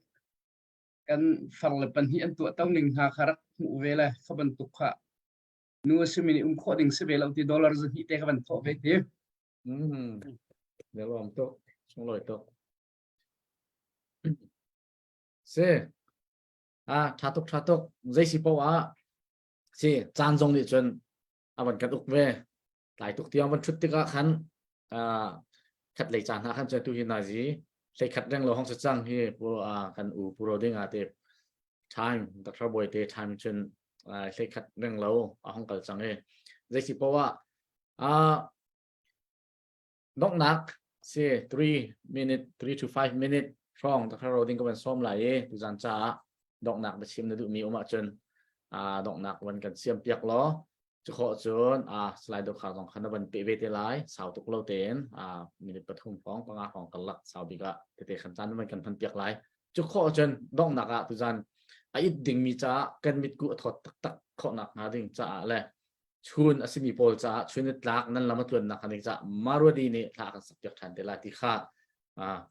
kan far le pahnih an tuah to ning hna kha rak hmuh ve le kha bantuk kha nu a simi nih um khawh ding si ve lo ti dollar zahnih te ka van thawh ve ti. Na lawm tuk, sunglawi tuk. Si. Ah, tha tuk tha tuk. Zei si poah ah si caan zong nih cun a van kan uk ve. Tlai tuk tiang van thut tikah khan ah khat lei caan hna khan cun tu hi nazi hlei khat reng lo hong si cang hi pu kan u pu ro ding ah te time Dr. Bawi te time cun hlei khat reng lo a hong kal cang i zei si poah ah donghnak si 3 minute 3 to 5 minute hrawng Dr. Roding ka van sawm lai i tuzan caah donghnak biachim na duhmi um ahcun donghnak van kan siam piak law cu khawh cun slide do kha zong khan na van pe ve te lai sau tuk lo tein minute pathum hrawng panga hrawng karlak sau bik ah tete khan caan van kan hman piak lai cu khawh cun donghnak ah tuzan a it dingmi caah kan mitku a thawt taktak khawhnak hnga ding caah le chun a simi pawl caah chun i tlak nan lam a tluannak hnga ding caah Marwadi nih thla kan sak piak ṭhan te lai ti kha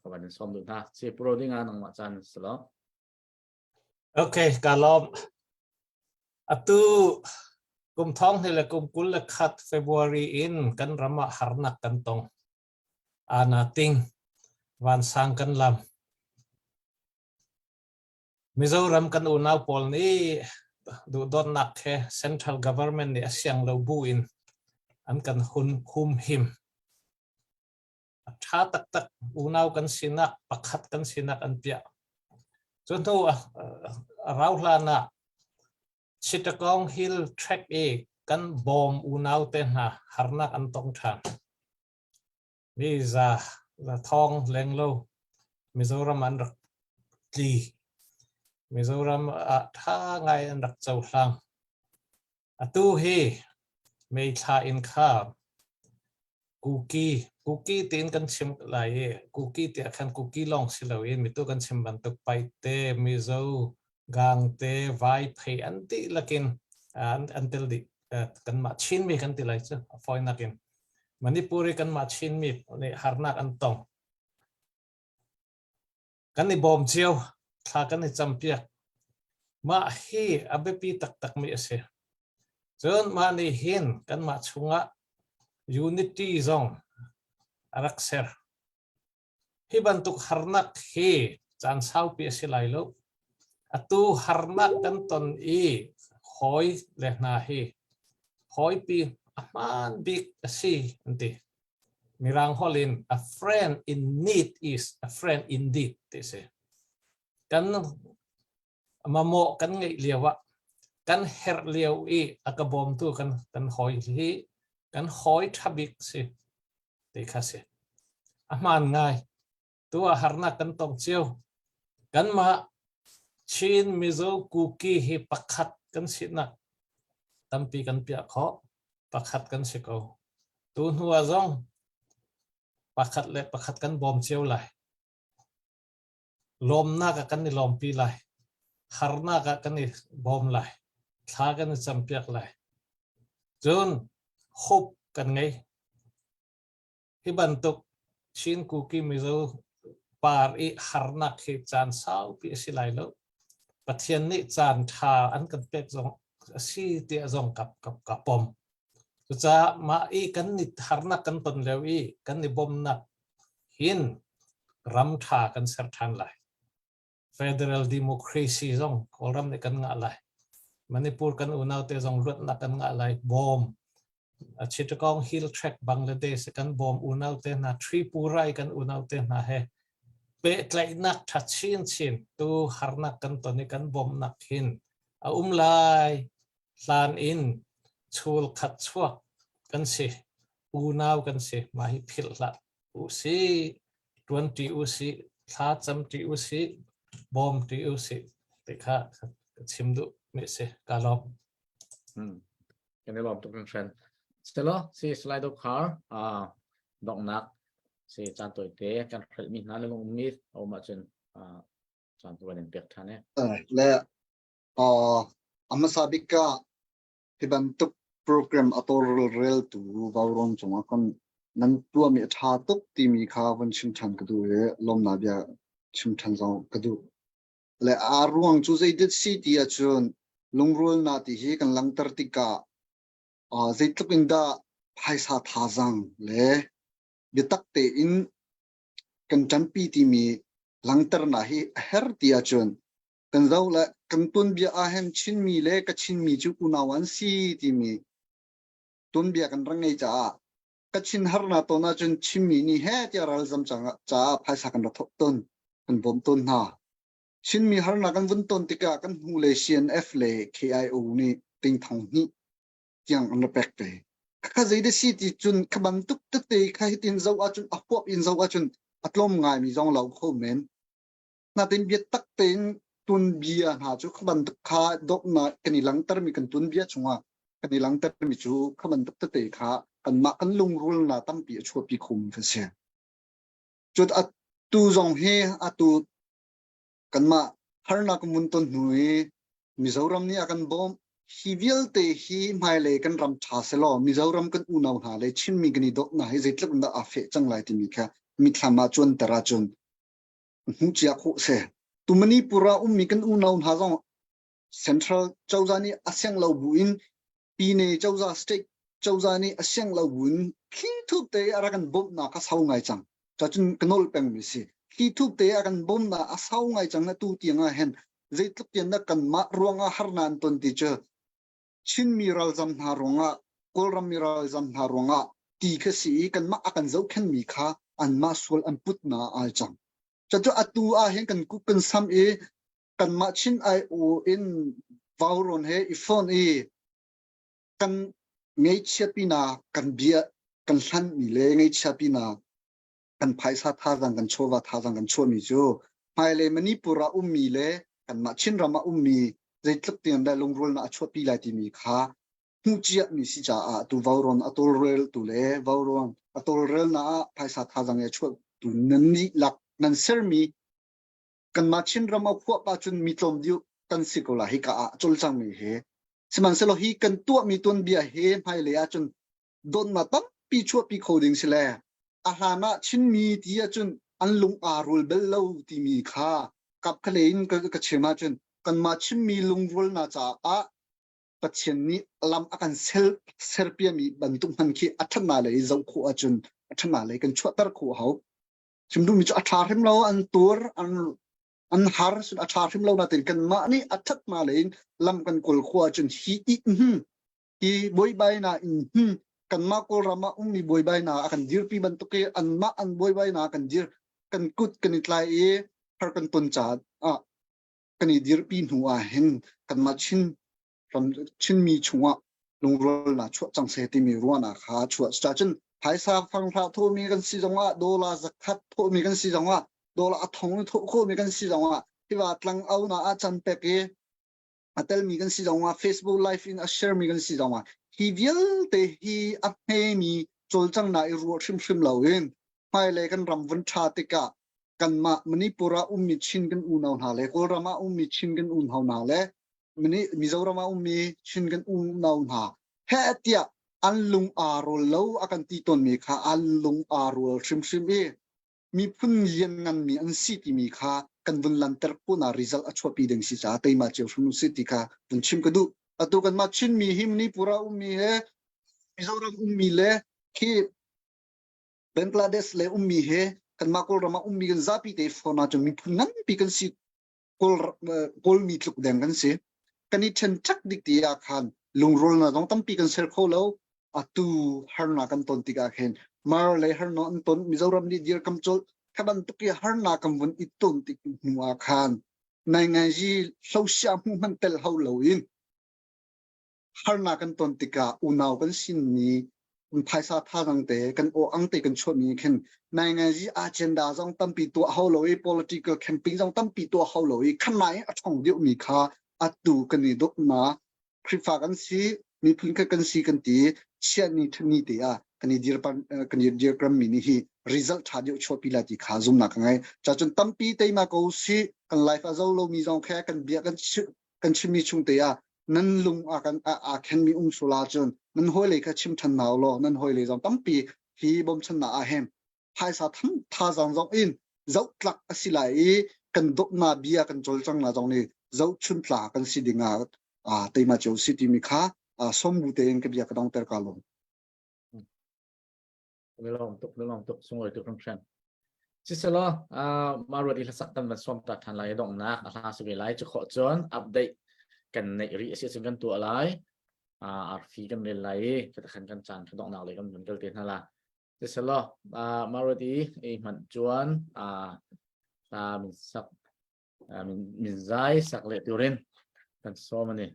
ka van in sawm duh hna si pro ding ah nangmah caan si lo Okay, ka lawm. Atu kum thong hnih le kum 21 February in kan ram ah harnak kan tong. Ana ting vansang kan lam. Mizoram kan unau pawl nih duhdawtnak he central government nih a siang lo bu in an kan hun humhim. A ṭha taktak unau kan sinak pakhat kan sinak an piah. Cu hnu a rau hlan ah Chittagong Hill Tract i kan bawm unau te hna harnak an tong ṭhan. Mi za za thong lenglo Mizoram an rak tli. Mizoram ah ṭha ngai an rak cohlang. Atu hi May thla in kha Kuki Kuki tiin kan chim lai i Kuki tiah khan Kuki lawng si loin mitu kan chim bantuk Paite, Mizo, Gangte, Vaiphei an dihlak in an, an tel dih. Kanmah Chinmi kan ti lai cu a fawinak in. Manipur i kanmah Chinmi nih harnak an tong. Kan i bawm cio, thla kan i campiak. Mah hi a biapi taktakmi a si. Cun mah nih hin kanmah chungah unity zong a rak ser. Hi bantuk harnak hi caan saupi a si lai lo. Atu harnak kan ton i hawi le hna hi hawipi a hmaan bik a si an ti. Mirang holh in a friend in need is a friend indeed ti si. Kan mamawh kan ngeih lio ah kan herh lio i a ka bawmtu kan kan hawi hi kan hawi ṭha bik si ti kha si. A hmaan ngai. Tu ah harnak kan tong cio. Kanmah Chin, Mizo, Kuki hi pakhat kan sinak tampi kan piah khawh. Pakhat kan si ko. Tu hnu ah zong pakhat le pakhat kan bawm cio lai. Lawmnak ah kan i lawmpi lai. Harnak ah kan i bawm lai. Thla kan i campiak lai. Cun hope kan ngei. Hi bantuk Chin Kuki Mizo par i harnak hi caan saupi a si lai lo. Pathian nih caan ṭha an kan pek zong a si tiah zong ka, ka, ka pom. Cucaah mah i kan ni harnak kan ton lio i kan i bawmnak hin ram ṭha kan ser ṭhan lai. Federal democracy zong Kawlram nih kan ngah lai. Manipur kan unau te zong luatnak kan ngah lai. Bawm Chittagong Hill Tract Bangladesh kan bawm unau te hna Tripura i kan unau te hna he pehtlaihnak ṭha chinchin tu harnak kan ton i kan bawmnak hin a um lai hlan in chul khat chuak kan si unau kan si mah hi philh hlah u si ṭuan ṭi u si thla cam ṭi u si bawm ṭi u si ti kha ka chim duh mi si ka lawm Hmm. Kan i lawm tuk hringhran. Selo si Salai Dokhar uh, donghnak si caan tawite kan hrelhmi hna le lungummi a um ahcun uh, caan tu kan in pek ṭhan e. Le uh, a hmasa bik ah hi bantuk program a tawlreltu vaurawng cungah kan nan tuahmi a ṭha tuk timi kha vun chim ṭhan ka duh i lawmnak bia chim ṭhan zong ka duh. Le aa ruang cu zeidik si ti ahcun lungrualnak ti hi kan langhter tikah uh, zeitluk in dah phaisa thazaang le biatak tein kan ṭanpi timi langhternak hi a herh ti ahcun kan zoh le kan tuanbia ahhin Chinmi le Kachinmi cu unau an si timi tuanbia kan rak ngei caah Kachin harnak tawn ahcun Chinmi nih he tiah ralzam caah phaisa kan rak thawh tawn kan bawmh tawn hna. Chinmi harnak kan vun ton tikah kan hnu le CNF le KIO nih ting thong hnih tiang an rak pek te. Khakha zei da si ti cun kha bantuk tete kha hitin zoh ahcun a huap in zoh ahcun a tlawm ngaimi zong lo kho men. Natin biatak tein tuanbia hna cu kha bantuk kha dawtnak kan i langhtermi kan tuanbia chungah kan i langhtermi cu kha bantuk tete kha kanmah kan lungrualnak tampi a chuahpi khomi kan si. Cut atu zong hi atu kanmah harnak mun ton hnu i Mizoram nih a kan bawmh. Hi vialte hi hmailei kan ram ṭha selaw Mizoram kan unau hna le Chinmi kan i dawtnak hi zeitluk in dah aa feh cang lai timi kha mithlam ah cuanter ahcun hmuh cia khawh si. Tu Manipur ah ummi kan unau hna zong Central cozah nih a siang lo bu in Pine cozah state cozah nih a siang lo bu in thli thup te a rak kan bawmhnak a sau ngai cang. Cacun ka nawl pengmi si. Thli thup te a kan bawmhnak a sau ngai cang na tu tiang ah hin zeitluk tiang dah kanmah ruangah harnak an ton ti cu Chinmi ralzam hna ruangah Kawlrammi ralzam hna ruangah ti kha si i kanmah a kan zohkhenhmi kha Anmah sual an put na ai cang. Cucu atu ah hin kan kuk kan sam i kanmah Chin ai u in vauron he i phone i kan ngeihchiatpinak kan bia kan hlanmi le ngeihchiatpinak kan phaisa thazang kan chawva thazang kan chuahmi cu hmailei Manipur ah ummi le kanmah Chinram ah ummi zeitluk tiang dah lungrualnak a chuahpi lai timi kha hmuh ciami si caah tu vauron a tawlreltu le vauron a tawlrelnak ah phaisa thazang a chuahtu nan dihlak nan sermi kanmah Chinram a huap ahcun mi tlawm deuh kan si ko la hika ah cawlcangmi hi sihmanhsehlaw hi kan tuahmi tuanbia hi hmailei ahcun dawtnak tampi chuahpi kho ding si le a hlan ah Chinmi ti ahcun an lung aa rual bal lo timi kha kap khalei in ka, ka chim ahcun kanmah Chinmi lungrualnak caah Pathian nih lam a kan sel serpiami bantuk hman khi a ṭhatnak lei zoh khawh ahcun a ṭhatnak lei kan chuahter khawh hau. Chim duhmi cu a ṭha hrim lo an tur an an har a ṭha hrim lo natin kanmah nih a ṭhatnak lei in lam kan kawl khawh ahcun hi i hm hi buaibainak in hm kanmah Kawlram ah ummi buaibainak a kan dirpi bantuk i anmah an buaibainak kan dir kan kut kan i tlai i har kan ton caah ah kan i dirpi hnu ah hin kanmah Chin ram Chinmi chungah lungrualnak chuah cang seh timi ruahnak kha chuah cun phaisa fanghlah thawhmi kan si zongah dollar zakhat thawhmi kan si zongah dollar a thong thawh khawhmi kan si zongah hiva tlang au na ah chan pek i a telmi kan si zongah Facebook live in a share mi kan si zongah hi vialte hi a hmemi cawlcanghnak i ruah hrimhrim loin hmailei kan ram vun ṭha tikah kanmah Manipur ah ummi Chin kan unau hna le Kawlram ah ummi Chin kan unau hna le Mizoram ah ummi Chin kan unau hna heh tiah an lung aa rawl lo a kan ti tawnmi kha an lung aa rual hrimhrim i miphun liannganmi an si timi kha kan vun lanter khawhnak result a chuahpi ding si caah teima cio hrim si ti kha vun chim ka duh. Atu kanmah Chinmi hi Manipur ah ummi he Mizoram ummi le khi Bangladesh le ummi he kanmah Kawlram ah ummi kan zapi te fawn ahcun miphun nganpi kan si Kawl Kawlmi tluk deng kan si. Kan i ṭhen ṭhek dik ti ah khan lungrualnak zong tampi kan ser kho lo. Atu harnak kan ton tikah khin Mar le harnak an ton Mizoram nih dirkam colh kha bantuk i harnak kan vun i ton tik hnu ah khan nainganzi hlosia hmu hman tel ho loin harnak kan ton tikah unau kan sinmi phaisa thazaang te kan aw ang te kan chuahmi khin nainganzi agenda zong tampi tuah hau lo i political campaign zong tampi tuah hau lo i khanmai a ṭhong deuhmi kha atu kan i dawtnak Khrihfa kan si miphun khat kan si kan ti chiatni ṭhatni te ah kan i dir kan i dirgram mi nih hi result ṭha deuh chuahpi lai ti kha zumnak ka ngei ca cun tampi teima ko si kan life a zo lomi zong khe kan bia kan kan chimmi chung te ah nan lung a kan a khenmi um sula cun nan hawile kha chim ṭhan hna law nan hawile zong tampi hi bawmchannak ah hin phaisa tham thazaang zong in zohtlak a si lai i kan dawtnak bia kan cawlcang na zong nih zohchun tla kan si ding ah teima cio si timi kha sombu tein ka bia ka dongter ka lawm. Lawm tuk lawm tuk sunglawi tuk hringhran. Siselaw ma ruat i hlasak kan van som ta than lai donghnak a hla si ve lai cu khawh cun update kan neih rih a si cun kan tuah lai arfi kan rel lai i khan kan caan donghnak lei kan vun kal te hna la Siselaw Maroti i hmanh chuan hla min sak min zai sak leh turin kan sawm ani.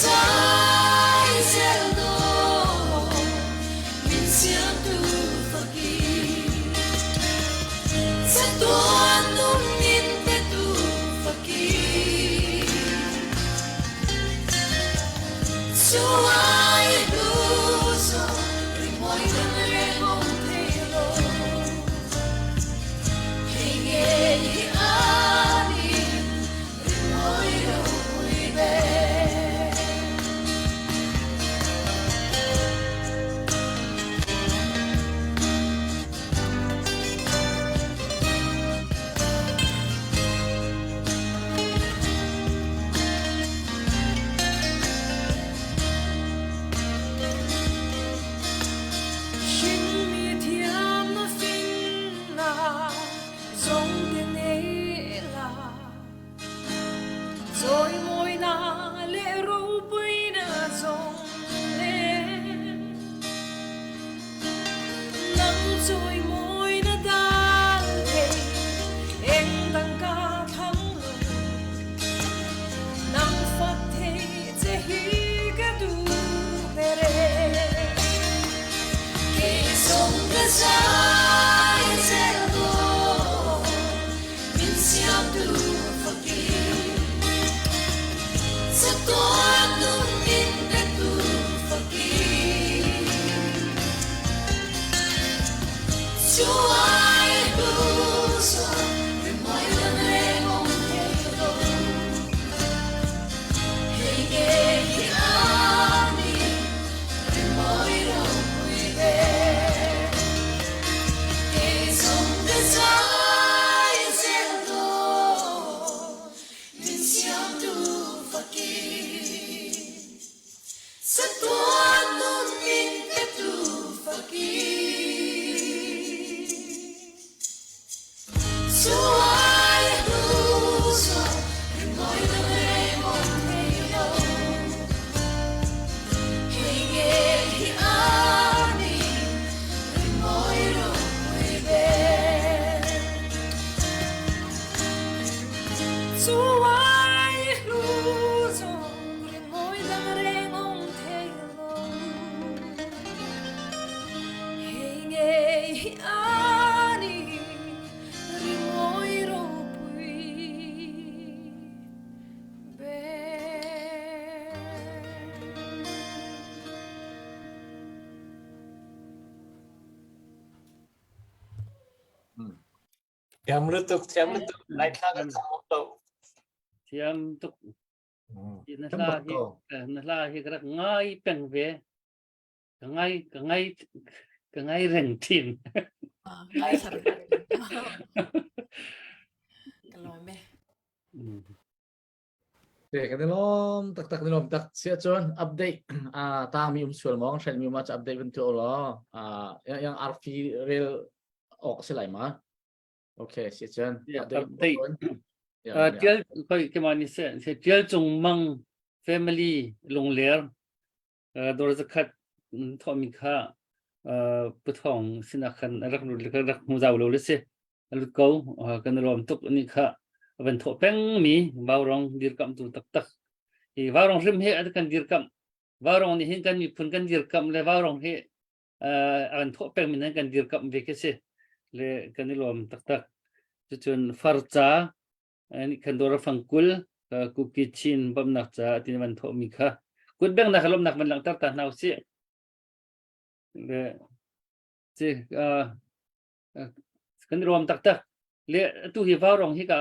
zai zel dawn min siamtu fakin Chatuan nun min petu fakin Chu ai hlu zo rimawi dang reng awm thei lo Hei ngei hi a ni rimawi ropui ber. Hringmi thiam na finnak zong te nei la Chawimawinak le ropuinak zong le nang chawimawi na dal thei eng tangka thang lo nang fak thei che hi ka duh bere Kei zong ka zai zel dawn min siamtu fakin chatuan nun min petu fakin Chu ai hlu zo rimawi dang reng awm thei lo hei ngei hi a ni rimawi ropui ber kei zong ka zai zel dawn min siamtu fakin chatuan nun min petu fakin Chu ai hlu zo rimawi dang reng awm thei lo hei ngei hi a ni rimawi ropui ber Chu ai hlu zo rimawi dang reng awm thei lo hei ngei hi a ni rimawi ropui ber. Thiam lutuk, thiam lutuk. Lai thla kan kham lo. Thiam tuk. Na hla hi na hla hi ka rak ngai peng ve. Ka ngai ka ngai ka ngai reng thin. Ngai thar. Ka lawm e. Te kan i lawm taktak ni lawm tak sia cun update a tangmi um sual maw hrelmi ma cu update van tu law yang arfi rel awk si lai ma okay sia cun update tial koi kema ni se se tial cung mang family lungler dor zakhat thomi kha puthong sinah khan rak rak hmu zau lo le si lut ko kan lawm tuk ni kha van thawh peng mi vaurong dirkamh tu taktak hi vaurong hrim he kan dirkamh vaurong nih hin kan miphun kan dirkamh le vaurong hi an thawh peng mi nan kan dirkamh ve khi si le kan i lawm taktak cucun farca kan dora fangkul kuki chin bamnak ca tin van thawh mi kha kut beng nak lawmnak van langhter ta hna usih le ci kan rawm taktak le atu hi vaurong hi ka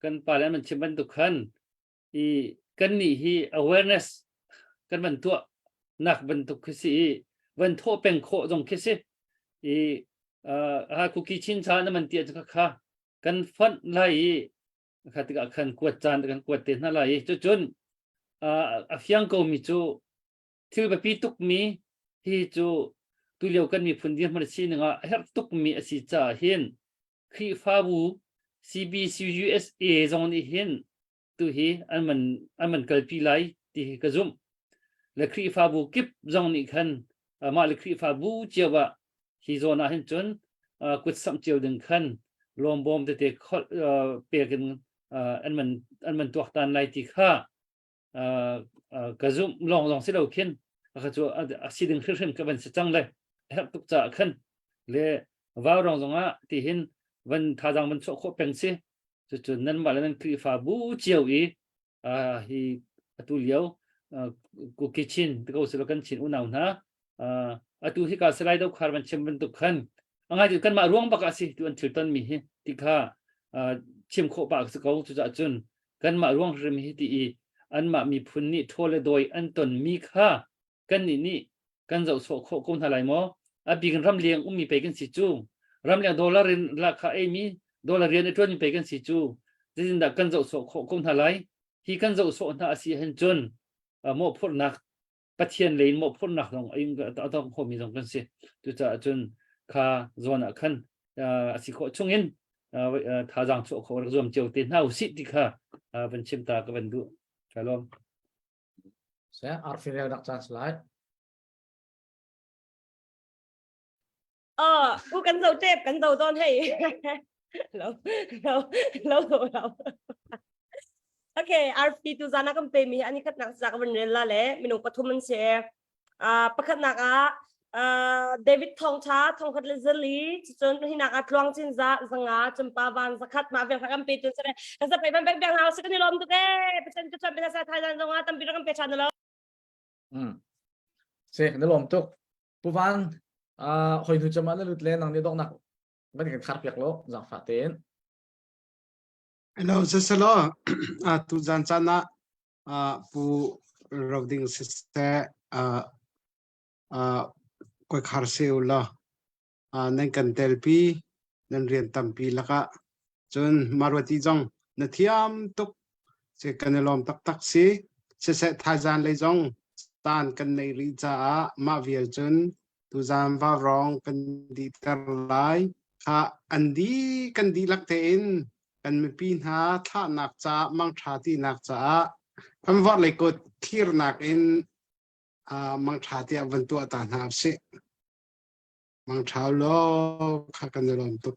kan pa le an chim bantuk khan i kan nih hi awareness kan van tuah nak bantuk khi si i van thawh peng khawh zong khi si i ha kuki chin cha na man tia kha kha kan font lai i kha tikah khan kuat caan kan kuat te hna lai i cucun a fiang ko mi cu thil biapi tukmi hi cu tulio kan miphun dirhmun a sining ah a herh tukmi a si caah hin Khrihfabu CBCUSA zong nih hin tuhi an man an man kalpi lai ti hi ka zumh. Le Khrihfabu kip zong nih khan mah le Khrihfabu cio ah hi zawn ah hin cun kut samh cio ding khan lawmbawm tete pek in an man an man tuaktan lai ti kha. ka zumh lawng lawng si lo khin kha cu a si ding hrimhrim ka van si cang le herh tuk caah khan le vau rong zongah ti hin van thazang van chuah khawh peng si cucu nanmah le nan Khrihfabu cio i hi atu lio Kuki Chin ti ko silo kan Chin unau hna atu hi ka Salai Dokhar van chim bantuk khan angai ti kanmah ruang bak ah si tu an thil ton mi hi ti kha chim khawh pa si ko cucaah cun kanmah ruang hrim hi ti i anmah miphun nih ṭhawl le dawi an ton mi kha kannih nih kan zoh sawh khawh ko hna lai maw? A bik in ramleng ummi pei kan si cu. Ramleng dollar in lahkhah eimi dollar rian a ṭuanmi pei kan si cu. Zeitindah kan zoh sawh khawh ko hna lai? Hi kan zoh sawh hna a si ahhin cun mawhphurhnak Pathian lei in mawhphurhnak zong a tong khomi zong kan si. Cucaah cun kha zawn ah khan a si khawh chungin thazaang chuah khawh rak zuam cio te hna usih ti kha van chim ta ka van duh. Shalom. Se arfi rel dak caan slide. Ờ, u kan zo tep kan zo don hei. Lo lo lo lo lo. Okay, RP tu zana kan pe mi ani khat nak sa ka van rel la le minung pathum an se. Ah pakhat nak ah uh, David Thong Tha thong khat le zali cun hinak ah tluang chin za zanga chumpa van zakhat ma vel kan pe tun sare kan sa pe ban bek bek hau se kan lom tu ke pathan tu chan pe sa thai zan zonga tampi kan pe chan lo Mm. Se na lom tuk pu van uh, hoi hnu chama na lut le nang ni dok nak ban kan khar piak lo zang fa ten Hello, sasalo. Tu zan chan ah pu roding siseh koi khar se u law nan kan telpi nan rian tampi lakah cun Maruati zong na thiam tuk si kan i lawm taktak si siseh thaizan lei zong caan kan nei rih caah mah vial cun tuzaan vaurawng kan dihter lai kha an di kan dihlak tein kan mipi hna thlahnak caah mangṭha tinak caah kan vorhlei kut thlirnak in mangṭha tiah van tuah ta hna usih. Mangṭha law kha kan i lawm tuk.